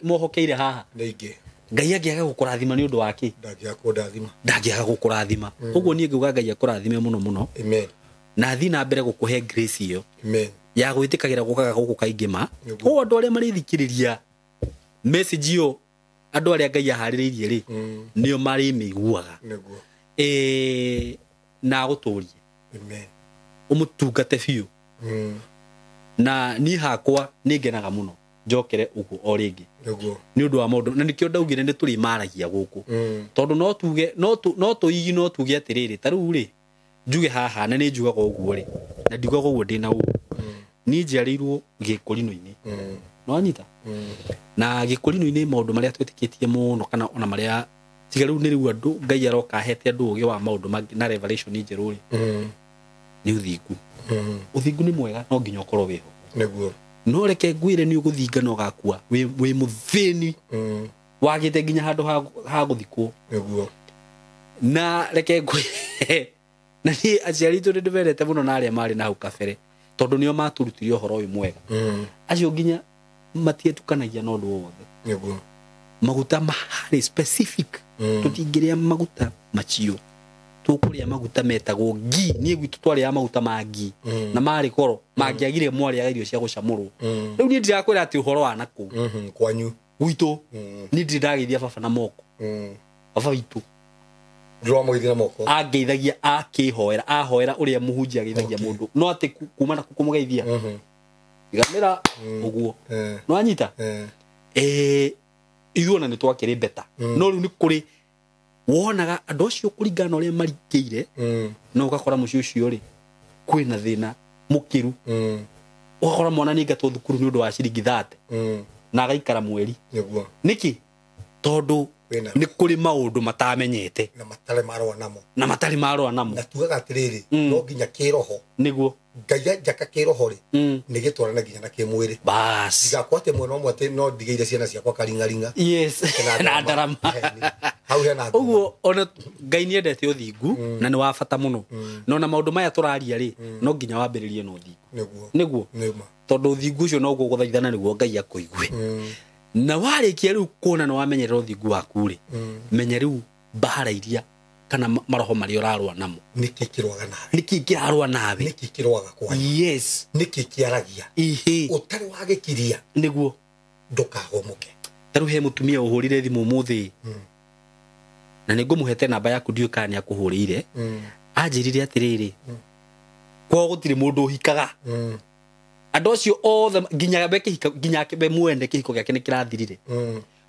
mohokeire haha. Nĩ aingĩ. Ngai angĩaga gũkũrathima nĩ ũndũ wa kĩ? Ndangĩaga kũndathima. Ndangĩaga gũkũrathima. Ũguo niĩ ngauga Ngai akũrathime mũno mũno. Amen. Na thiĩ na mbere gũkũhe grace ĩyo. Amen. Ya gwĩtĩkagĩra gũkaga gũkũ kaingĩ ma. Ũguo andũ arĩa marĩthikĩrĩria message ĩyo andũ arĩa Ngai aharĩrĩirie rĩ nĩo marĩmĩiguaga. Nĩguo. Na agũtũrie. Amen. Ũmũtungate biũ. Na niĩ hakwa nĩ ngenaga mũno njokere ũguo o rĩngĩ. Nĩguo. Nĩ ũndũ wa maũndũ na nĩkĩo ndaugire nĩ tũrĩmaragia gũkũ. Tondũ no tuge no tũigi no tuge atĩrĩrĩ ta rĩu rĩ njuge haha na nĩ njugaga ũguo rĩ na ndiugaga ũguo ndĩna ũũ. Niĩ njiarĩirwo gĩkũrinũ-inĩ. No anyita? Na gĩkũrinũ-inĩ maũndũ marĩa twĩtĩkĩtie mũno kana ona marĩa tiga rĩu nĩ rĩu andũ Ngai aroka ahete andũ ũgĩ wa maũndũ mangĩ na revelation njerũ rĩ. Nĩ ũthingu. Ũthingu nĩ mwega no nginya ũkorwo wĩho. Nĩguo. No reke ngwĩre nĩ ũgũthinga na ũgakua wĩ mũthĩni. Wagĩte nginya handũ ha gũthikwo. Nĩguo. Na reke ngwĩre na niĩ aciari aitũ nĩ ndĩmendete mũno na arĩa marĩ na hau kabere tondũ nĩo maturutire ũhoro ũyũ mwega. Acio nginya matietukanagia na ũndũ wothe. Nĩguo. Maguta maharĩ specific. Tũtingĩrĩa maguta macio. Tũkũrĩa maguta metagwo ngi. Niĩ gwitũ twarĩaga maguta ma ngi. Na marĩ goro. Mangĩagire mwarĩaga irio cia gũcamũrwo. Rĩu niĩ ndirakwĩra atĩ ũhoro wa nakũu. Kwanyu. Gwitũ. Niĩ ndirĩ ndageithia baba na moko. Baba witũ. Ndũramũgeithia na moko. Angeithagia akĩhoera. Ahoera ũrĩa mũhunjia ageithagia mũndũ. No atĩ kuma na kũmũgeithia. Iganĩra ũguo. No anyita? Ithuĩ ona nĩ twakĩrĩ beta. No rĩu nĩ kũrĩ wonaga andũ acio kũringana na ũrĩa marikĩire no ũgakora mũciĩ ũcio rĩ kwĩna thĩna mũkĩru. Ũgakora mwana nĩ aingatwo thukuru nĩ ũndũ wa ciringi 30 na agaikara mweri. Nĩguo. Nĩkĩ? Tondũ nĩ kũrĩ maũndũ matamenyete na matarĩ marũa namo. Na matarĩ marũa namo. Na tugaga atĩrĩrĩ no nginya kĩroho. Nĩguo. Ngai anjaka kĩroho rĩ nĩ gĩtwarana nginya na kĩmwĩrĩ. Bas. Ndigakorwo atĩ mwena ũmwe atĩ no ndigĩire ciana ciakwa karing'aring'a. Yes. Na ndarama. Hau hena nguma. Ũguo ona Ngai nĩ endete ũthingu na nĩ wa bata mũno. No na maũndũ maya tũraria rĩ no nginya wambĩrĩrie na ũthingu. Nĩguo. Nĩguo. Nĩma. Tondũ ũthingu ũcio noguo gũthaithana nĩguo Ngai akũigue. Na warĩkia rĩu kuona nĩ wamenyerera ũthingu waku rĩ menya rĩu mbara iria kana maroho marĩa ũrarũa namo. Nĩkĩ kĩrũaga nawe? Nĩkĩ kĩrarũa nawe? Nĩkĩ kĩrũaga kwanyu? Yes. Nĩkĩ kĩaragia? Ihĩ. Ũtarĩ wagĩkiria. Nĩguo. Ndũkahũmũke. Ta rĩu he mũtumia ũhũrire thimũ ũmũthĩ. Na nĩ ngũmũhete namba yaku ndiũĩ kana nĩ akũhũrĩire. Anjĩrire atĩrĩrĩ. Kwao gũtirĩ mũndũ ũhikaga. Andũ acio othe nginya we kĩhiko nginya we mwene kĩhiko gĩake nĩ kĩrathirire.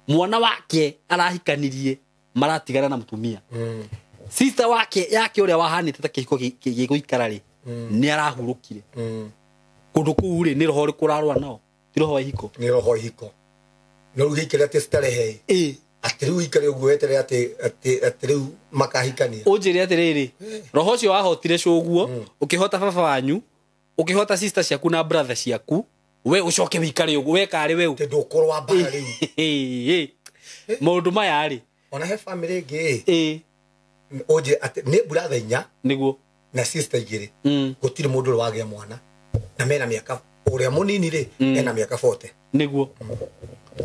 Mwana wake arahikanirie maratigana na mũtumia. Sister wake yake ũrĩa wahanĩte ta kĩhiko gĩgũikara rĩ nĩ arahurũkire. Kũndũ kũu rĩ nĩ roho ũrĩkũ ũrarũa nao? Ti roho wa ihiko. Nĩ roho wa ihiko. No rĩu gĩikare atĩ starehe. Atĩ rĩu ikare ũguo weterere atĩ rĩu makahikania. Ũnjĩre atĩrĩrĩ, roho ũcio wahotire cũguo, ũkĩhota baba wanyu, ũkĩhota sister ciaku na brother ciaku, we ũcoke wĩikare ũguo, we karĩ we. Atĩ ndũkorwo wa mbara rĩu. Maũndũ maya rĩ. Ona he family ĩngĩ. Ũnjĩre atĩ nĩ brother inya. Nĩguo. Na sister igĩrĩ. Gũtirĩ mũndũ ũrĩ wagĩa mwana. Na mena mĩaka ũrĩa mũnini rĩ ena mĩaka 40. Nĩguo.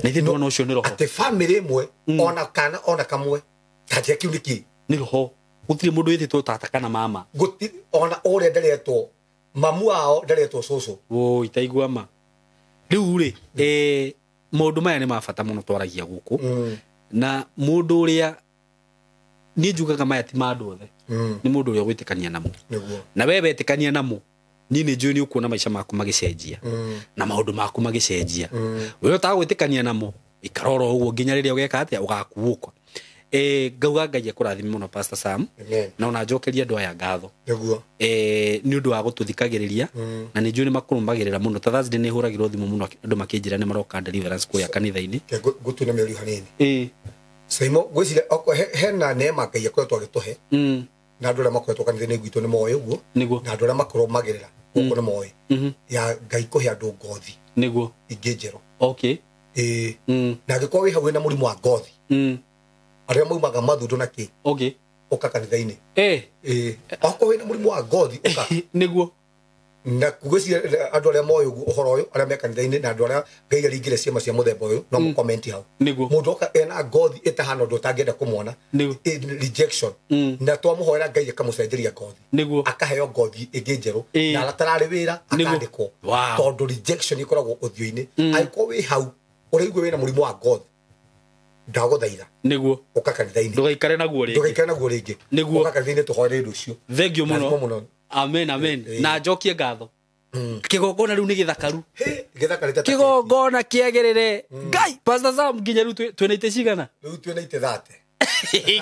Na ithe ndona ũcio nĩ roho. Atĩ family ĩmwe ona kana ona kamwe. Ta njĩra kĩu nĩ kĩ? Nĩ roho. Gũtirĩ mũndũ wĩtĩtwo tata kana mama. Gũtirĩ ona ũrĩa ndaretwo Mamu wao ndaretwo cũcũ. Woi taigua ma. Rĩu rĩ maũndũ maya nĩ ma bata mũno twaragia gũkũ. Na mũndũ ũrĩa niĩ njugaga maya ti ma andũ othe. Nĩ mũndũ ũrĩa ũgwĩtĩkania namo. Na we wetĩkania namo niĩ nĩ njũĩ nĩ ũkuona maica maku magĩcenjia. Na maũndũ maku magĩcenjia. We ũtagwĩtĩkania namo ikara oro ũguo nginya rĩrĩa ũgeka atĩa ũgakuũka. Ngauga Ngai akũrathime mũno Pastor Sam. Na ona njokerie andũ aya ngatho. Nĩguo. Nĩ ũndũ wa gũtũthikagĩrĩria na nĩ njũĩ nĩ makũrũmagĩrĩra mũno. Ta Thursday nĩ hũragĩrwo thimũ mũno andũ makĩnjĩra nĩ maroka deliverance kũrĩa kanitha-inĩ. Ngũtue na mĩario hanini. Saimo ngwĩciria hena neema Ngai akoretwo agĩtũhe. Na andũ arĩa makoretwo kanitha-inĩ gwitũ nĩ moĩ ũguo. Na andũ arĩa makũrũmagĩrĩra gũkũ nĩ moĩ. Ya Ngai kũhe andũ ngothi. Nĩguo. Ingĩ njerũ. Okay. Na angĩkorwo wĩ hau wĩna mũrimũ wa ngothi. Arĩa maumaga mathundo na kĩ. Okay. Ũka kanitha-inĩ. Okorwo wĩna mũrimũ wa ngothi ũka. Nĩguo. Na ngwĩciria andũ arĩa moĩ ũguo ũhoro ũyũ arĩa me kanitha-inĩ na andũ arĩa Ngai aringire ciama cia mũthemba ũyũ no mũkomenti hau. Nĩguo. Mũndũ oka ena ngothi ĩtahana ũndũ ũtangĩenda kũmwona. Rejection. Na twamũhoera Ngai akamũcenjeria ngothi. Nĩguo. Akaheo ngothi ĩngĩ njerũ na atararĩ wĩra akandĩkwo. Tondũ rejection ĩkoragwo ũthiũ-inĩ. Angĩkorwo wĩ hau ũraigua wĩna mũrimũ wa ngothi ndagũthaitha. Nĩguo. Ũka kanitha-inĩ. Ndũgaikare naguo rĩngĩ. Ndũgaikare naguo rĩngĩ. Nĩguo. Ũka kanitha-inĩ tũhoere ũndũ ũcio. Thank you mũno. Amen amen. Na njokie ngatho. Kĩgongona rĩu nĩ gĩthakaru. Kĩgongona kĩagĩrĩre. Ngai Pastor Sam nginya rĩu twĩna itĩ cigana? Rĩu twĩna itĩ 30.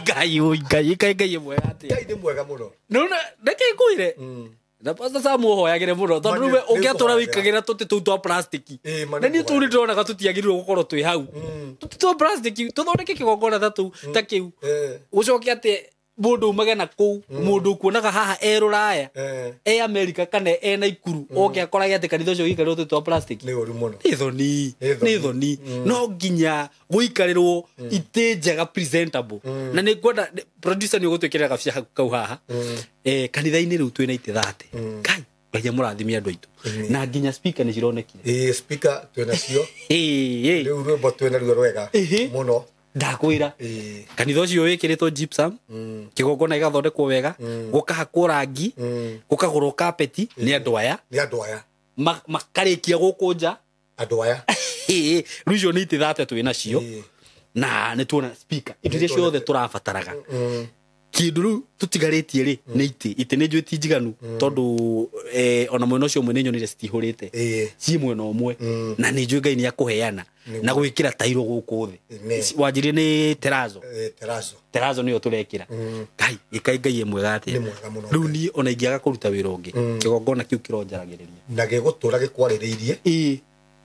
Ngai oi Ngai Ngai Ngai mwega atĩa. Ngai nĩ mwega mũno. Nĩũrona reke ngwĩre. Na Pastor Sam ũhoyagĩre mũno tondũ rĩu ũngĩatũra wĩikagĩra tũtĩ tũu twa plastic. Na niĩ tũu nĩndĩronaga tũtiagĩrĩirwo gũkorwo twĩ hau. Tũtĩ twa plastic tũthondeke kĩgongona ta tũu ta kĩu. Ũcoke atĩ mũndũ umage na kũu mũndũ ũkuonaga haha e rũraya e America kana e Naikuru oke akorage atĩ kanitha ũcio ũgĩikarĩrwo tũtĩ twa plastic. Nĩ ũru mũno. Nĩ thoni. Nĩ thoni. No nginya gũikarĩrwo itĩ njega presentable. Na nĩ ngwenda producer nĩ ũgũtwĩkĩrĩra gabica kau haha. Kanitha-inĩ rĩu twĩna itĩ 30. Ngai Ngai mũrathime andũ aitũ. Na nginya speaker nĩ cironekire. Speaker twĩna cio. Rĩu rwĩmbo twĩna ruo rwega mũno. Ndakwĩra. Kanitha ũcio wĩkĩrĩtwo gypsum, kĩgongona gĩgathondekwo wega, gũkahakwo rangi, gũkagũrwo kapeti nĩ andũ aya. Nĩ andũ aya. Makarĩkia gũkũ nja. Andũ aya. Rĩu icio nĩ itĩ 30 twĩ nacio. Na nĩ tuona speaker. Indo iria ciothe tũrabataraga. Kĩndũ rĩu tũtigarĩtie rĩ nĩ itĩ. Itĩ nĩ njũĩ ti njiganu tondũ ona mwena ũcio ũmwe nĩ nyonire citihũrĩte. Ciĩ mwena ũmwe. Na nĩ njũĩ Ngai nĩ akũheana na gwĩkĩra tairo gũkũ thĩ. Wanjirie nĩ terazo. Terazo. Terazo nĩyo tũrekĩra. Ngai ĩkai Ngai mwega atĩa. Rĩu niĩ ona ingĩaga kũruta wĩra ũngĩ kĩgongona kĩu kĩronjaragĩrĩria. Na gĩgũtũra gĩkwarĩrĩirie.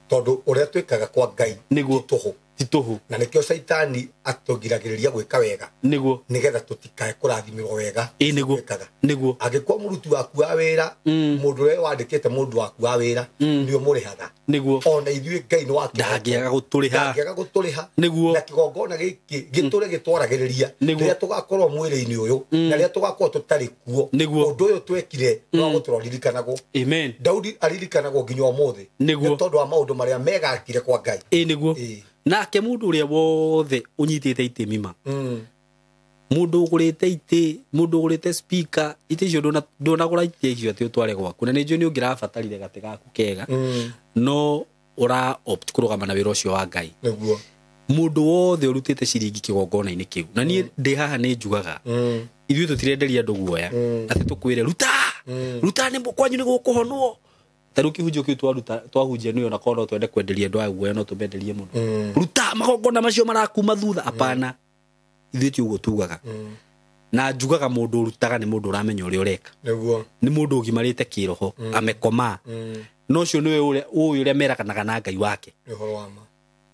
Tondũ ũrĩa twĩkaga kwa Ngai nĩguo tũhũ. Ti tũhũ. Na nĩkĩo caitani atũgiragĩrĩria gwĩka wega. Nĩguo. Nĩgetha tũtikae kũrathimĩrwo wega. Nĩguo. Nĩguo. Angĩkorwo mũruti waku wa wĩra, mũndũ ũrĩa wandĩkĩte mũndũ waku wa wĩra, nĩwe mũrĩhaga. Nĩguo. Ona ithuĩ Ngai nĩ wake. Ndangĩaga gũtũrĩha. Ndangĩaga gũtũrĩha. Nĩguo. Na kĩgongona gĩkĩ gĩtũre gĩtwaragĩrĩria. Rĩrĩa tũgakorwo mwĩrĩ-inĩ ũyũ, na rĩrĩa tũgakorwo tũtarĩ kuo. Nĩguo. Ũndũ ũyũ twekire no gũtũra ũririkanagwo. Amen. Daudi aririkanagwo nginya ũmũthĩ. Nĩguo. Nĩ tondũ wa maũndũ marĩa mega akire kwa Ngai. Nĩguo. Nake mũndũ ũrĩa wothe ũnyitĩte itĩ mima. Mũndũ ũgũrĩte itĩ, mũndũ ũgũrĩte speaker, itĩ icio ndũnagũra itĩ icio atĩ ũtware gwaku. Na nĩ njũĩ nĩ ũngĩrabatarire gatĩ gaku kega. No ũra opt kũrũgama na wĩra ũcio wa Ngai. Nĩguo. Mũndũ wothe ũrutĩte ciringi kĩgongona-inĩ kĩu. Na niĩ ndĩ haha nĩ njugaga. Ithuĩ tũtirenderia andũ guoya. Atĩ tũkwĩre ruta. Ruta nĩ kwanyu nĩ gũkũhonwo. Ta rĩu kĩhunjio kĩu twaruta twahunjia nĩyo na korwo no twende kwenderia andũ aya guoya no tũmenderie mũno. Ruta magongona macio marakuma thutha. Apana. Ithuĩ ti ũguo tugaga. Na njugaga mũndũ ũrutaga nĩ mũndũ ũramenya ũrĩa ũreka. Nĩguo. Nĩ mũndũ ũgimarĩte kĩroho, amekoma. No ũcio nĩwe ũyũ ũrĩa meraganaga na Ngai wake. Nĩ ũhoro wa ma.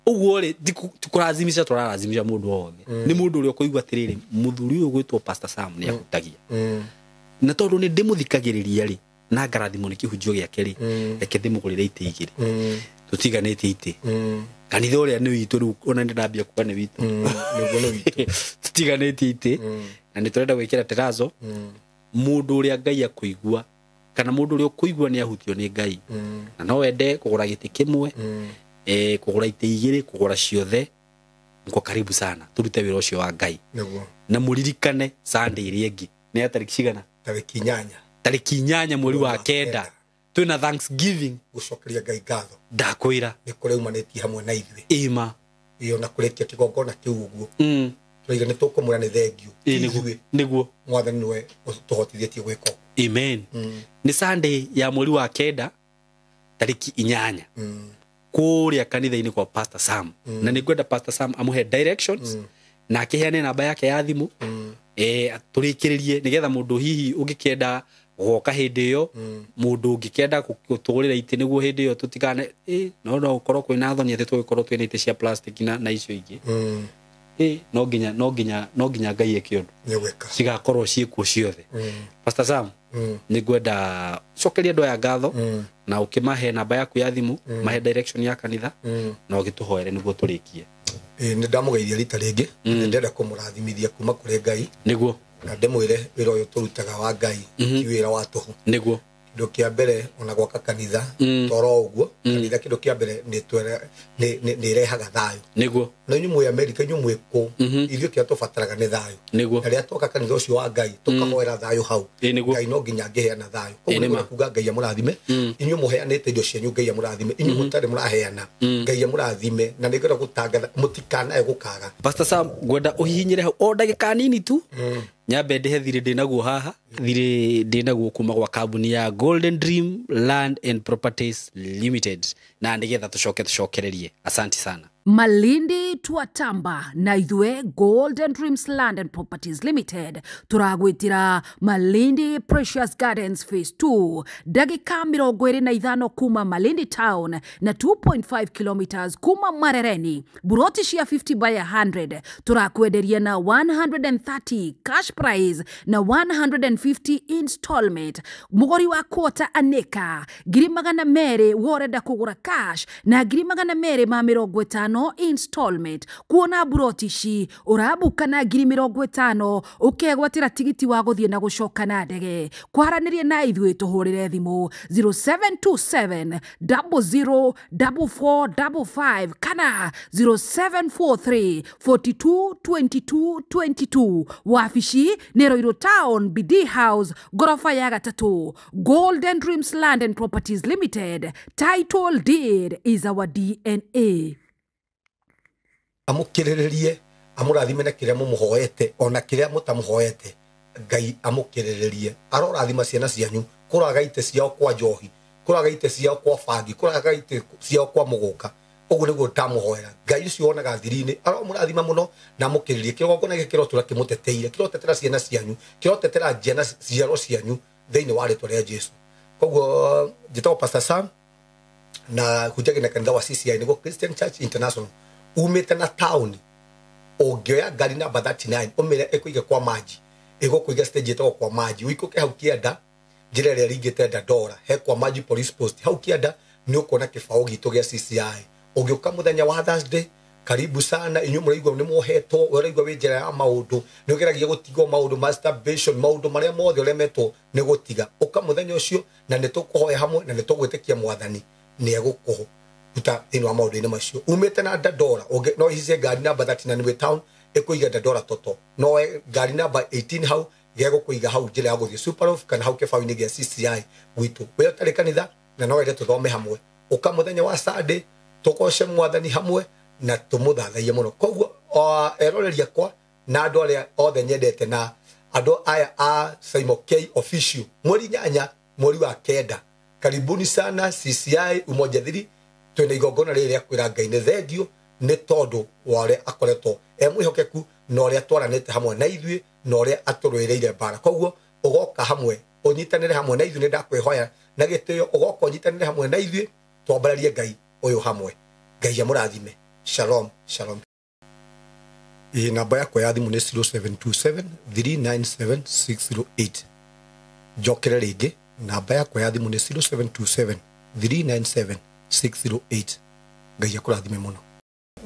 Ũguo rĩ tikũrazimisha tũrarazimisha mũndũ wothe. Nĩ mũndũ ũrĩa ũkũigua atĩrĩrĩ mũthuri ũyũ ũgwĩtwo Pastor Sam nĩ ahutagia. Na tondũ nĩ ndĩmũthikagĩrĩria rĩ na ngarathimwo nĩ kĩhunjio gĩake rĩ reke ndĩmũgũrĩre itĩ igĩrĩ. Tũtiganĩtie itĩ. Kanitha ũrĩa nĩ witũ rĩu ona nĩ ndambia kuga nĩ witũ. Nĩguo nĩ witũ. Tũtiganĩtie itĩ. Na nĩ tũrenda gwĩkĩra terazo. Mũndũ ũrĩa Ngai akũigua kana mũndũ ũrĩa ũkũigua nĩ ahutio nĩ Ngai. Na no wende kũgũra gĩtĩ kĩmwe, kũgũra itĩ igĩrĩ, kũgũra ciothe. Mko karibu sana tũrute wĩra ũcio wa Ngai. Nĩguo. Na mũririkane Sunday ĩrĩa ĩngĩ nĩ ya tarĩki cigana? Tarĩki 8. Tarĩki 8 mweri wa 9. Twina Thanksgiving. Gucokeria Ngai ngatho. Ndakwira. Ni kureumanĩtie hamwe na ithuĩ. Ima. Iyo na kurekia kigongona kiu uguo. Tũraiga nĩ tũkũmwĩra nĩ thengiũ. Nĩguo. Mwathani nĩwe ũtũhotithĩtie gwĩka ũguo. Amen. Nĩ Sunday ya mweri wa 9 tariki 8. Kũrĩa kanitha-inĩ kwa Pastor Sam. Na nĩngwenda Pastor Sam amũhe directions na akĩheane namba yake ya thimũ. Tũrĩkĩrĩrie nĩgetha mũndũ hihi ũngĩkĩenda gũka hĩndĩ ĩyo, mũndũ ũngĩkĩenda gũtũgũrĩra itĩ nĩguo hĩndĩ ĩyo tũtikane no gũkorwo kwĩna thoni atĩ tũgĩkorwo twĩna itĩ cia plastic na icio ingĩ. No nginya Ngai eke ũndũ. Cigakorwo ciĩkuo ciothe. Pastor Sam, nĩngwenda cokeria andũ aya ngatho na ũkĩmahe namba yaku ya thimũ, mahe direction ya kanitha na ũgĩtũhoere nĩguo tũrĩkie. Nĩ ndamũgeithia rita rĩngĩ, nĩ ndĩrenda kũmũrathimithia kuma kũrĩ Ngai. Nĩguo. Na ndĩmwĩre wĩra ũyũ tũrutaga wa Ngai ti wĩra wa tũhũ. Nĩguo. Kĩndũ kĩa mbere ona gwaka kanitha toro ũguo, kanitha kĩndũ kĩa mbere nĩ ĩrehaga thayũ. Nĩguo. Na inyuĩ mwĩ America, inyuĩ mwĩ kũ, ithuĩ kĩrĩa tũbataraga nĩ thayũ. Nĩguo. Na rĩrĩa twoka kanitha ũcio wa Ngai tũkahoera thayũ hau, Ngai no nginya angĩheana thayũ. Koguo nĩ kuga Ngai amũrathime, inyuĩ mũheanĩte indo cianyu Ngai amũrathime, inyuĩ mũtarĩ mũraheana Ngai amũrathime, na nĩngwenda gũtangatha mũtikanae gũkaga. Pastor Sam, ngwenda ũhihinyĩre hau o ndagĩka nini tu. Nyambe ndĩhe thirĩ ndĩnaguo haha, thirĩ ndĩnaguo kuma gwa kambuni ya Golden Dream Land and Properties Limited, na nĩgetha tũcoke tũcokererie. Asante sana. Malindi twatamba na ithue Golden Dreams Land and Properties Limited turagwitira Malindi Precious Gardens Phase 2 ndagika 25 kuma Malindi Town na 2.5 kilometers kuma Marereni, buroti cia 50 by 100 turakwenderia na 130 cash price na 150 installment. Mugori wa quarter aneka 200,000 worenda kugura cash na 250 installment. Kuona buroti ici urabuka na 50,000 ukegwatira tigiti wa guthie na gucoka na ndege. Kwaranĩria na ithuĩ tũhũrĩre thimũ 0727 00 4455 kana 0743 42 22 22. Wabici nĩ Ruiru Town, BD House, gorofa ya 3. Golden Dreams Land and Properties Limited. Title deed is our DNA. Amũkĩrĩrĩrie, amũrathime na kĩrĩa mũmũhoete ona kĩrĩa mũtamũhoete, Ngai amũkĩrĩrĩrie. Arorathima ciana cianyu, kũraga itĩ ciao kwa njohi, kũraga itĩ ciao kwa bangi, kũraga itĩ ciao kwa mũgũka. Ũguo nĩguo ndamũhoera. Ngai ũcio wonaga thiri-inĩ aromũrathima mũno na amũkĩrĩrie. Kĩgongona gĩkĩ kĩrotũra kĩmũteteire, kĩrotetera ciana cianyu, kĩrotetera njiaro cianyu thĩinĩ wa rĩtwa rĩa Jesu. Koguo njĩtagwo Pastor Sam na hunjagia na kanitha wa CCI, nĩguo Christian Church International. Umĩte na town ũngĩoya ngari namba 39 ũmĩre ĩkũige kwa maji, ĩgũkũiga stage ĩtagwo kwa maji, ũikũke hau kĩanda njĩra ĩrĩa ĩringĩte Dandora, he kwa maji police post hau kĩanda nĩ ũkuona kĩbaũ gitũ gĩa CCI. Ũngĩũka mũthenya wa Thursday, karibu sana. Inyuĩ mũraigua nĩ mwohetwo, ũraigua wĩ njĩra ya maũndũ, nĩ ũgeragia gũtigwo maũndũ masturbation, maũndũ marĩa mothe ũremetwo nĩ gũtiga, ũka mũthenya ũcio na nĩ tũkũhoya hamwe na nĩ tũgwĩtĩkia Mwathani nĩ egũkũhe ruta thĩinĩ wa maũndũ-inĩ macio. Umĩte na Dandora, no ũhaice ngari namba 39 wĩ town ĩkũiga Dandora Toto, no ngari namba 18 hau gegũkũiga hau njĩra ya gũthiĩ Superloaf kana hau kĩbaũ-inĩ gĩa CCI gwitũ. We ũtarĩ kanitha na no wende tũthome hamwe, ũka mũthenya wa Sunday tũgoce Mwathani hamwe na tũmũthathaiye mũno. Koguo eroreri akwa na andũ arĩa othe nyendete na andũ aya a Simon K Official, mweri 8 mweri wa 9, karibuni sana CCI Umoja 3. Twĩna igongona rĩrĩ rĩa kwĩra Ngai nĩ thengiũ nĩ tondũ wa ũrĩa akoretwo e mwĩhokeku na ũrĩa twaranĩte hamwe na ithuĩ na ũrĩa atũrũĩrĩire mbara. Koguo ũgoka hamwe ũnyitanĩre hamwe na ithuĩ, nĩ ndakwĩhoya na gĩtĩo ũgoka ũnyitanĩre hamwe na ithuĩ twambararie Ngai ũyũ hamwe. Ngai amũrathime. Shalom, shalom. Namba yakwa ya thimũ nĩ 0727 397 608. Njokere rĩngĩ, namba yakwa ya thimũ nĩ 0727 397 608. Ngai akũrathime mũno.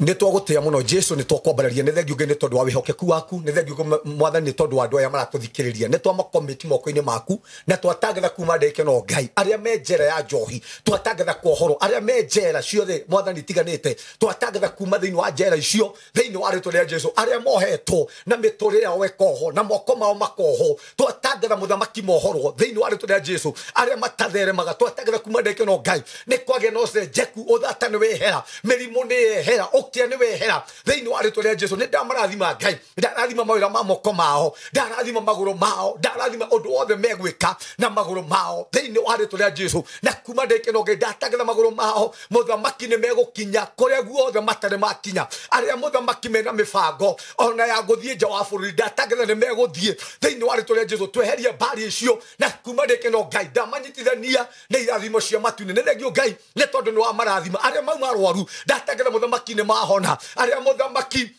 Nĩ twagũtĩĩa mũno Jesu, nĩ twakwambararia, nĩ thengiũ Ngai nĩ tondũ wa wĩhokeku waku, nĩ thengiũ Mwathani nĩ tondũ wa andũ aya maratũthikĩrĩria. Nĩ twamakomiti moko-inĩ maku na twatangatha kuma ndagĩka ĩno Ngai, arĩa me njera ya njohi twatangatha kuohorwo, arĩa me njera ciothe Mwathani itiganĩte twatangatha kuma thĩinĩ wa njera icio thĩinĩ wa rĩtwa rĩa Jesu, arĩa mohetwo na mĩtũrĩre yao ĩkohwo na moko mao makohwo, twatangatha mũthamaki mohorwo thĩinĩ wa rĩtwa rĩa Jesu, arĩa matatheremaga twatangatha kuma ndagĩka ĩno Ngai, nĩ kwagĩa na ũcenjeku, ũthata nĩ wehera, mĩrimũ nĩ yehera, ũkĩa nĩ wehera thĩinĩ wa rĩtwa rĩa Jesu. Nĩ ndamarathima Ngai, ndarathima mawĩra ma moko mao, ndarathima magũrũ mao, ndarathima ũndũ wothe megwĩka na magũrũ mao thĩinĩ wa rĩtwa rĩa Jesu. Na kuma ndagĩka ĩno Ngai ndatangatha magũrũ mao mũthamaki nĩ megũkinya kũrĩa guothe matarĩ makinya, arĩa mũthamaki mena mĩbango ona ya gũthiĩ nja wa bũrũri ndatangatha nĩ megũthiĩ thĩinĩ wa rĩtwa rĩa Jesu. Tweherie mbari icio na kuma ndagĩka ĩno Ngai ndamanyitithania nĩ irathimo cia matu-inĩ. Nĩ thengiũ Ngai nĩ tondũ nĩ wa marathima arĩa mauma arwaru ndatangatha mũthamaki nĩ mahona, arĩa mũthamaki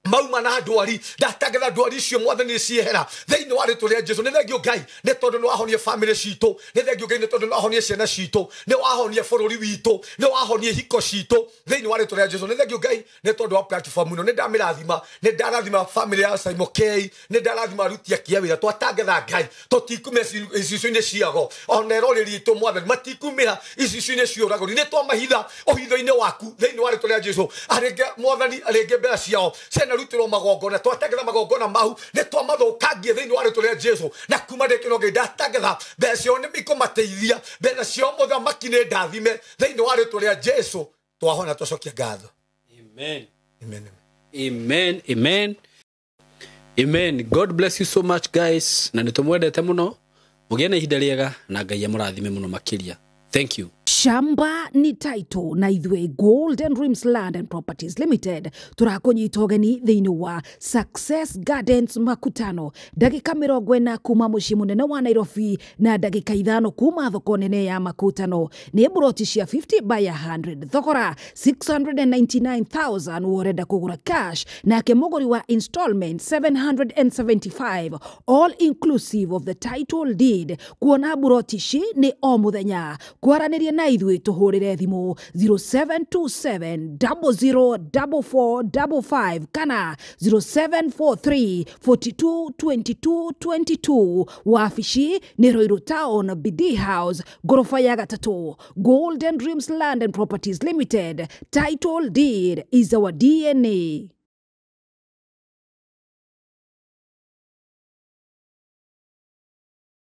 mauma na ndwari ndatangatha ndwari icio Mwathani ciehera thĩinĩ wa rĩtwa rĩa Jesu. Nĩ thengiũ Ngai nĩ tondũ nĩ wahonia famĩlĩ citũ, nĩ thengiũ Ngai nĩ tondũ nĩ wahonia ciana citũ, nĩ wahonia bũrũri witũ, nĩ wahonia hiko citũ thĩinĩ wa rĩtwa rĩa Jesu. Nĩ thengiũ Ngai nĩ tondũ wa platform ĩno, nĩ ndamĩrathima, nĩ ndarathima famĩlĩ ya Simon K, nĩ ndarathima aruti a wĩra. Twatangatha Ngai tũtikumĩra icicio-inĩ ciago ona eroreri aitũ Mwathani matikumĩra icicio-inĩ cia ũragũri, nĩ twamahitha ũhitho-inĩ waku thĩinĩ wa rĩtwa rĩa Jesu. Arĩngĩ Mwathani arĩngĩ mbera ciao ciana rutĩrwo magongona, twatangatha magongona mau nĩ twamathũkangie thĩinĩ wa rĩtwa rĩa Jesu. Na kuma ndagĩka ĩno Ngai ndatangatha mbeca ciao nĩ ikũmateithia, mbeca ciao mũthamaki nĩ ndathime thĩinĩ wa rĩtwa rĩa Jesu. Twahona twacokia ngatho. Amen. Amen. Amen. Amen. Amen. God bless you so much guys, na nĩ tũmwendete mũno, mũgĩe na ihinda rĩega na Ngai amũrathime mũno makĩria. Thank you. Shamba ni title na ithuĩ Golden Dreams Land and Properties Limited tũrakũnyita ũgeni thĩinĩ wa Success Gardens Makutano, ndagĩka 40 kuma mũciĩ mũnene wa Nairobi na ndagĩka 5 kuma thoko nene ya Makutano. Nĩ mburoti cia 50 by 100, thogora 699,000 worenda kũgũra cash, nake mũgũri wa installment 775, all inclusive of the title deed. Kuona mburoti ici nĩ o mũthenya. Kwaranĩria na ithuĩ tũhũrĩre thimũ 0727 004455 kana 0743 42 22 22. Wabici nĩ Ruiru Town, BD House, ngoroba ya 3. Golden Dreams Land and Properties Limited. Title deed is our DNA.